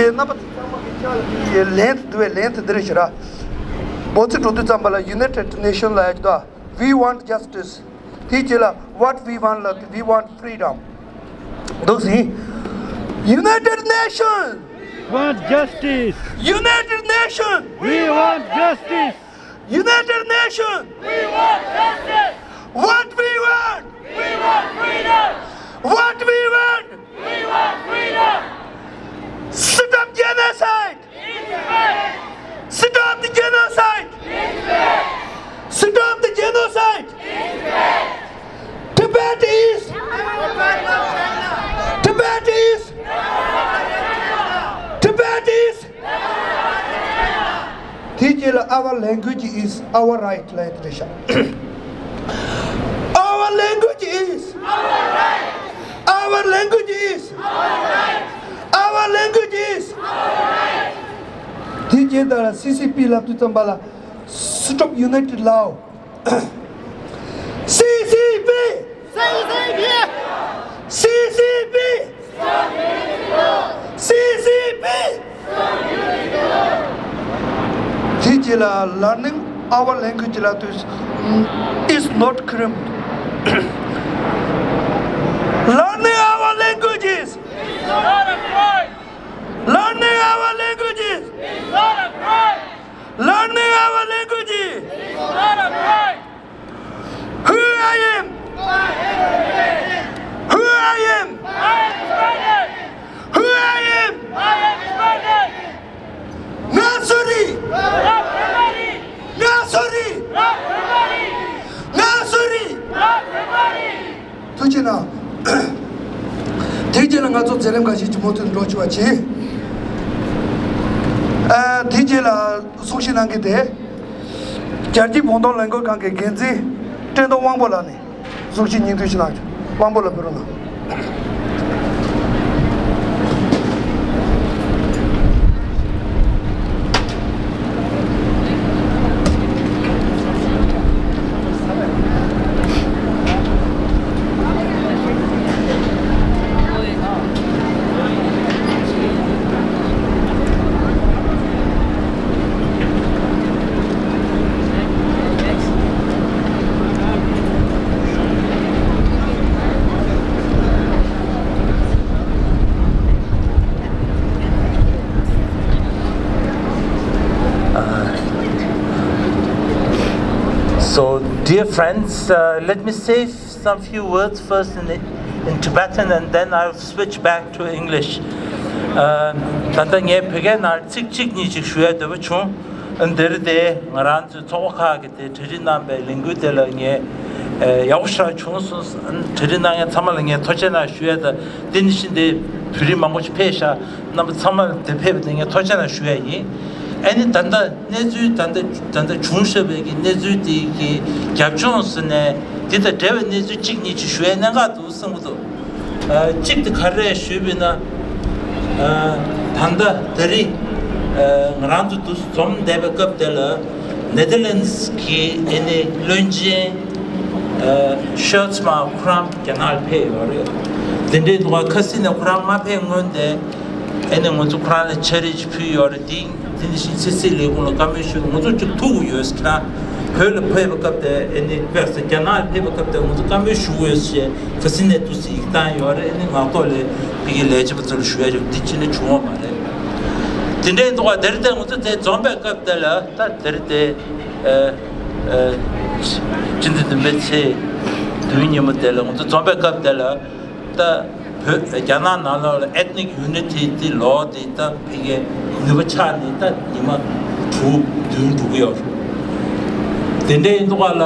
རྣམ་པ་ཚང་མ་གི་ལན་དུ་འདུ་བའི་ལན་དུ་འདི་རེད་ཤི་ར། འབོད་ཚིག་འགྲོ་དུས་ཙམ་པ་ལ་United Nation ལ་ཡ་གི་ད། We want justice. དེའི་རྗེས་ལ་What we want ལ་We want freedom. འདུག་སེ། United Nations. Want justice. United Nations. We want justice. United Nations. We want justice. What we want. We want freedom. What we want. We want freedom. Stop genocide. Stop the genocide! Stop the genocide! Tibet is! Tibet is! Tibet is! དེའི་རྗེས་ལ our language is our right ལ་ཡིན་དེ་རེད་ཤག Our language is our language is our language is དེ་རྗེས་ད་ལ་སི་སི་པི་ལབ་དུས་ཙམ་པ་ལ་Stop United Lao. སི་སི་པི། སི་སི་པི། སི་སི་པི། དེ་རྗེས་ལ་Learning our language ལབ་དུས is not crime. Learning our language is not a crime. Learning our language is not a crime. Learning our language is not a crime. Who I am? Who I am? I am Tibetan. Who I am? I am Tibetan. ང་སུ་རེད། ང་བོད་པ་རེད། ང་སུ་རེད། ང་བོད་པ་རེད། ང་སུ་རེད། ང་བོད་པ་རེད། ཐུགས་རྗེ་གནང་། དེ་རྗེས་ལ་ང་ཚོ་མཛད་རིམ་འགའ་ཞིག་ཅིག་མུ་མཐུད་འགྲོ་བཅུག་པ་བྱེད། ཨ། དེ་རྗེས་ལ་གསུང་བཤད་གནང་མཁན་དེ། རྒྱལ་སྤྱིའི་བོད་དོན་ལས་འགུལ་ཁང་གི་འགན་འཛིན་བཀྲས་མཐོང་དབང་པོ་ལགས་ནས་གསུང་བཤད་སྙིང་བསྡུས་ཤིག་གནང་བྱུང་། དབང་པོ་ལགས་ཕེབས་རོགས་གནང་། Uh, so, dear friends, uh, let me say some few words first in, in Tibetan, and then I'll switch back to English. Uh, ད་ལྟ་ངས་བོད་སྐད་ནང་ཚིག་གཅིག་གཉིས་ཅིག་ཞུ་ཡ་འདོད་པ་བྱུང་། འདིར་དེ་ང་རང་ཚོའི་ཚོགས་པ་ཁག་གི་དེ་གྲ་སྒྲིག་གནང་པའི་ལས་འགུལ་དེ་ལ་ངས་ཨ་ཡག་པོ་ཞེ་དྲག་བྱུང་སོང་། གྲ་སྒྲིག་གནང་མཁན་ཚང་མ་ལ་ངས་ཐུགས་རྗེ་གནང་ཞུ་ཡ་དང་། དེ་ནི་བཞིན་དེ་བོད་རིགས་མང་པོ་ཞིག་ཕེབས་ཤག་རྣམ་པ་ཚང་མ་ལ་དེ་ཕེབས་པ་དེ་ངས་ཐུགས་རྗེ་གནང་ཞུ་ཡ་ཡིན། ཨ་ནི་ད་ལྟ་གནས་ཚུལ་ད་ལྟ་ད་ལྟ་བྱུང་ཤག་པའི་གི་གནས་ཚུལ་དེ་གི་རྒྱབ་ལྗོངས་ཟེར་ནས་དེ་དང་འབྲེལ་བའི་གནས་ཚུལ་གཅིག་གཉིས་ཅིག་ཞུ་ཡ་གནད་འགག་འདུག་བསམ་གི་འདུག་ཨ། གཅིག་དེ་ག་རེ་ཞུས་པ་ཡིན་ན། ཨ། ད་ལྟ་ད་རེས་ཨ་ང་རང་ཚོ་འདུ་འཛོམས་བསྡད་པའི་སྐབས་དེ་ལ་ནེ་དར་ལེན་སི་གི་ཨ་ནི་བློན་ཆེན་ཨ་ཤོལ་ཚ་མ་ཁོ་རང་རྒྱ་ནག་ལ་ཕེབས་ཡོད་རེད། དེ་འདྲའི་འདུག་ག་ཁ་སང་ནས་ཁོ་རང་མ་ཕེབས་སྔོན་དེ་ཨ་ནི་ང་ཚོ་ཁོ་རང་ལ་ཕྱག་བྲིས་ཅིག་ཕུལ་ཡོད་རེད། དེ་དེ་ནི་ཕྱིན་ཆད་སྲིད་ལས་ཁུངས་ལ་བཀའ་མོལ་ཞུས། ང་ཚོ་ཅིག་ཐུག་གི་ཡོད་ཟེར་ན། བོད་ལ་ཕེབས་པའི་སྐབས་དེ་ཨ་ནི་དཔེར་ན་རྒྱ་ནག་ལ་ཕེབས་པའི་སྐབས་དེ་ང་ཚོ་བཀའ་མོལ་ཞུ་དགོས་ཞེས་ཁ་སང་ནས་འདུག་སེ་ཡིག་བཏང་ཡོད་རེད། ཨ་ནི་ངག་ཐོག་ལ་ཕ་གིའི་ལས་བྱེད་པ་ཚོ་ལ་ཞུ་ཡ་ཅིག་འདི་ཕྱི་ནས་བྱུང་བ་མ་རེད། དེ་འདྲའི་འདུག་ག་དེར་དེ་ང་ཚོ་དེ་འཛོམས་པའི་སྐབས་དེ་ལ་ད་དེར་དེ་ཨ་ཨ་སྤྱི་ཟླ་བདུན་པའི་ཚེས་བདུན་ཉིན་མོ་དེ་ལ་ང་ཚོ་འཛོམས་པའི་སྐབས་དེ་ལ། ད་བོད་རྒྱ་ནག་ནང་ལོགས་ལ་ethnic unity དེ་ལོ་དེ་ད་ཕ་གིའི་ནུས་པ་ཆག་ནས་ད་ཉི་མ་དྲུག་བདུན་འགྲོ་གི་ཡོད་རེད། དེ་འདྲ་ཡིན་དུས་ག་ལ་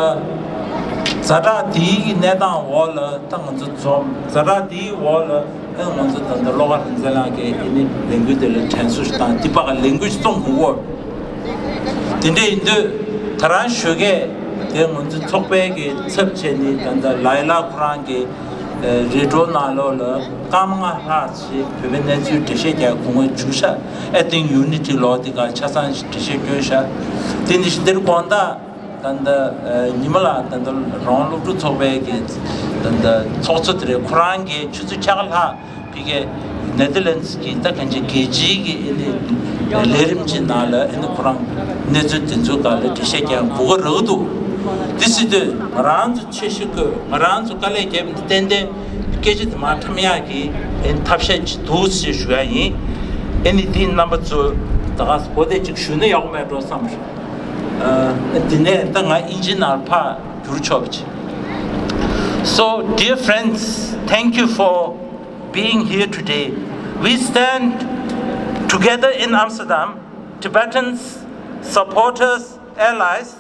ཛ་དྲག་དེའི་གི་གནས་སྟངས་འོག་ལ་ད་ང་ཚོ་འཛོམས། ཛ་དྲག་དེའི་འོག་ལ་ཨ་ང་ཚོ་ད་ལྟ་བློ་དགའ་རིག་འཛིན་ལགས་ཀྱིས་ཨ་ནི་ལས་འགུལ་དེ་ལ་དྲན་གསོ་ཞིག་བཏང་། དེ་བར་ལས་འགུལ་ཞིག་རྩོམ་དགོས་ཀྱི་ཡོད་རེད། དེ་འདྲ་ཡིན་དུས་ད་རང་ཞོགས་ཀས་དེ་ང་ཚོ་ཚོགས་པའི་གི་ཚབ་བྱས་ནས་ད་ལྟ་ལའི་ལ་ཁོ་རང་གི་རེ་ཌིའོ་ནང་ལོགས་ལ་སྐར་མ་ལྔ་ལྷག་ཅིག་བོད་པའི་གནས་ཚུལ་འགྲེལ་བཤད་རྒྱག་གོ་སྐབས་བྱུང་ཤག ethnic unity ལོ་འདི་ག་ཆ་ཚང་ཞིག་འགྲེལ་བཤད་སྐྱོན་ཤག་དེ་ནི་འདིར་དགོང་དག་ད་ལྟ་ཉི་མ་ལགས་ད་ལྟ་རང་དབང་སློབ་ཕྲུག་ཚོགས་པའི་གི་ད་ལྟ་ཚོགས་གཙོ་དེ་རེད། ཁོ་རང་གིས་ཆུ་ཚོད་ཕྱེད་ཀ་ལྷག་ཕ་གིའི་ ནེ་དར་ལེན་ཌི་གི་ད་གང་ཅི་རྒྱལ་སྤྱིའི་གི་ཨེ་ནི་ལས་རིམ་གྱི་ནང་ལ་ཨེ་ནི་ཁོ་རང་གནས་ཚུལ་དེ་ཚོའི་སྒང་ལ་འགྲེལ་བཤད་རྒྱག་གོ་སྐབས་རག་འདུག་དེ་སྲིད་དུས་ང་རང་ཚོ་ཆེ་ཤོས་ཀྱི་ང་རང་ཚོ་དཀའ་ལས་བརྒྱབ་ནས་ཏན་ཏན་སྐད་ཆ་དེ་མར་འཁྲབ་ཡག་གི་ཨེ་ནི་ཐབས་ཤེས་ཅིག་འདུག་ཞེས་ཞུ་ཡ་ཡིན། ཨེ་ནི་དེ་རྣམ་པ་ཚོ་ད་ག་ས་གོ་བདེ་ཅིག་ཞུས་ན་ཡག་པོ་མེད་འགྲོ་བསམ། ཨ་དེ་ནས་ད་ང་དབྱིན་ཇི་ནང་ཕར་བསྒྱུར་ཆོག་པ་ཅིག So, dear friends, thank you for being here today. We stand together in Amsterdam, Tibetans, supporters, allies,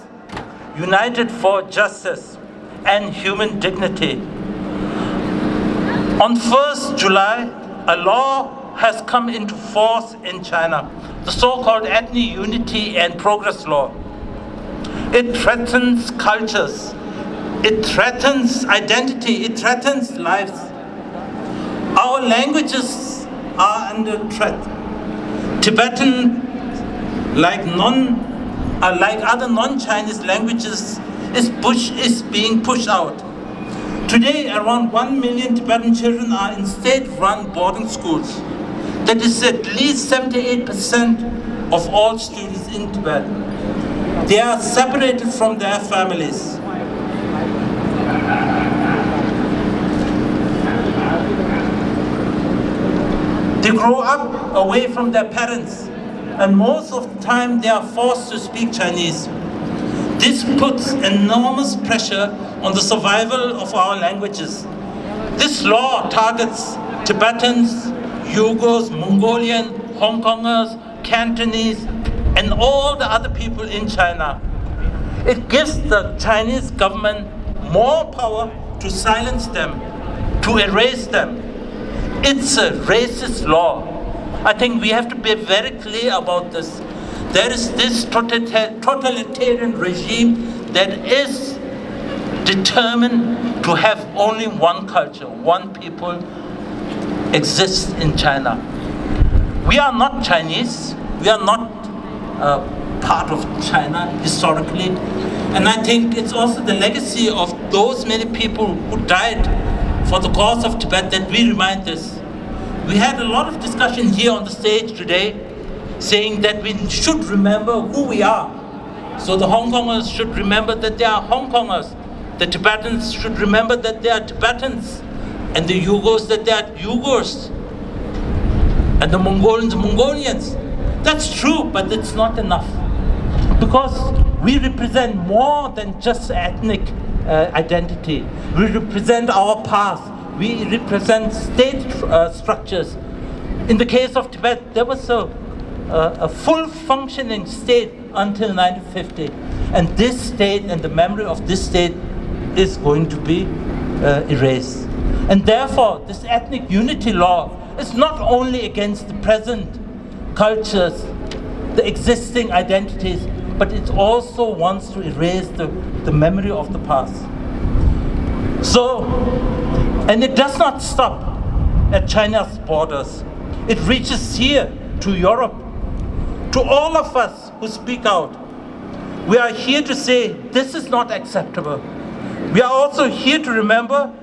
united for justice and human dignity. On first July, a law has come into force in China, the so-called Ethnic Unity and Progress Law. It threatens cultures, it threatens identity, it threatens lives. Our languages are under threat. Tibetan, like non, uh, like other non-Chinese languages, is push is being pushed out. Today, around one million Tibetan children are in state-run boarding schools. That is at least seventy-eight percent of all students in Tibet. They are separated from their families. They grow up away from their parents, and most of the time they are forced to speak Chinese. This puts enormous pressure on the survival of our languages. This law targets Tibetans, Uyghurs, Mongolian, Hong Kongers, Cantonese, and all the other people in China. It gives the Chinese government more power to silence them, to erase them. It's a racist law. I think we have to be very clear about this. There is this totalitarian regime that is determined to have only one culture, one people exists in China. We are not Chinese. We are not uh, part of China historically. And I think it's also the legacy of those many people who died for the cause of Tibet that we remind this. We had a lot of discussion here on the stage today saying that we should remember who we are. So the Hong Kongers should remember that they are Hong Kongers. The Tibetans should remember that they are Tibetans, and the Uyghurs that they are Uyghurs, and the Mongolians, Mongolians. That's true, but it's not enough. Because we represent more than just ethnic uh, identity. We represent our past. We represent state uh, structures. In the case of Tibet, there was a, a, a full functioning state until nineteen fifty. And this state and the memory of this state is going to be uh, erased. And therefore, this ethnic unity law is not only against the present cultures, the existing identities, but it also wants to erase the, the memory of the past. So, and it does not stop at China's borders. It reaches here to Europe, to all of us who speak out. We are here to say this is not acceptable. We are also here to remember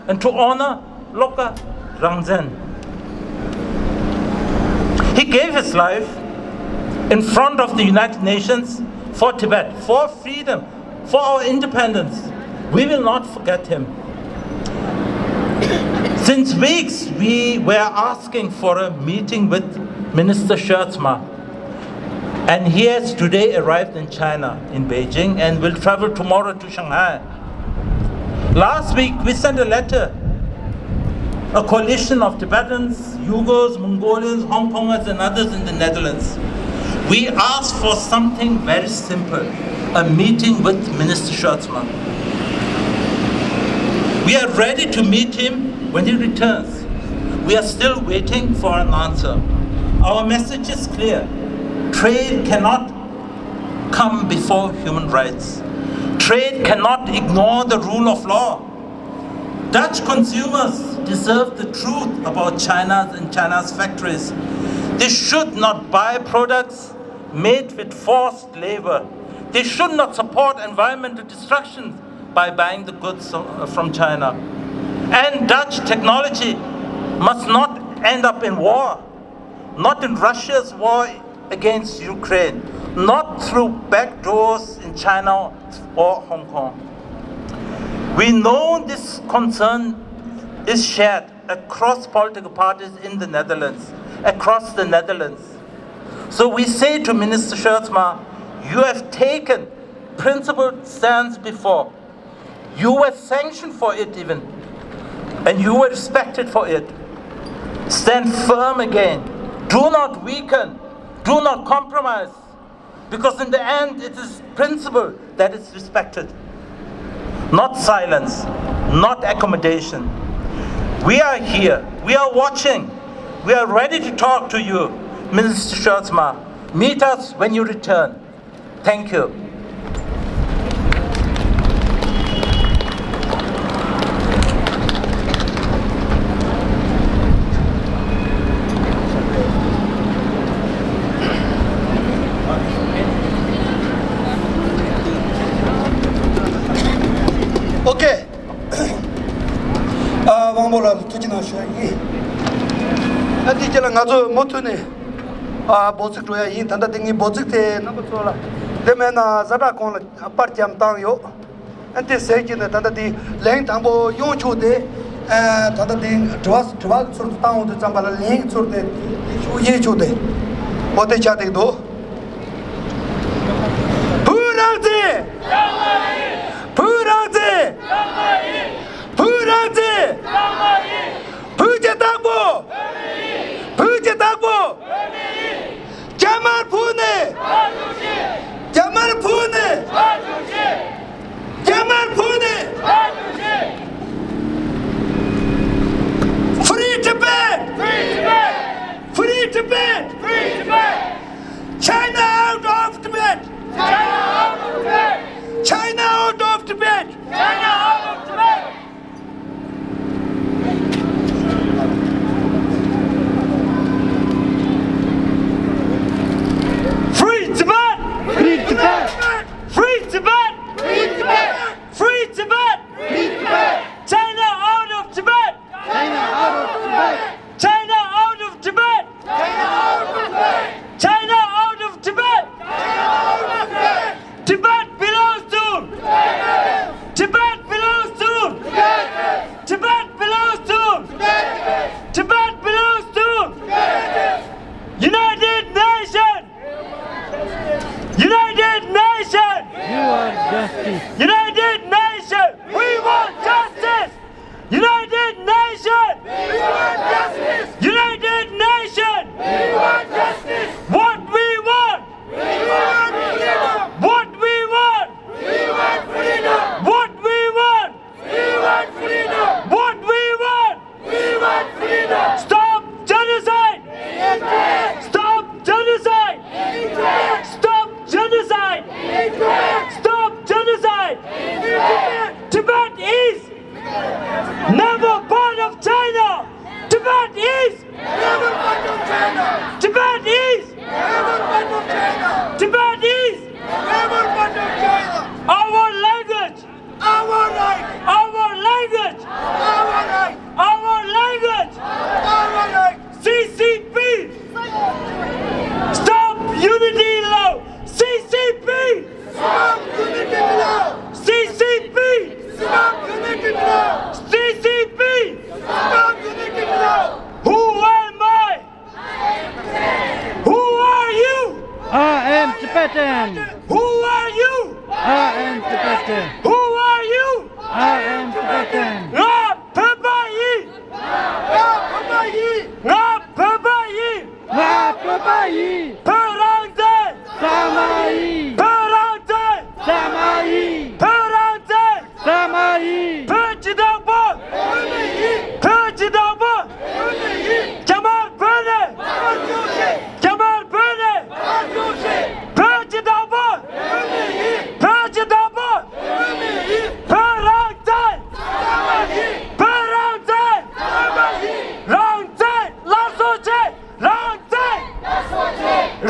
and to honor Loka Rangzen. He gave his life in front of the United Nations for Tibet, for freedom, for our independence. We will not forget him. Since weeks, we were asking for a meeting with Minister Schötzma. And he has today arrived in China, in Beijing, and will travel tomorrow to Shanghai. Last week, we sent a letter, a coalition of Tibetans, Uyghurs, Mongolians, Hong Kongers, and others in the Netherlands. We asked for something very simple, a meeting with Minister Schötzma. We are ready to meet him when he returns. We are still waiting for an answer. Our message is clear. Trade cannot come before human rights. Trade cannot ignore the rule of law. Dutch consumers deserve the truth about China's and China's factories. They should not buy products made with forced labor. They should not support environmental destruction by buying the goods uh, from China. And Dutch technology must not end up in war, not in Russia's war against Ukraine, not through back doors in China or Hong Kong. We know this concern is shared across political parties in the Netherlands, across the Netherlands. So we say to Minister Schuurtsma, you have taken principled stance before. You were sanctioned for it even, and you were respected for it. Stand firm again. Do not weaken. Do not compromise. Because in the end, it is principle that is respected. Not silence, not accommodation. We are here. We are watching. We are ready to talk to you, Minister Schuurtsma. Meet us when you return. Thank you. Okay. ཨ། དབང་པོ་ལགས་ལ་ཐུགས་རྗེ་གནང་ཞུ་ཡ་ཡིན། ཨ། དེ་རྗེས་ལ་ང་ཚོ་མུ་མཐུད་ནས། ཨ། འབོད་ཚིག་འགྲོ་ཡ་ཡིན། ད་ལྟ་དེ་ངས་འབོད་ཚིག་དེ་རྣམ་པ་ཚོ་ལ། དེ་མེད་ན་ཛ་དྲག་གོང་ལ་པར་རྒྱབ་བཏང་ཡོད། ཨ། དེ་ཟེར་གྱི་ནས་ད་ལྟ་དེ་ལན་དང་པོ་ཡོང་ཆོག་དེ། ཨ། ད་ལྟ་དེ་དྲི་བ་དྲི་བ་ཚུར་དུ་བཏང་འོང་དུས་ཙམ་པ་ལ་ལན་ཚུར་དེ་ཤུགས་རྒྱས་ཆོག་དེ། འོ་དེ་ཆགས་བསྡད་འདུག་བོད་རང་བཙན། བོད་རང་བཙན། བོད་རང་བཙན། བོད་ཀྱི་བདག་པོ། བོད་ཀྱི་བདག་པོ། རྒྱ་དམར་ཕུད་ནས། རྒྱ་དམར་ཕུད་ནས། རྒྱ་དམར་ཕུད་ནས། Free Tibet! Free Tibet! Free Tibet! Free Tibet! China out of Tibet! China out of Tibet! China out of Tibet! China out of Tibet! Free Tibet! Free Tibet! Free Tibet! Free Tibet! Free Tibet! Free Tibet! China out of Tibet! China out of Tibet! China out of Tibet! China out of Tibet! China out of Tibet! China out of Tibet! Tibet belongs to. Tibet belongs to. Tibet belongs to. Tibet belongs to. United Nations. United Nations. We want justice. United Nations. We want justice. United Nations. We want justice. United Nations. We want justice. What we want. We want freedom. What we want. We want freedom. What we want. We want freedom. What we want. We want freedom. Stop genocide. Stop genocide. Stop genocide. Stop genocide. Tibet is never part of China. Tibet is never part of China. Tibet is never part of China. Tibet is never part of China. Our language. Our right. Our language. Our right. Our language. Our right. C C P. Stop unity law. C C P. Stop unity law. C C P. Stop unity law. C C P. Stop unity law. Who am I? Who are you? I am Tibetan. Who are you? I am Tibetan. Who are you? I am Tibetan. ང་བོད་པ་ཡིན། ང་བོད་པ་ཡིན། ང་བོད་པ་ཡིན། ང་བོད་པ་ཡིན། བོད་རང་བཙན། ཟ་མ་ཡིན། བོད་རང་བཙན། ཟ་མ་ཡིན། བོད་རང་བཙན། ཟ་མ་ཡིན། བོད་ཀྱི་བདག་པོ། བོད་ཀྱི་བདག་པོ། རྒྱ་དམར་བོད་ནས། རྒྱ་དམར་བོད་ནས། བོད་ཀྱི་བདག་པོ། བོད་ཀྱི་བདག་པོ། བོད་རང་བཙན། བོད་རང་བཙན། རང་བཙན་སླར་གསོ་བྱེད། རང་བཙན། སླར་གསོ་བྱེད།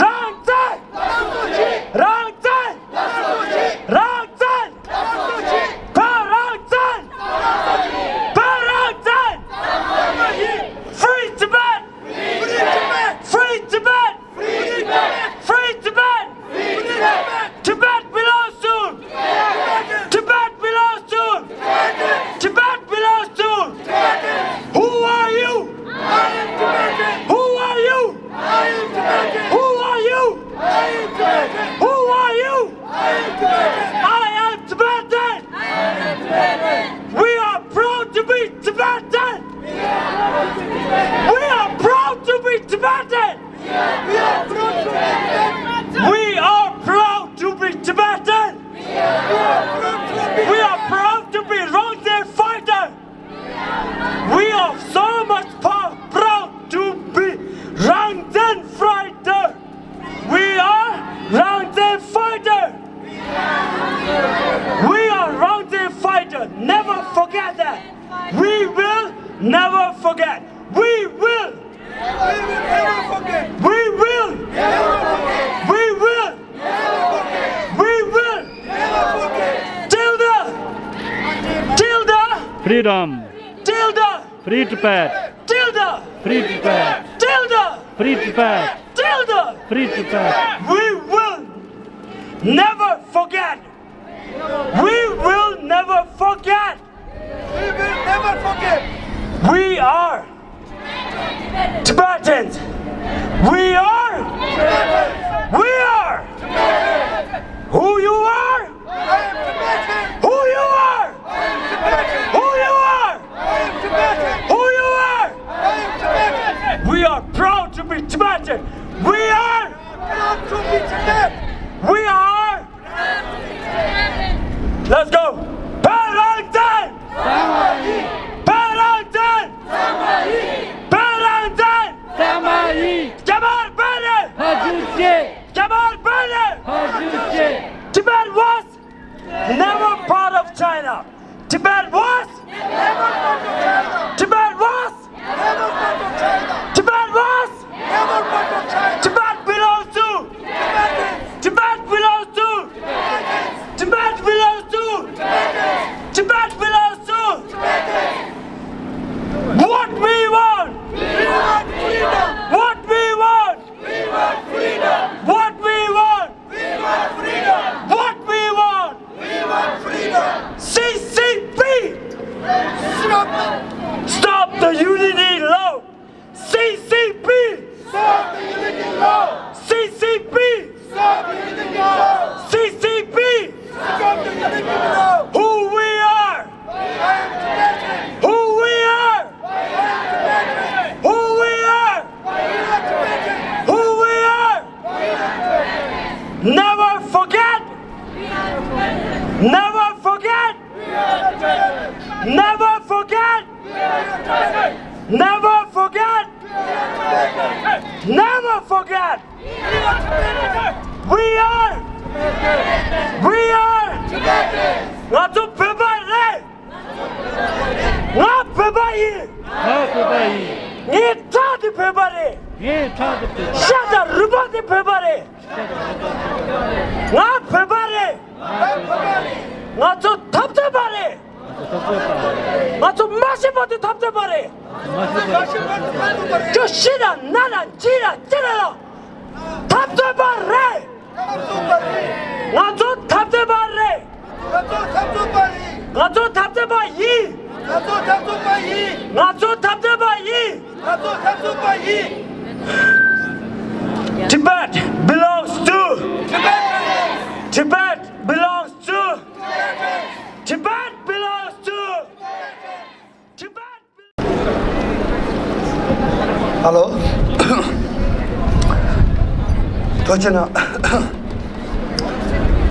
Fighter! We are Raungtse fighter. Never forget that. We will never forget. We will. We will never forget. We will. Never forget. We will. Never forget. We will. Never forget. Tilda. Tilda. Freedom. Tilda. Free Tibet. Tilda. Free Tibet. Tilda. Free Tibet. Tilda. Free Tibet. We will never forget. We will never forget. We will never forget. We are Tibetans. We are. Tibetans. We are. Tibetans. Who you are? I am Tibetan. Who you are? I am Tibetan. Who you are? I am Tibetan. Who you are? I am Tibetan. We are proud to be Tibetan. We are proud to be Tibetan. We are. Let's go. Parangtan. Parangtan. Parangtan. Jabar Bale. Jabar Bale. Tibet was never part of China. Tibet was. Never part of China. Tibet was. Never part of China. Tibet was. Never part of China. Tibet belongs to. Tibetans. Tibet belongs to. Tibetans. Tibet belongs to. Tibetans. Tibet belongs to. Tibetans. What we want. We want freedom. What we want. We want freedom. What we want. We want freedom. What we want. We want freedom. C C P. Stop. Stop the unity law. C C P. Stop the unity law. C C P. Stop the unity law. C C P. Stop the unity law. Who we are. I am Tibetan. Who we are. I am Tibetan. Who we are. Who we are! Never forget! Never forget! Never forget! Never forget! Never forget! We are! We are! ང་ཚོ་བོད་པ་རེད། ང་བོད་པ་ཡིན། ང་བོད་པ་ཡིན། ངའི་ཁྲག་དེ་བོད་པ་རེད། ངའི་ཁྲག་དེ་བོད་པ། ཤ་དང་རུས་པ་དེ་བོད་པ་རེད། ང་བོད་པ་རེད། ང་ཚོ་འཐབ་རྩོད་པ་རེད། ང་ཚོ་མ་ཤི་བར་དུ་འཐབ་རྩོད་པ་རེད། ཁྱོད་ཤི་དང་ན་དང་འཆི་དང་ཅི་རེད་ལ། འཐབ་རྩོད་པ་རེད། ང་ཚོ་འཐབ་རྩོད་པ་རེད། ང་ཚོ་འཐབ་རྩོད་པ་ཡིན། ང་ཚོ་འཐབ་རྩོད་པ་ཡིན། ང་ཚོ་འཐབ་རྩོད་པ་ཡིན། ང་ཚོ་འཐབ་རྩོད་པ་ཡིན། Tibet belongs to. Tibet belongs to. Tibet belongs to. Tibet. Hello. ཐུགས་རྗེ་གནང་།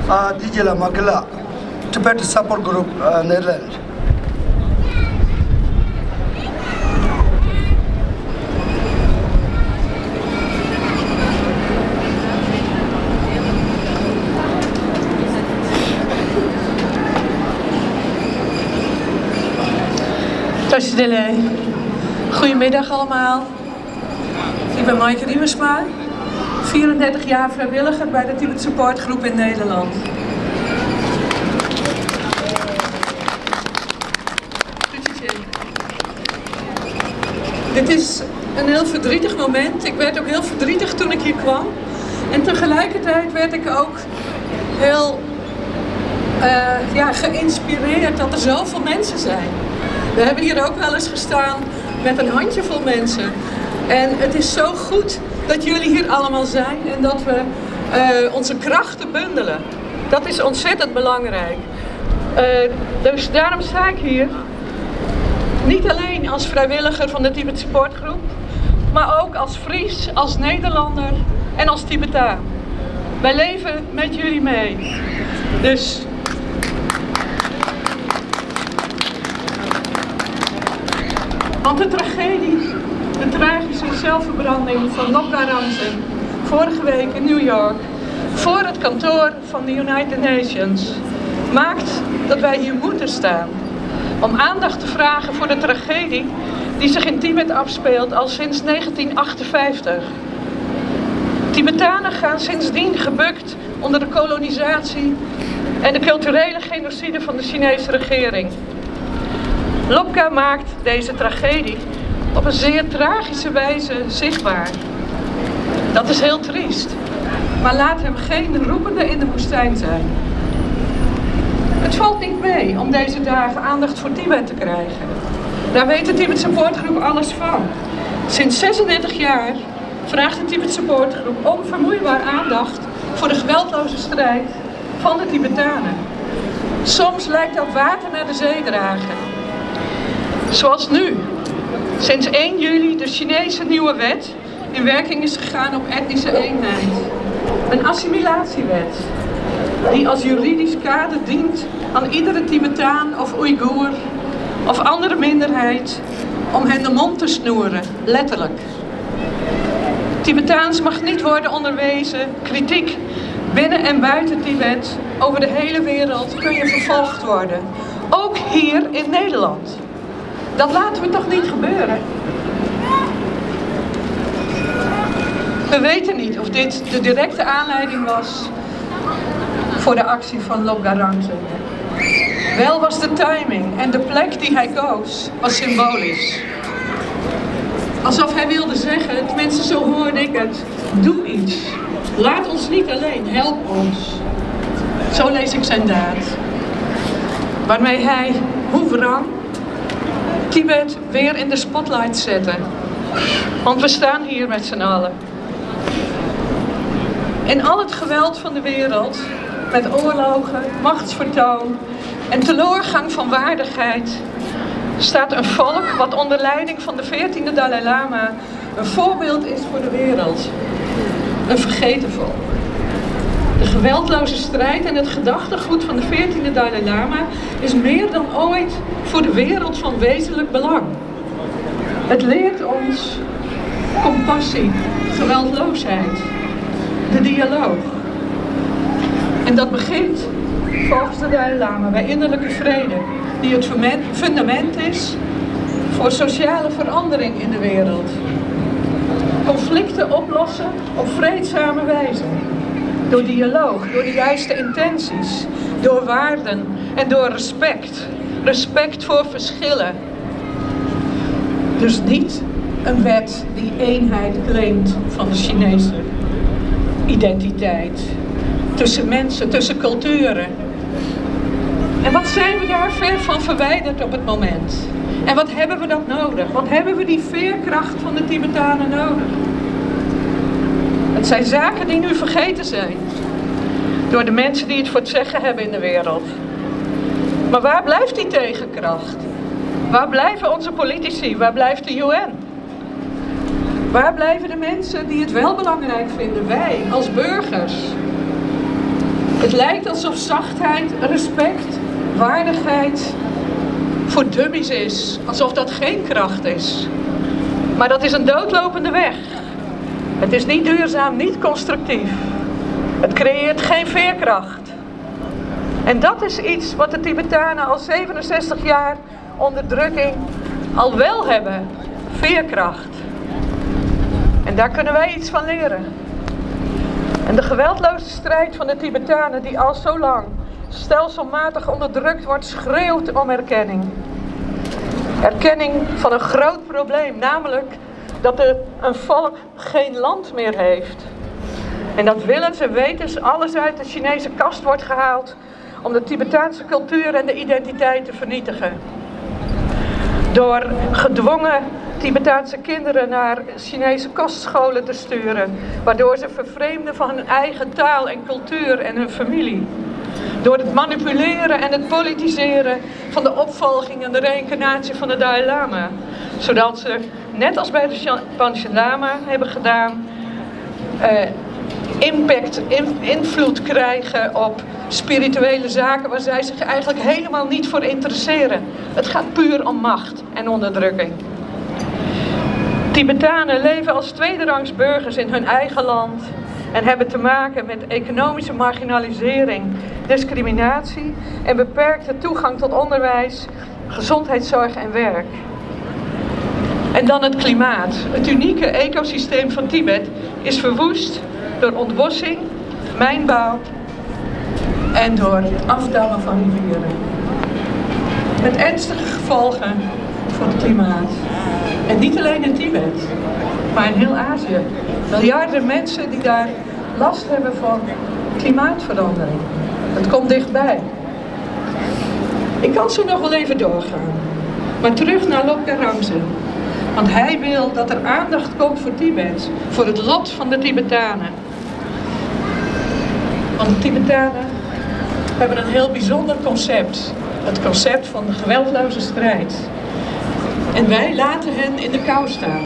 ཨ། འདི་རྗེས་ལ་མ་གི་ལ། Tibet Support Group, uh, Netherlands. Goedemiddag allemaal. Ik ben Maaike Riemersma, vierendertig jaar vrijwilliger bij de Tibet Support Groep in Nederland. Dit is een heel verdrietig moment. Ik werd ook heel verdrietig toen ik hier kwam. En tegelijkertijd werd ik ook heel, eh, ja, geïnspireerd dat er zoveel mensen zijn. We hebben hier ook wel eens gestaan met een handjevol mensen. En het is zo goed dat jullie hier allemaal zijn en dat we, eh, onze krachten bundelen. Dat is ontzettend belangrijk. Eh, dus daarom sta ik hier. Niet alleen als vrijwilliger van de Tibet Support Groep, maar ook als Fries, als Nederlander en als Tibetaan. Wij leven met jullie mee. Dus. Want de tragedie, de tragische zelfverbranding van Ngok Garangzen vorige week in New York, Voor het kantoor van de United Nations maakt dat wij hier moeten staan om aandacht te vragen voor de tragedie die zich in Tibet afspeelt al sinds negentien achtenvijftig. Tibetanen gaan sindsdien gebukt onder de kolonisatie en de culturele genocide van de Chinese regering. Lobka maakt deze tragedie op een zeer tragische wijze zichtbaar. Dat is heel triest, maar laat hem geen roepende in de woestijn zijn. Het valt niet mee om deze dagen aandacht voor Tibet te krijgen. Daar weet de Tibet Support Groep alles van. Sinds zesendertig jaar vraagt de Tibet Support Groep onvermoeibaar aandacht voor de geweldloze strijd van de Tibetanen. Soms lijkt dat water naar de zee dragen. Zoals nu, sinds één juli de Chinese nieuwe wet in werking is gegaan op etnische eenheid. Een assimilatiewet die als juridisch kader dient aan iedere Tibetaan of Oeigoer of andere minderheid om hen de mond te snoeren, letterlijk. Tibetaans mag niet worden onderwezen, kritiek binnen en buiten Tibet, over de hele wereld kun je vervolgd worden. Ook hier in Nederland. Dat laten we toch niet gebeuren? We weten niet of dit de directe aanleiding was voor de actie van Lobgarangzen. Wel was de timing en de plek die hij koos was symbolisch. Alsof hij wilde zeggen, tenminste zo hoorde ik het: doe iets. Laat ons niet alleen, help ons. Zo lees ik zijn daad. Waarmee hij Houveran, Tibet, weer in de spotlight zette. Want we staan hier met z'n allen. In al het geweld van de wereld, met oorlogen, machtsvertoon en teloorgang van waardigheid, staat een volk wat onder leiding van de veertiende Dalai Lama een voorbeeld is voor de wereld. Een vergeten volk. De geweldloze strijd en het gedachtegoed van de veertiende Dalai Lama is meer dan ooit voor de wereld van wezenlijk belang. Het leert ons compassie, geweldloosheid, de dialoog. En dat begint volgens de Dalai Lama bij innerlijke vrede, die het fundament is voor sociale verandering in de wereld. Conflicten oplossen op vreedzame wijze. Door dialoog, door de juiste intenties, door waarden en door respect. Respect voor verschillen. Dus niet een wet die eenheid claimt van de Chinese identiteit. Tussen mensen, tussen culturen. En wat zijn we daar ver van verwijderd op het moment? En wat hebben we dat nodig? Wat hebben we die veerkracht van de Tibetanen nodig? Het zijn zaken die nu vergeten zijn door de mensen die het voor het zeggen hebben in de wereld. Maar waar blijft die tegenkracht? Waar blijven onze politici? Waar blijft de U N? Waar blijven de mensen die het wel belangrijk vinden, wij als burgers? Het lijkt alsof zachtheid, respect, waardigheid voor dummies is. Alsof dat geen kracht is. Maar dat is een doodlopende weg. Het is niet duurzaam, niet constructief. Het creëert geen veerkracht. En dat is iets wat de Tibetanen al zevenenzestig jaar onderdrukking al wel hebben: veerkracht. En daar kunnen wij iets van leren. En de geweldloze strijd van de Tibetanen, die al zo lang stelselmatig onderdrukt wordt, schreeuwt om erkenning. Erkenning van een groot probleem, namelijk dat er een volk geen land meer heeft. En dat willens en wetens alles uit de Chinese kast wordt gehaald om de Tibetaanse cultuur en de identiteit te vernietigen. Door gedwongen Tibetaanse kinderen naar Chinese kostscholen te sturen, waardoor ze vervreemden van hun eigen taal en cultuur en hun familie. Door het manipuleren en het politiseren van de opvolging en de reïncarnatie van de Dalai Lama, zodat ze, net als bij de Panchen Lama hebben gedaan, eh, impact, invloed krijgen op spirituele zaken waar zij zich eigenlijk helemaal niet voor interesseren. Het gaat puur om macht en onderdrukking. Tibetanen leven als tweederangs burgers in hun eigen land en hebben te maken met economische marginalisering, discriminatie en beperkte toegang tot onderwijs, gezondheidszorg en werk. En dan het klimaat. Het unieke ecosysteem van Tibet is verwoest door ontbossing, mijnbouw en door afdammen van rivieren. Met ernstige gevolgen voor het klimaat. En niet alleen in Tibet, maar in heel Azië. Miljarden mensen die daar last hebben van klimaatverandering. Het komt dichtbij. Ik kan zo nog wel even doorgaan. Maar terug naar Lobka Rangzen. Want hij wil dat er aandacht komt voor Tibet, voor het lot van de Tibetanen. Want de Tibetanen hebben een heel bijzonder concept. Het concept van de geweldloze strijd. En wij laten hen in de kou staan.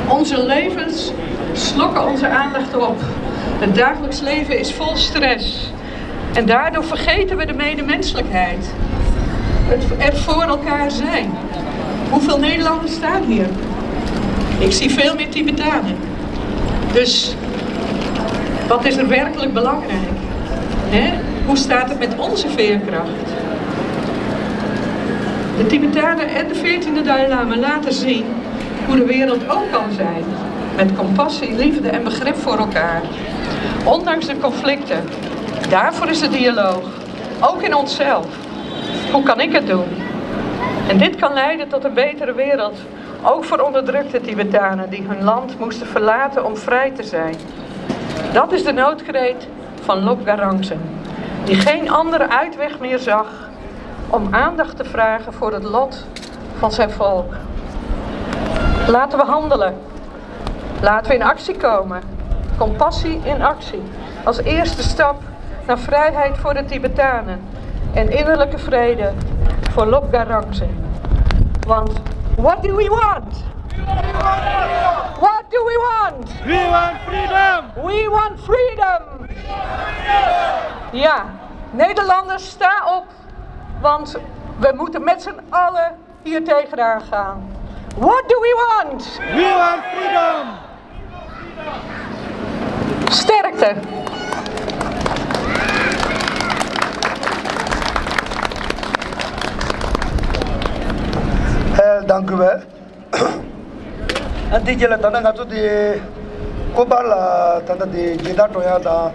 Onze levens slokken onze aandacht op. Het dagelijks leven is vol stress. En daardoor vergeten we de medemenselijkheid. Het er voor elkaar zijn. Hoeveel Nederlanders staan hier? Ik zie veel meer Tibetanen. Dus wat is er werkelijk belangrijk? Hè? Hoe staat het met onze veerkracht? De Tibetanen en de veertiende Dalai Lama laten zien hoe de wereld ook kan zijn. Met compassie, liefde en begrip voor elkaar. Ondanks de conflicten. Daarvoor is de dialoog. Ook in onszelf. Hoe kan ik het doen? En dit kan leiden tot een betere wereld. Ook voor onderdrukte Tibetanen die hun land moesten verlaten om vrij te zijn. Dat is de noodkreet van Lobgarangsen, die geen andere uitweg meer zag om aandacht te vragen voor het lot van zijn volk. Laten we handelen. Laten we in actie komen. Compassie in actie. Als eerste stap naar vrijheid voor de Tibetanen en innerlijke vrede voor Lobgarangsen. Want what do we want? What do we want? We want freedom! We want freedom! Ja, Nederlanders, sta op, want we moeten met z'n allen hier tegenaan gaan. What do we want? We want freedom! Sterkte! Hell, dank u wel. ཨ་འདི་རྗེས་ལ་ད་ལྟ་ང་ཚོ་དེ་ཀོ་པར་ལ་ད་ལྟ་དེ་སྦྱིན་བདག་སྤྲོ་ཡག་དང་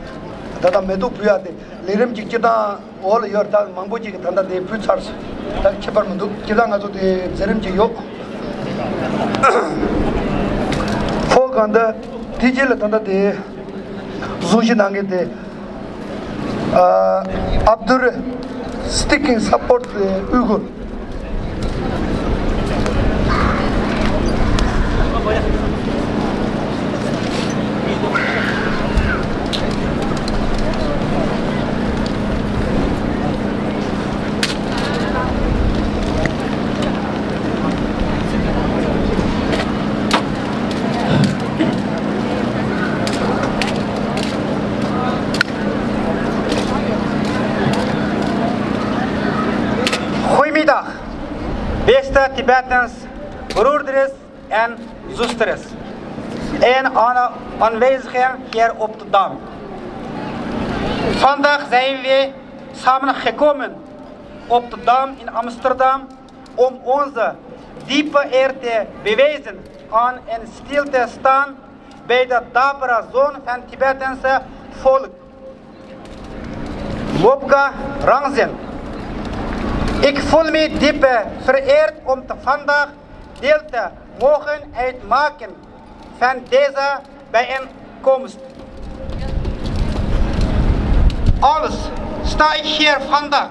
ད་ལྟ་མེ་ཏོག་ཕུལ་ཡག་དེ་ལས་རིམ་གྱི་སྤྱི་བཏང་འོག་ལ་ཡོད་རེད། ད་མང་པོ་ཅིག་གིས་ད་ལྟ་དེ་ཕུལ་ཚར་སོང་། ད་ཁྱད་པར་མི་འདུག་སྤྱི་བཏང་ང་ཚོ་དེ་མཛད་རིམ་ཅིག་ཡོད། ཁོ་གང་ལྟར་དེ་རྗེས་ལ་ད་ལྟ་དེ་གཟུགས་གཞི་གནང་མཁན་དེ། ཨ། ཨབ་དུར་སྟིག་ཀིང་སཔོར་ཊི་ཨུ་གུར། Goedemiddag, beste Tibetans, broeders en zusters en alle aanwezigen hier op de Dam. Vandaag zijn we samengekomen op de Dam in Amsterdam om onze diepe eer te bewijzen aan en stil te staan bij de dapere zoon van Tibetaanse volk, Lobka Rangzen. Ik voel me diep vereerd om te vandaag deel te mogen uitmaken van deze bijeenkomst. Alles sta ik hier vandaag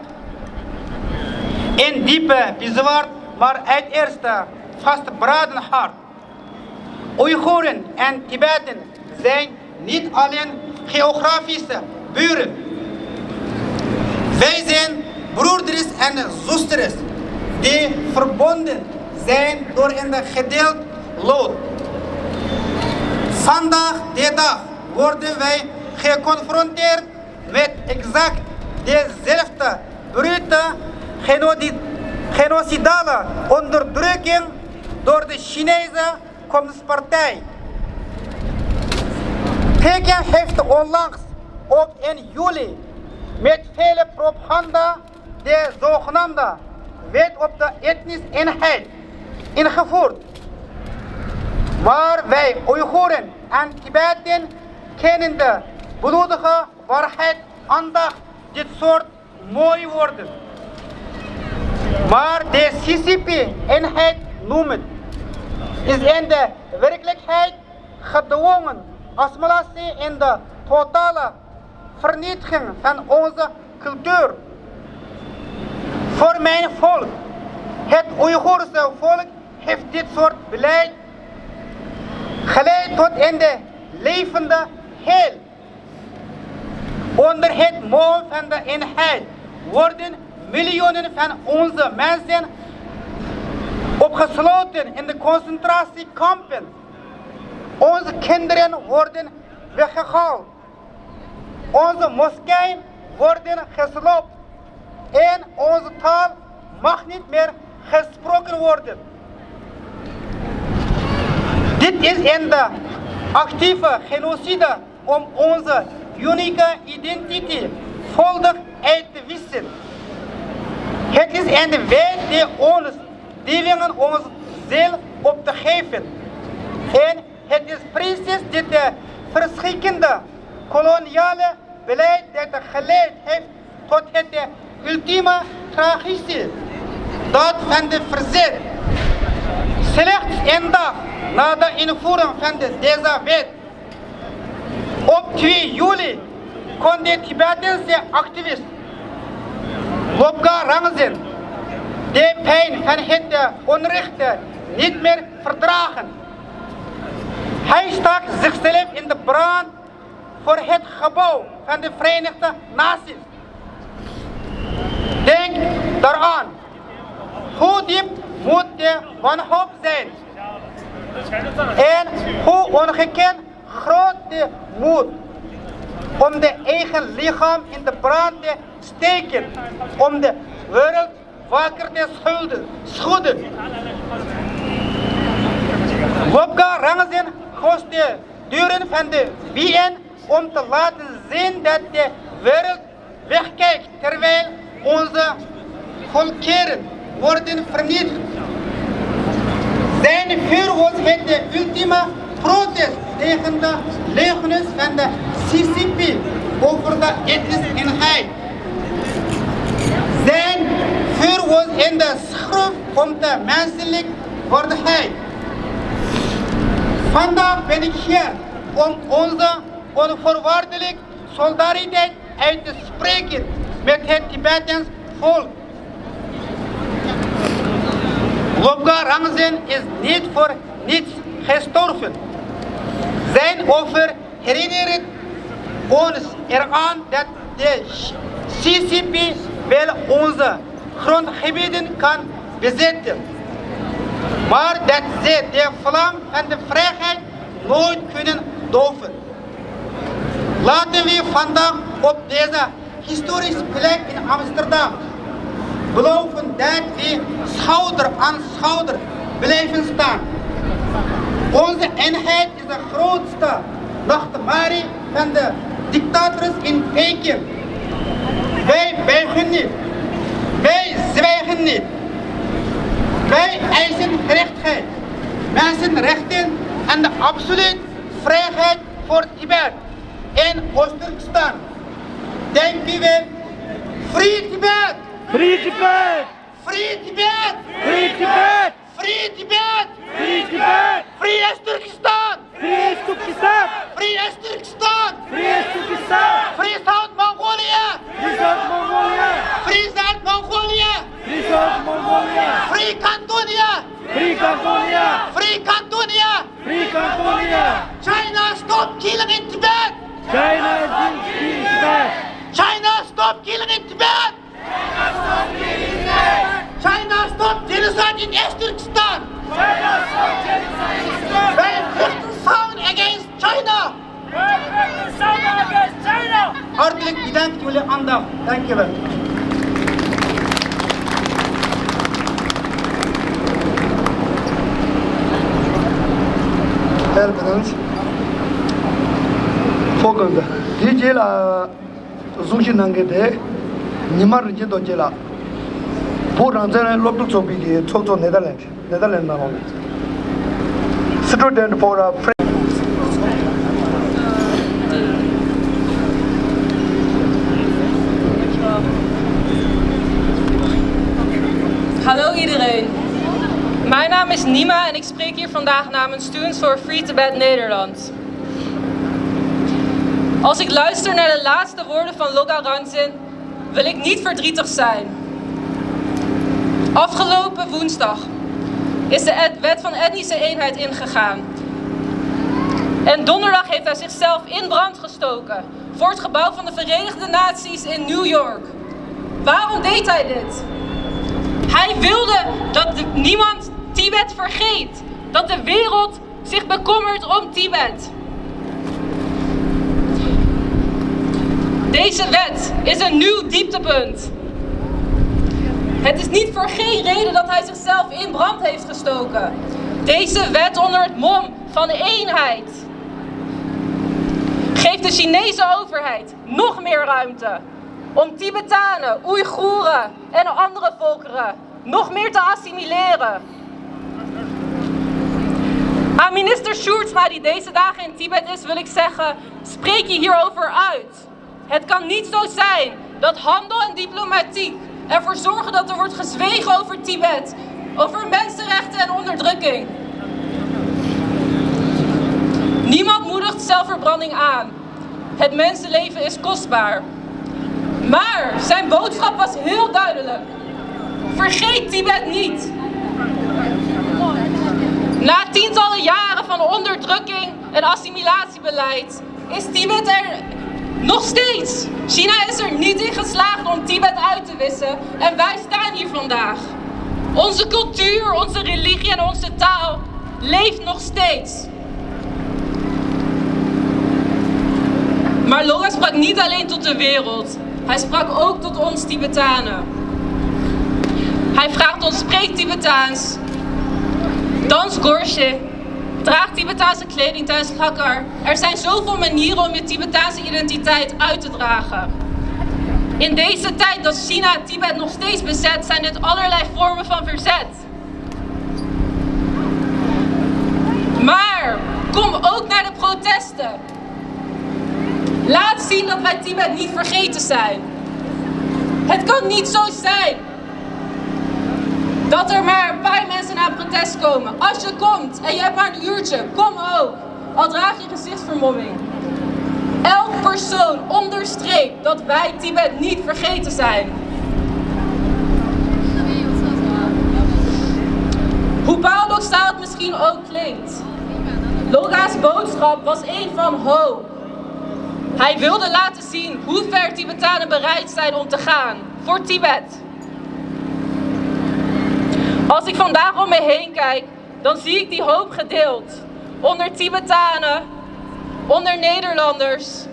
in diepe bezwaar, maar uit eerste vastberaden hart. Oeigoeren en Tibeten zijn niet alleen geografische buren. Wij zijn broeders en zusters die verbonden zijn door een gedeeld lot. Vandaag de dag worden wij geconfronteerd met exact dezelfde brute genodi-, genocidale onderdrukking door de Chinese Communistische Partij. Tegenheft onlangs op één juli met vele propaganda de zogenaamde wet op de etnische eenheid ingevoerd. Maar wij Oeigoeren en Tibeten kennen de bloedige waarheid, aandacht dit soort mooie woorden. Maar de C C P-eenheid noemt is in de werkelijkheid gedwongen assimilatie en de totale vernietiging van onze cultuur. Voor mijn volk, het Oeigoerse volk, heeft dit soort beleid geleid tot in de levende hel. Onder het mom van de eenheid worden miljoenen van onze mensen opgesloten in de concentratiekampen. Onze kinderen worden weggehaald. Onze moskeeën worden gesloopt en onze taal mag niet meer gesproken worden. Dit is een actieve genocide om onze unieke identiteit volledig uit te wissen. Het is een wet die ons dwingen ons zelf op te geven. En het is precies dit verschrikkende koloniale beleid dat geleid heeft tot het ultieme tragische daad van de verzet. Slechts een dag na de invoering van de, deze wet, op twee juli, kon de Tibetense activist Lobga Rangzen de pijn van het onrecht niet meer verdragen. Hij stak zichzelf in de brand voor het gebouw van de Verenigde Naties. Denk daaraan, hoe diep moet de wanhoop zijn en hoe ongekend groot de moed om de eigen lichaam in de brand te steken, om de wereld wakker te schudden. Lobga Rangzen koos de deuren van de V N om te laten zien dat de wereld wegkijkt terwijl onze volkeren worden vernietigd. Zijn vuur was het de ultieme protest tegen de leugens van de C C P over de etnische eenheid. Zijn vuur was in de schroef om de menselijke waardigheid. Vandaag ben ik hier om onze onvoorwaardelijke solidariteit uit te spreken met het Tibetaans volk. Lobga Rangzen is niet voor niets gestorven. Zijn offer herinnert ons eraan dat de C C P wel onze grondgebieden kan bezetten, maar dat ze de vlam van de vrijheid nooit kunnen doven. Laten we vandaag op deze historische plek in Amsterdam beloven dat we schouder aan schouder blijven staan. Onze eenheid is de grootste nachtmerrie van de dictators in Peking. Wij buigen niet. Wij zwijgen niet. Wij eisen gerechtigheid, mensenrechten en de absolute vrijheid voor Tibet en Oost-Turkestan. Denken we: Free Tibet! Free Tibet! Free Tibet! Free Tibet! Free Tibet! Free Tibet! Free East Turkestan! Free East Turkestan! Free East Turkestan! Free East Turkestan! Free South Mongolia! Free South Mongolia! Free South Mongolia! Free South Mongolia! Free Kantonia! Free Kantonia! Free Kantonia! Free Kantonia! China, stop killing in Tibet! China is killing Tibet! China, stop killing in Tibet! China, stop genocide in East Turkestan! China, stop genocide in East Turkestan! Wij vechten samen against China! Wij vechten samen against China! Hartelijk bedankt voor jullie aandacht. Dank je wel. Wel bedankt. དགོས་འདུག་དེའི་རྗེས་ལ་གསུང་བཤད་གནང་མཁན་དེ་ཉི་མ་རིན་ཆེན་རྡོ་རྗེ་ལགས། བོད་རང་བཙན་སློབ་ཕྲུག་ཚོགས་པའི་གི་ཚོགས་གཙོ་ནེ་དར་ལེནཌ། ནེ་དར་ལེནཌ་ནང་ལོགས་ནས། Student for a Friend. Hallo iedereen. Mijn naam is Nima en ik spreek hier vandaag namens Students for Free Tibet Nederland. Als ik luister naar de laatste woorden van Loga Ranzin, wil ik niet verdrietig zijn. Afgelopen woensdag is de et- wet van etnische eenheid ingegaan. En donderdag heeft hij zichzelf in brand gestoken voor het gebouw van de Verenigde Naties in New York. Waarom deed hij dit? Hij wilde dat de- niemand Tibet vergeet, dat de wereld zich bekommert om Tibet. Deze wet is een nieuw dieptepunt. Het is niet voor geen reden dat hij zichzelf in brand heeft gestoken. Deze wet onder het mom van eenheid geeft de Chinese overheid nog meer ruimte om Tibetanen, Oeigoeren en andere volkeren nog meer te assimileren. Aan minister Sjoerdsma, die deze dagen in Tibet is, wil ik zeggen: spreek je hierover uit. Het kan niet zo zijn dat handel en diplomatiek ervoor zorgen dat er wordt gezwegen over Tibet, over mensenrechten en onderdrukking. Niemand moedigt zelfverbranding aan. Het mensenleven is kostbaar. Maar zijn boodschap was heel duidelijk. Vergeet Tibet niet. Na tientallen jaren van onderdrukking en assimilatiebeleid is Tibet er nog steeds. China is er niet in geslaagd om Tibet uit te wissen en wij staan hier vandaag. Onze cultuur, onze religie en onze taal leeft nog steeds. Maar Loga sprak niet alleen tot de wereld, hij sprak ook tot ons Tibetanen. Hij vraagt ons: spreek Tibetaans, dans Gorshe, draag Tibetaanse kleding tijdens Khakar. Er zijn zoveel manieren om je Tibetaanse identiteit uit te dragen. In deze tijd dat China Tibet nog steeds bezet, zijn dit allerlei vormen van verzet. Maar kom ook naar de protesten. Laat zien dat wij Tibet niet vergeten zijn. Het kan niet zo zijn dat er maar een paar mensen naar het protest komen. Als je komt en je hebt maar een uurtje, kom ook. Al draag je gezichtsvermomming. Elk persoon onderstreept dat wij Tibet niet vergeten zijn. Hoe paradoxaal het misschien ook klinkt, Loga's boodschap was een van hoop. Hij wilde laten zien hoe ver Tibetanen bereid zijn om te gaan voor Tibet. Als ik vandaag om me heen kijk, dan zie ik die hoop gedeeld onder Tibetanen, onder Nederlanders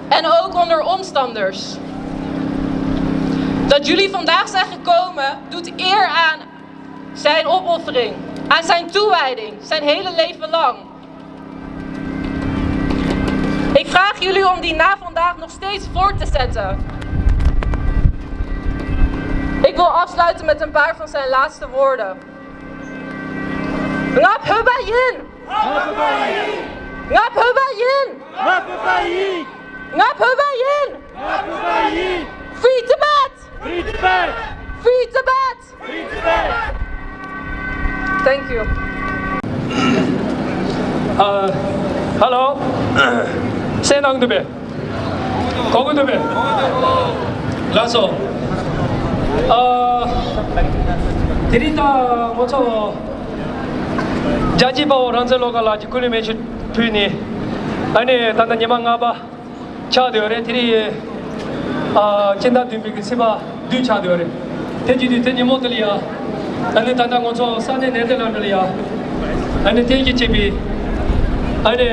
en ook onder omstanders. Dat jullie vandaag zijn gekomen, doet eer aan zijn opoffering, aan zijn toewijding, zijn hele leven lang. Ik vraag jullie om die na vandaag nog steeds voort te zetten. Ik wil afsluiten met een paar van zijn laatste woorden. Nga phöba yin. Nga phöba yin. Nga phöba yin. Free Tibet. Free Tibet. Free Tibet. Thank you. Uh, hello. སེམས་ནང་དུ་བེ། གོ་གི་འདུག་བེ། ལགས་སོ། ཨ། དེ་རིང་ད་ང་ཚོ་རྒྱལ་གཅེས་དཔའ་བོ་རང་བཙན་བློ་དགའ་ལགས་ཀྱི་སྐུ་ལུས་མེ་མཆོད་ཕུལ་ནས། ཨ་ནི་ད་ལྟ་ཉི་མ་ལྔ་པ་ཆགས་བསྡད་ཡོད་རེད། དེ་རིང་ཨ་སྤྱི་ཟླ་བདུན་པའི་གི་ཚེས་པ་བདུན་ཆགས་བསྡད་ཡོད་རེད། དེ་བྱེད་དུས་དེ་ཉིན་མོ་དེ་ལ་ཡ། ཨ་ནི་ད་ལྟ་ང་ཚོ་ས་གནས་ནེ་དར་ལན་ཌི་ལ་ཡ། ཨ་ནི་རྟེན་གཞི་བྱས་པའི་ཨ་ནི་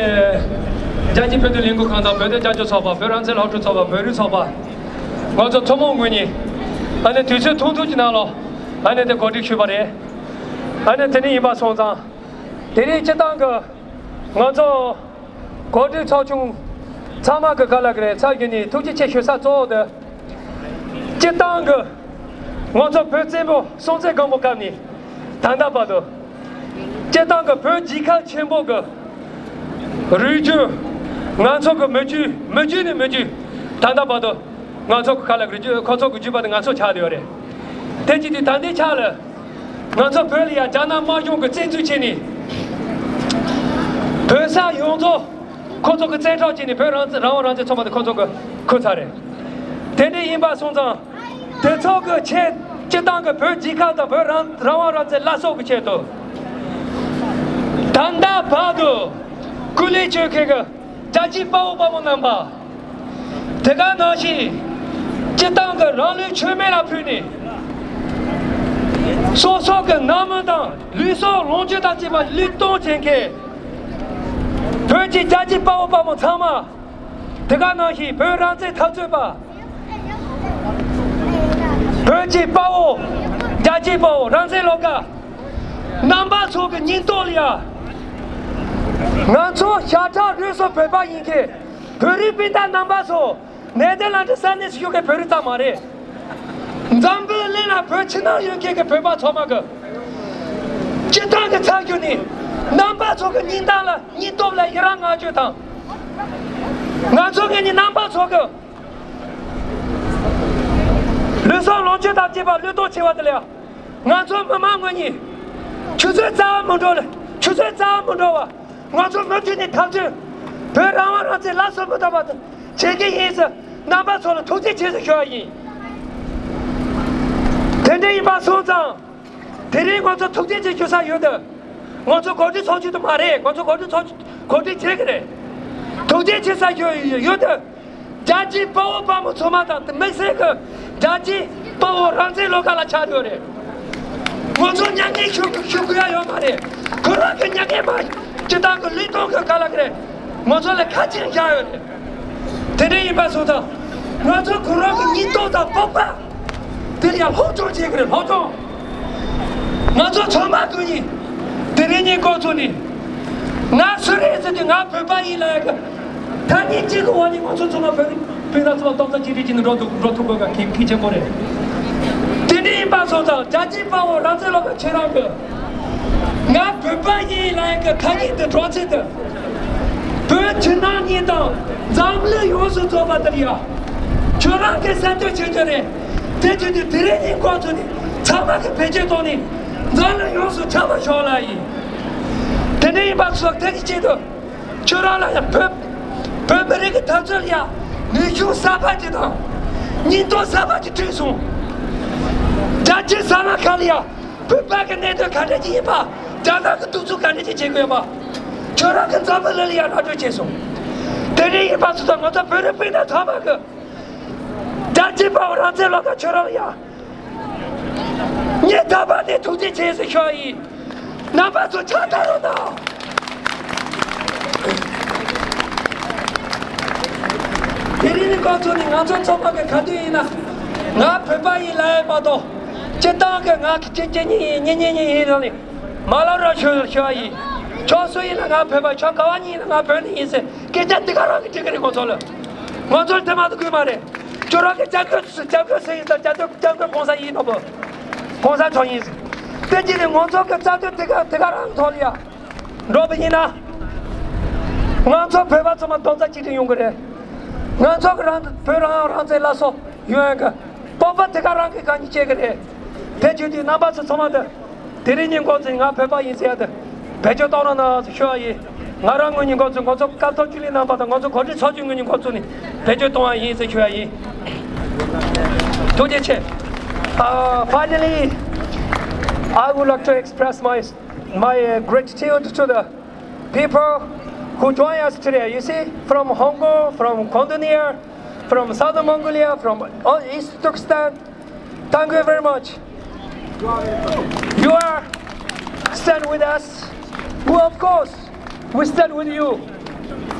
རྒྱལ་སྤྱིའི་བོད་དོན་ལས་འགུལ་ཁང་དང་བོད་དོན་རྒྱབ་སྐྱོར་ཚོགས་པ། བོད་རང་བཙན་སློབ་ཕྲུག་ཚོགས་པ། བོད་རིགས་ཚོགས་པ། ང་ཚོ་ཐུན་མོང་ངོས་ནས་ཨ་ནི་དུས་ཚོད་ཐུང་ཐུང་གི་ནང་ལོགས་ཨ་ནི་དེ་གོ་སྒྲིག་ཞུས་པ་རེད། ཨ་ནི་དེ་ནས་ཡིན་པ་སོང་ཙང་དེ་རིང་སྤྱི་བཏང་གི་ང་ཚོ་གོ་སྒྲིག་ཚོགས་ཆུང་ ཚང་མ་གི་ག་ལ་གི་རེད། ཚར་གི་ནི་ཐུགས་རྗེ་ཆེ་ཞུ་ས་གཙོ་བོ་དེ། སྤྱི་བཏང་གི་ང་ཚོ་བོད་བཙན་པོ་སྲོང་བཙན་སྒམ་པོ་སྐབས་ནས་ད་ལྟ་བར་དུ། སྤྱི་བཏང་གི་བོད་རྒྱལ་ཁབ་ཆེན་པོ་གི་རུས་རྒྱུད། ང་ཚོ་གི་མི་རྒྱུད། མི་རྒྱུད་ནས་མི་རྒྱུད། ད་ལྟ་བར་དུ་ང་ཚོ་གི་ག་ལ་གི་རུས་རྒྱུད། ཁོ་ཚོ་གི་རྒྱུད་པ་དེ་ང་ཚོ་ཆགས་བསྡད་ཡོད་རེད། དེ་གཅིག་དེ་ད་ལྟའི་ཆ་ལ། ང་ཚོ་བོད་ལ་ཡང་རྒྱ་ནག་དམར་གཞུང་གི་བཙན་འཛུལ་བྱས་ནས། བོད་ས་ཡོངས་རྫོགས་ཁོ་ཚོ་གི་བཙན་འཕྲོག་བྱས་ནས་བོད་རང་བཙན། རང་དབང་རང་བཙན་ཚང་མ་དེ་ཁོ་ཚོ་གི་ཁུར་ཚར་རེད། དེ་འདྲ་ཡིན་པ་སོང་ཙང་། དེ་ཚོ་གི་ཆེད། སྤྱི་བཏང་གི་བོད་རྒྱལ་ཁབ་དང་བོད་རང་རང་དབང་རང་བཙན་སླར་གསོ་གི་ཆེད་དུ། ད་ལྟ་བར་དུ་སྐུ་ལས་བསྐྱོན་མཁན་གི་རྒྱལ་གཅེས་དཔའ་བོ་དཔའ་མོ་རྣམ་པ། དེ་ག་ནང་བཞིན་སྤྱི་བཏང་གི་རང་ལུས་མཆོད་མེ་ལ་ཕུལ་ནས། སོ་སོ་གི་རྣམ་སྨིན་དང་ལུས་སྲོག་ལོངས་སྤྱོད་དང་བཅས་པ་བློས་གཏོང་བྱེད་མཁན་བོད་ཀྱི་རྒྱལ་གཅེས་དཔའ་བོ་དཔའ་མོ་ཚང་མ། དེ་ག་ནང་བཞིན་བོད་རང་བཙན་འཐབ་རྩོད་པ། བོད་ཀྱི་དཔའ་བོ། རྒྱལ་གཅེས་དཔའ་བོ། རང་བཙན་བློ་དགའ་རྣམ་པ་ཚོ་གི་སྙིང་སྟོབས་ལ་ཡ། ང་ཚོ་ཤ་ཁྲག་རུས་གསུམ་བོད་པ་ཡིན་མཁན་བོད་རིགས་སྤུན་ཟླ་རྣམ་པ་ཚོ། ནེ་དར་ལན་ཌི་ས་གནས་སུ་བཞུགས་མཁན་བོད་རིགས་ཙམ་མ་རེད། འཛམ་བུ་གླིང་ལ་བོད་ཕྱི་ནང་ཡོད་མཁན་གྱི་བོད་པ་ཚང་མ་གི་སྤྱི་བཏང་གི་ཚབ་བྱས་ནས་རྣམ་པ་ཚོ་གི་སྙིང་གཏམ་ལ། སྙིང་སྟོབས་ལ་ཡི་རང་བསྔགས་བརྗོད་དང་། ང་ཚོ་གི་ནི་རྣམ་པ་ཚོ་གི་ལུས་སྲོག་ལོངས་སྤྱོད་དང་བཅས་པ་བློས་གཏོང་བྱས་པ་དེ་ལ་ང་ཚོ་མི་མང་ངོས་ནས་ཆུ་ཚོད་རྩ་བ་མི་འགྲོ་ལ། ཆུ་ཚོད་རྩ་བ་མི་འགྲོ་བར། ང་ཚོ་མུ་མཐུད་ནས་འཐབ་རྩོད། བོད་རང་དབང་རང་བཙན་སླར་གསོ་མུ་མཐུད་པ་དང་བྱེད་ཀྱི་ཡིན་ཟེར། རྣམ་པ་ཚོ་ལ་ཐུགས་རྗེ་ཆེ་ཟེར་ཞུ་བ་ཡིན། དེ་འདྲ་ཡིན་པ་སོང་ཙང་། དེ་རིང་ང་ཚོ་ཐུགས་རྗེ་ཆེ་ཞུ་ས་ཡོད་དོ། ང་ཚོ་གོ་སྒྲིག་ཚོགས་ཆུང་དུ་མ་རེད། ང་ཚོ་གོ་སྒྲིག་ཚོགས་ཆུང་གོ་སྒྲིག་བྱེད་ཀྱི་རེད། ཐུགས་རྗེ་ཆེ་ས་ཞུ་ཡོད་དོ། རྒྱལ་གཅེས་དཔའ་བོ་དཔའ་མོ་ཚང་མ་དང་དམིགས་བསལ་གྱི་རྒྱལ་གཅེས་དཔའ་བོ་རང་བཙན་བློ་དགའ་ལ་ཆགས་ཡོད་རེད། ང་ཚོ་མྱ་ངན་ཞུ་ཞུ་དགོས་ཡ་ཡོད་མ་རེད། ཁོ་རང་གི་མྱ་ངན་མ་སྤྱི་བཏང་གི་ལུས་སྟོང་གི་དཀའ་ལས་རེད། ང་ཚོ་ལ་ཁ་ཆེམས་བཞག་ཡོད་རེད། དེ་འདྲ་ཡིན་པ་སོང་ཙང་། ང་ཚོ་ཁོ་རང་གི་སྙིང་སྟོབས་དང་སྤོབས་པ། དེ་ལ་ཡང་སློབ་སྦྱོང་བྱེད་ཀྱི་རེད། སློབ་སྦྱོང་། ང་ཚོ་ཚང་མ་ཀུན་ནས་དེ་རིང་ཉིན་འགོ་ཚུགས་ནས། ང་སུ་རེད་ཟེར་དུས་ང་བོད་པ་ཡིན་ལབ་ཡ་གི་ཐ་སྙད་གཅིག་གི་འོག་ནས་ང་ཚོ་ཚང་མ་བོད་རིགས་སྤུན་ཟླ་ཚོ་ལ་སྟོབས་རྩལ་གཅིག་སྒྲིལ་གྱིས་ནི་འགྲོ་ཐུབ་འགྲོ་ཐུབ་དགོས་པ་གལ་གལ་ཆེན་པོ་རེད། དེ་འདྲ་ཡིན་པ་སོང་ཙང་རྒྱལ་གཅེས་དཔའ་བོ་རང་བཙན་བློ་དགའ་ཁྱེད་རང་གི། ང་བོད་པ་ཡིན་ལབ་ཡ་གི་ཐ་སྙད་དེ་སྒྲོག་ཚད་དེ། བོད་ཕྱི་ནང་གཉིས་དང་འཛམ་གླིང་ཡོངས་སུ་རྫོགས་པ་དེར་ཡ། ཁྱོད་རང་གིས་གསལ་སྟོན་བྱེད་རྒྱུ་རེད། དེ་བྱས་དུས་དེ་རིང་ཉིན་འགོ་ཚུགས་ནས་ཚང་མ་གིས་བེད་སྤྱོད་བཏང་ནས་འཛམ་གླིང་ཡོངས་སུ་ཁྱབ་པ་ཤོག་ལབ་ཡིན། དེ་འདྲ་ཡིན་པ་སོགས་དེ་གི་ཆེད་དུ་ཁྱོད་རང་ལ་ཡང་བོད་བོད་མི་རིགས་ཀྱི་འཐབ་རྩོད་ལ་ཡ་ནུས་ཤུགས་གསར་པ་ཅིག་དང་སྙིང་སྟོབས་གསར་པ་ཅིག་བསྐྲུན་སོང་། རྒྱལ་སྤྱིའི་ས་གནས་ཁག་ལ་ཡ། བོད་པ་གི་གནད་དོན་ག་འདྲ་ཅིག་ཡིན་པ། རྒྱ་ནག་གི་གདུག་རྩུབ་ག་འདྲ་ཅིག་བྱེད་དགོས་པ། ཁྱོད་རང་གི་འཛམ་བུ་གླིང་ལ་ཡང་ར་སྤྲོད་བྱས་སོང་། དེ་འདྲ་ཡིན་པ་སོང་ཙང་ང་ཚོ་བོད་རིགས་སྤུན་ཟླ་ཚང་མ་གི། རྒྱལ་གཅེས་དཔའ་བོ་རང་བཙན་བློ་དགའ་ཁྱོད་རང་ལ་ཡང་། ངས་ད་བར་ནས་ཐུགས་རྗེ་ཆེ་ཟེར་ཞུ་བ་ཡིན། རྣམ་པ་ཚོ་ཕྱག་བརྡབ་རོགས་གནང་། དེ་རིང་ནས་འགོ་ཚུགས་ནས་ང་ཚོ་ཚང་མ་གི་ག་དུས་ཡིན་ན། ང་བོད་པ་ཡིན་ལབ་ཡ་མ་གཏོགས། སྤྱི་བཏང་གི་ང་གི་སྐྱེ་སྐྱེ་གཉིས་ཡིན་གཉེན་གཉེན་གཉིས་ཡིན་རང་ནས། མ་ལབ་རོགས་ཞུ་ཞུ་བ་ཡིན། ཁྱོད་སུ་ཡིན་ན་ང་བོད་པ། ཁྱོད་ག་བ་ཉིད་ཡིན་ན་ང་བོད་ནས་ཡིན་ཟེར་སྐད་ཆ་འདི་ག་རང་གིས་འདྲི་གི་རེད་ཁོང་ཚོ་ལ། ང་ཚོར་དེ་མ་གཏོགས་དགོས་མ་རེད། ཁྱོད་རང་གི་སྐྱབས་མགོན་སྐྱབས་མགོན་སུ་ཡིན་ཟེར་སྐྱབས་མགོན་སྐྱབས་མགོན་གོང་ས་ཡིན་ནོ་བོ། གོང་ས་མཆོག་ཡིན་ཟེར། དེ་གཅིག་ནས་ང་ཚོ་གི་རྩ་དོན་དེ་ག་དེ་ག་རང་ཐོག་ལ་ཡ། འགྲོ་བ་ཡིན་ན། ང་ཚོ་བོད་པ་ཚང་མ་རྡོག་རྩ་གཅིག་སྒྲིལ་ཡོང་གི་རེད། ང་ཚོ་གི་རང་བོད་རང་དབང་རང་བཙན་སླར་གསོ་ཡོང་ཡ་གི་སྤོབས་པ་དེ་ག་རང་གིས་གང་ཉིད་སྐྱེ་གི་རེད། དེ་བྱེད་དུས་རྣམ་པ་ཚོ་ཚང་མ་དེ། དེ་རིང་ཉིན་འགོ་ཚུགས་ང་བོད་པ་ཡིན་ཟེར་ཡ་དེ་བེད་སྤྱོད་གཏོང་རོགས་གནང་ཞུ་བ་ཡིན། ང་རང་ངོས་ནས་འགོ་ཚུགས། ང་ཚོ་སྐབས་ཐོག་ཆུ་ལི་རྣམ་པ་དང་ང་ཚོ་གོ་སྒྲིག་ཚོགས་ཆུང་ངོས་ནས་འགོ་ཚུགས་ནས་བེད་སྤྱོད་གཏོང་བ་ཡིན་ཟེར་ཞུ་བ་ཡིན། ཐུགས་རྗེ་ཆེ། Uh, finally, I would like to express my, my, uh, gratitude to the people who join us today. You see, from Hong Kong, from Condonia, from Southern Mongolia, from, uh, East Turkestan, thank you very much. You are stand with us. Well, of course, we stand with you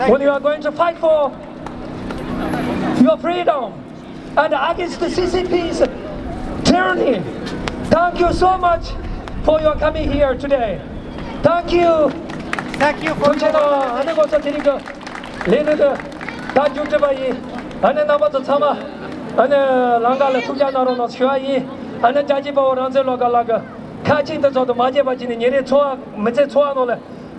when you are going to fight for your freedom and against the C C P's tyranny. Thank you so much for your coming here today. Thank you. Thank you for your ད་མཇུག་སྒྲིལ་པ་ཡིན། ཨ་ནི་རྣམ་པ་ཚོ་ཚང་མ་ཨ་ནི་ལམ་ཁ་ལ་ཐུགས་ཅག་གནང་རོགས་གནང་ཞུ་བ་ཡིན། ཨ་ནི་ཅག་གཅེས་དཔའ་བོ་རང་བཙན་བློ་དགའ་ལགས་ཀྱི་ཁ་ཆེམས་འདི་ཚོགས་དུ་མ་བརྗེད་པ་བྱས་ནས་ཉིན་རེའི་འཚོ་བ་མི་ཚེའི་འཚོ་བ་ནང་ལ་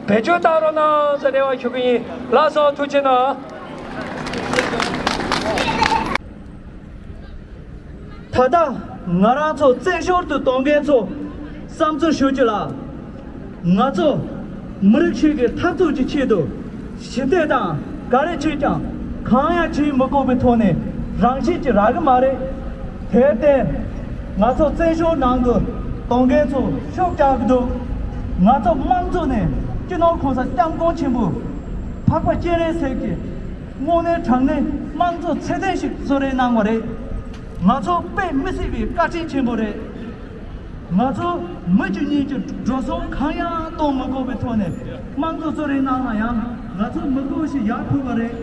བེད་སྤྱོད་བཏང་རོགས་གནང་ཟེར་རེ་བ་ཞུ་གི་ཡིན། ལགས་སོ། ཐུགས་རྗེ་གནང་། ད་ལྟ་ང་རང་ཚོ་བཙན་བྱོལ་དུ་གཏོང་མཁན་ཚོ་བསམ་ཚུལ་ཞུ་རྒྱུ་ལ། ང་ཚོ་མི་རིགས་ཤིག་གི་འཐབ་རྩོད་ཀྱི་ཆེད་དུ་ཞི་བདེ་དང་ག་རེ་བྱས་ཀྱང་གང་ཡང་བྱེད་མི་དགོས་པའི་ཐོག་ནས་རང་བཞིན་གྱིས་རག་གི་མ་རེད། དེར་བརྟེན་ང་ཚོ་བཙན་བྱོལ་ནང་དུ་གཏོང་མཁན་ཚོ་ཤུགས་རྒྱག་གི་འདུག་ང་ཚོ་དམངས་གཙོ་ནས་སྤྱི་ནོར་གོང་ས་སྐྱབས་མགོན་ཆེན་པོ་འཕགས་པ་སྤྱན་རས་གཟིགས་ཀྱི་དངོས་གནས་དྲང་གནས་དམངས་གཙོ་ཚད་ལྡན་ཞིག་གསོལ་རས་གནང་བ་རེད། ང་ཚོ་དཔེ་མི་སྲིད་པའི་བཀའ་དྲིན་ཆེན་པོ་རེད། ང་ཚོ་མི་རྒྱུ་གཉིས་ཀྱི་འགྲོ་སོང་གང་ཡང་གཏོང་མི་དགོས་པའི་ཐོག་ནས་དམངས་གཙོ་གསོལ་རས་གནང་ན་ཡང་ང་ཚོ་མི་དགོས་ཞེས་ཡར་ཕུལ་བ་རེད།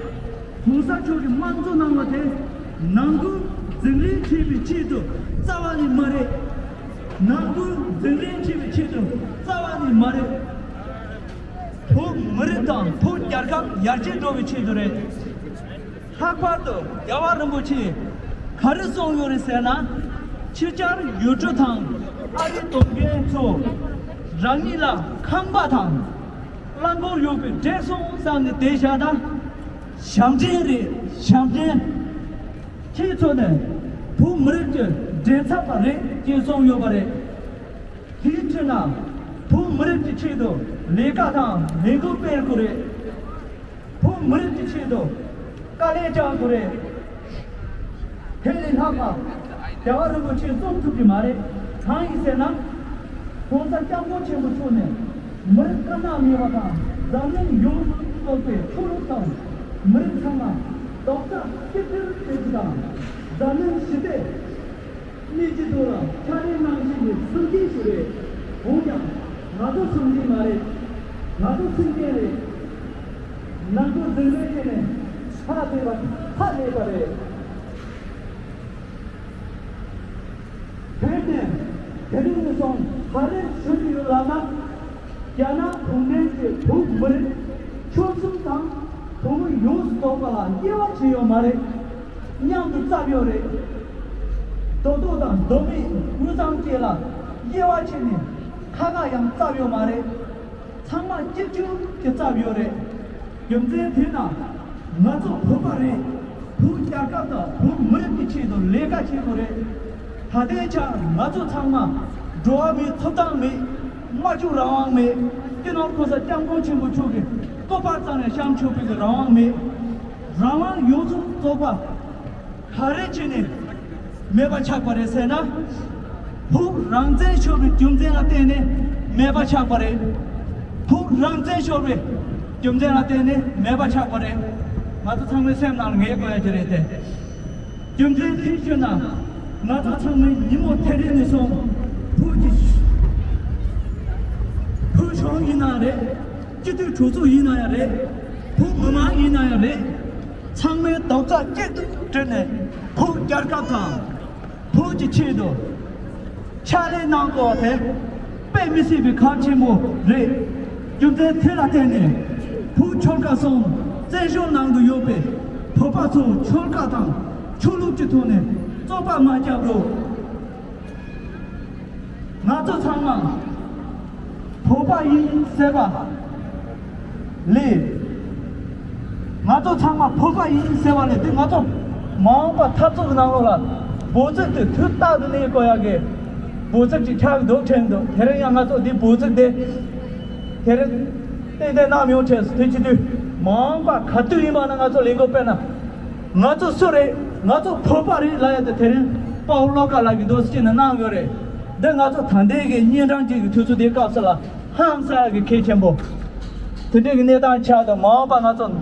གོང་ས་མཆོག་གིས་དམངས་གཙོ་གནང་བ་དེ་ནང་ཁུལ་འཛིང་རེས་བྱེད་པའི་ཆེད་དུ་རྩ་བ་ནས་མ་རེད། ནང་ཁུལ་འཛིང་རེས་བྱེད་པའི་ཆེད་དུ་རྩ་བ་ནས་མ་རེད། བོད་མི་རིགས་དང་བོད་རྒྱལ་ཁབ་ཡར་རྒྱས་འགྲོ་བའི་ཆེད་དུ་རེད། ལྷག་པར་དུ་རྒྱལ་བ་རིན་པོ་ཆེས་ག་རེ་གསུངས་ཡོད་རེད་ཟེར་ན། ཕྱི་རྒྱལ་ཡུལ་གྲུ་དང་ཨ་རི་གཏོང་མཁན་ཚོ་རང་ཉིད་ལ་ཁང་པ་དང་རླངས་འཁོར་ཡོད་པའི་བགྲེས་སོང་བསམ་ནས་བསྡད་བཞག་ན། ཞབས་འདྲེན་རེད། ཞབས་འདྲེན། ཁྱེད་ཚོ་ནི་བོད་མི་རིགས་ཀྱི་འདྲེན་ཚབ་པ་རེད་ཅེས་གསུངས་ཡོད་པ་རེད། དེའི་ཁྲོད་ན་བོད་མི་རིགས་ཀྱི་ཆེད་དུ་ལས་ཀ་དང་ལས་འགུལ་སྤེལ་དགོས་རེད། བོད་མི་རིགས་ཀྱི་ཆེད་དུ་དཀའ་ལས་རྒྱག་དགོས་རེད། དེ་ལས་ལྷག་པ་རྒྱལ་བ་རིན་པོ་ཆེས་གསུང་ཐུབ་ཀྱི་མ་རེད། གང་ཡིན་ཟེར་ན། གོང་ས་སྐྱབས་མགོན་ཆེན་པོ་མཆོག་ནས་མི་རིགས་དཀར་ནག་མེད་པ་དང་འཛམ་གླིང་ཡོངས་སུ་རྟོགས་པའི་ཆོས་ལུགས་དང་མི་རིགས་ཚང་མ་རྡོག་རྩ་གཅིག་སྒྲིལ་བྱེད་རྒྱུ་དང་འཛམ་གླིང་ཞི་བདེ། མི་སྤྱི་ཚོགས་ལ་ཕྱག་ལས་གནང་བཞིན་པའི་སེམས་ཅན་ཞིག་རེད། འོན་ཀྱང་ང་ཚོ་སེམས་ཅན་མ་རེད། ང་ཚོ་སེམས་ཅན་རེད། ནང་ཁུལ་འཛིང་རེས་བྱས་ནས་ཕར་བསྡད་པ་ཕར་སླེབས་པ་རེད། དེར་བརྟེན་དེ་རིང་ནས་བཟུང་ག་རེ་ཞུ་རྒྱུ་ཡོད་ལབ་ན། རྒྱ་ནག་གུང་ཁྲན་གྱིས་བོད་མི་རིགས་ཆོལ་གསུམ་དང་བོད་མི་ཡོངས་སུ་རྫོགས་པ་ལ་དབྱེ་བ་ཕྱེ་ཡོད་མ་རེད། མཉམ་དུ་བཙབས་ཡོད་རེད། རྡོ་ཐོག་དང་རྡོ་སྨད་དངུལ་ཚང་བཅས་ལ་དབྱེ་བ་ཕྱེ་ནས་ཁ་ཁ་ཡང་བཙབས་ཡོད་མ་རེད། ཚང་མ་གཅིག་གྱུར་གྱིས་བཙབས་ཡོད་རེད། རྒྱུ་མཚན་དེ་ན་ང་ཚོ་བོད་པ་རེད། བོད་རྒྱལ་ཁབ་དང་བོད་མི་རིགས་ཀྱི་ཆེད་དུ་ལས་ཀ་བྱེད་དགོས་རེད། ད་ལྟའི་ཆར་ང་ཚོ་ཚང་མ་འགྲོ་བ་མིའི་ཐོབ་ཐང་མེད། སྨྲ་བརྗོད་རང་དབང་མེད། སྤྱི་ནོར་གོང་ས་སྐྱབས་མགོན་ཆེན་པོ་མཆོག་གི་སྐུ་པར་རྩ་ནས་བཤམས་ཆོག་པའི་རང་དབང་མེད། རང་དབང་ཡོངས་སུ་རྫོགས་པ་ག་རེ་བྱས་ནས་མེད་པ་ཆགས་པ་རེད་ཟེར་ན། བོད་རང་བཙན་ཤོར་བའི་རྒྱུ་མཚན་ལ་བརྟེན་ནས་མེད་པ་ཆགས་པ་རེད། བོད་རང་བཙན་ཤོར་བའི་རྒྱུ་མཚན་ལ་བརྟེན་ནས་མེད་པ་ཆགས་པ་རེད། ང་ཚོ་ཚང་མའི་སེམས་ནང་ལ་ངེས་དགོས་ཡ་ཅིག་རེད་དེ། རྒྱུ་མཚན་དེ་ཞུས་ན། ང་ཚོ་ཚང་མའི་ཉིན་མོ་དེ་རིང་ནས་བཟུང་བོད་ཀྱི་བོད་གཞུང་ཡིན་ན་རེད། སྤྱི་འཐུས་གྲོས་ཚོགས་ཡིན་ན་ཡང་རེད། བོད་མི་མང་ཡིན་ན་ཡང་རེད། ཚང་མས་རྡོག་རྩ་གཅིག་ཏུ་བསྒྲིལ་ནས་བོད་རྒྱལ་ཁབ་དང་བོད་ཀྱི་ཆེད་དུ་ཕྱག་ལས་གནང་དགོས་པ་དེ་དཔེ་མི་སྲིད་པའི་གལ་ཆེན་པོ་རེད། རྒྱུ་མཚན་དེ་ལ་བརྟེན་ནས་བོད་ཆོལ་ཁ་གསུམ་བཙན་བྱོལ་ནང་དུ་ཡོད་པའི་བོད་པ་ཚོ་ཆོལ་ཁ་དང་ཆོས་ལུགས་ཀྱི་ཐོག་ནས་རྩོད་པ་མ་རྒྱག་རོགས། ང་ཚོ་ཚང་མ་བོད་པ་ཡིན་ཟེར་བ་ལས། ང་ཚོ་ཚང་མ་བོད་པ་ཡིན་ཟེར་བ་ལས་དེ་ང་ཚོ་མ་འོངས་པ་འཐབ་རྩོད་ཀྱི་ནང་ལོགས་ལ་འབོད་ཚིག་དེ་དུས་རྟག་ཏུ་གནས་དགོས་ཡག་གི་འབོད་ཚིག་ཅིག་ཆགས་ཀྱི་འདུག་དྲན་འདུག་དེ་རིང་ཡང་ང་ཚོ་འདི་འབོད་ཚིག་དེ་དེ་རིང་ཏན་ཏན་གནང་མི་ཡོང་དྲན་སོང་། དེ་བྱེད་དུས་མ་འོངས་པ་ག་དུས་ཡིན་པ་ན་ང་ཚོ་ལས་འགུལ་སྤེལ་ན། ང་ཚོ་སུ་རེད། ང་ཚོ་བོད་པ་རེད་ལབ་ཡ་དེ་དེ་རིང་དཔའ་བོ་བློ་དགའ་ལགས་ཀྱིས་འདུག་སེ་བྱས་ནས་གནང་ཡོད་རེད། འདི་ང་ཚོ་ད་ལྟའི་གི་གཉན་འཕྲང་གཅིག་གི་དུས་ཚོད་འདིའི་སྐབས་སུ་ལ་ཧང་སང་གི་གལ་ཆེན་པོ། དེ་འདྲའི་གི་གནས་སྟངས་ཆགས་དང་མ་འོངས་པ་ང་ཚོ་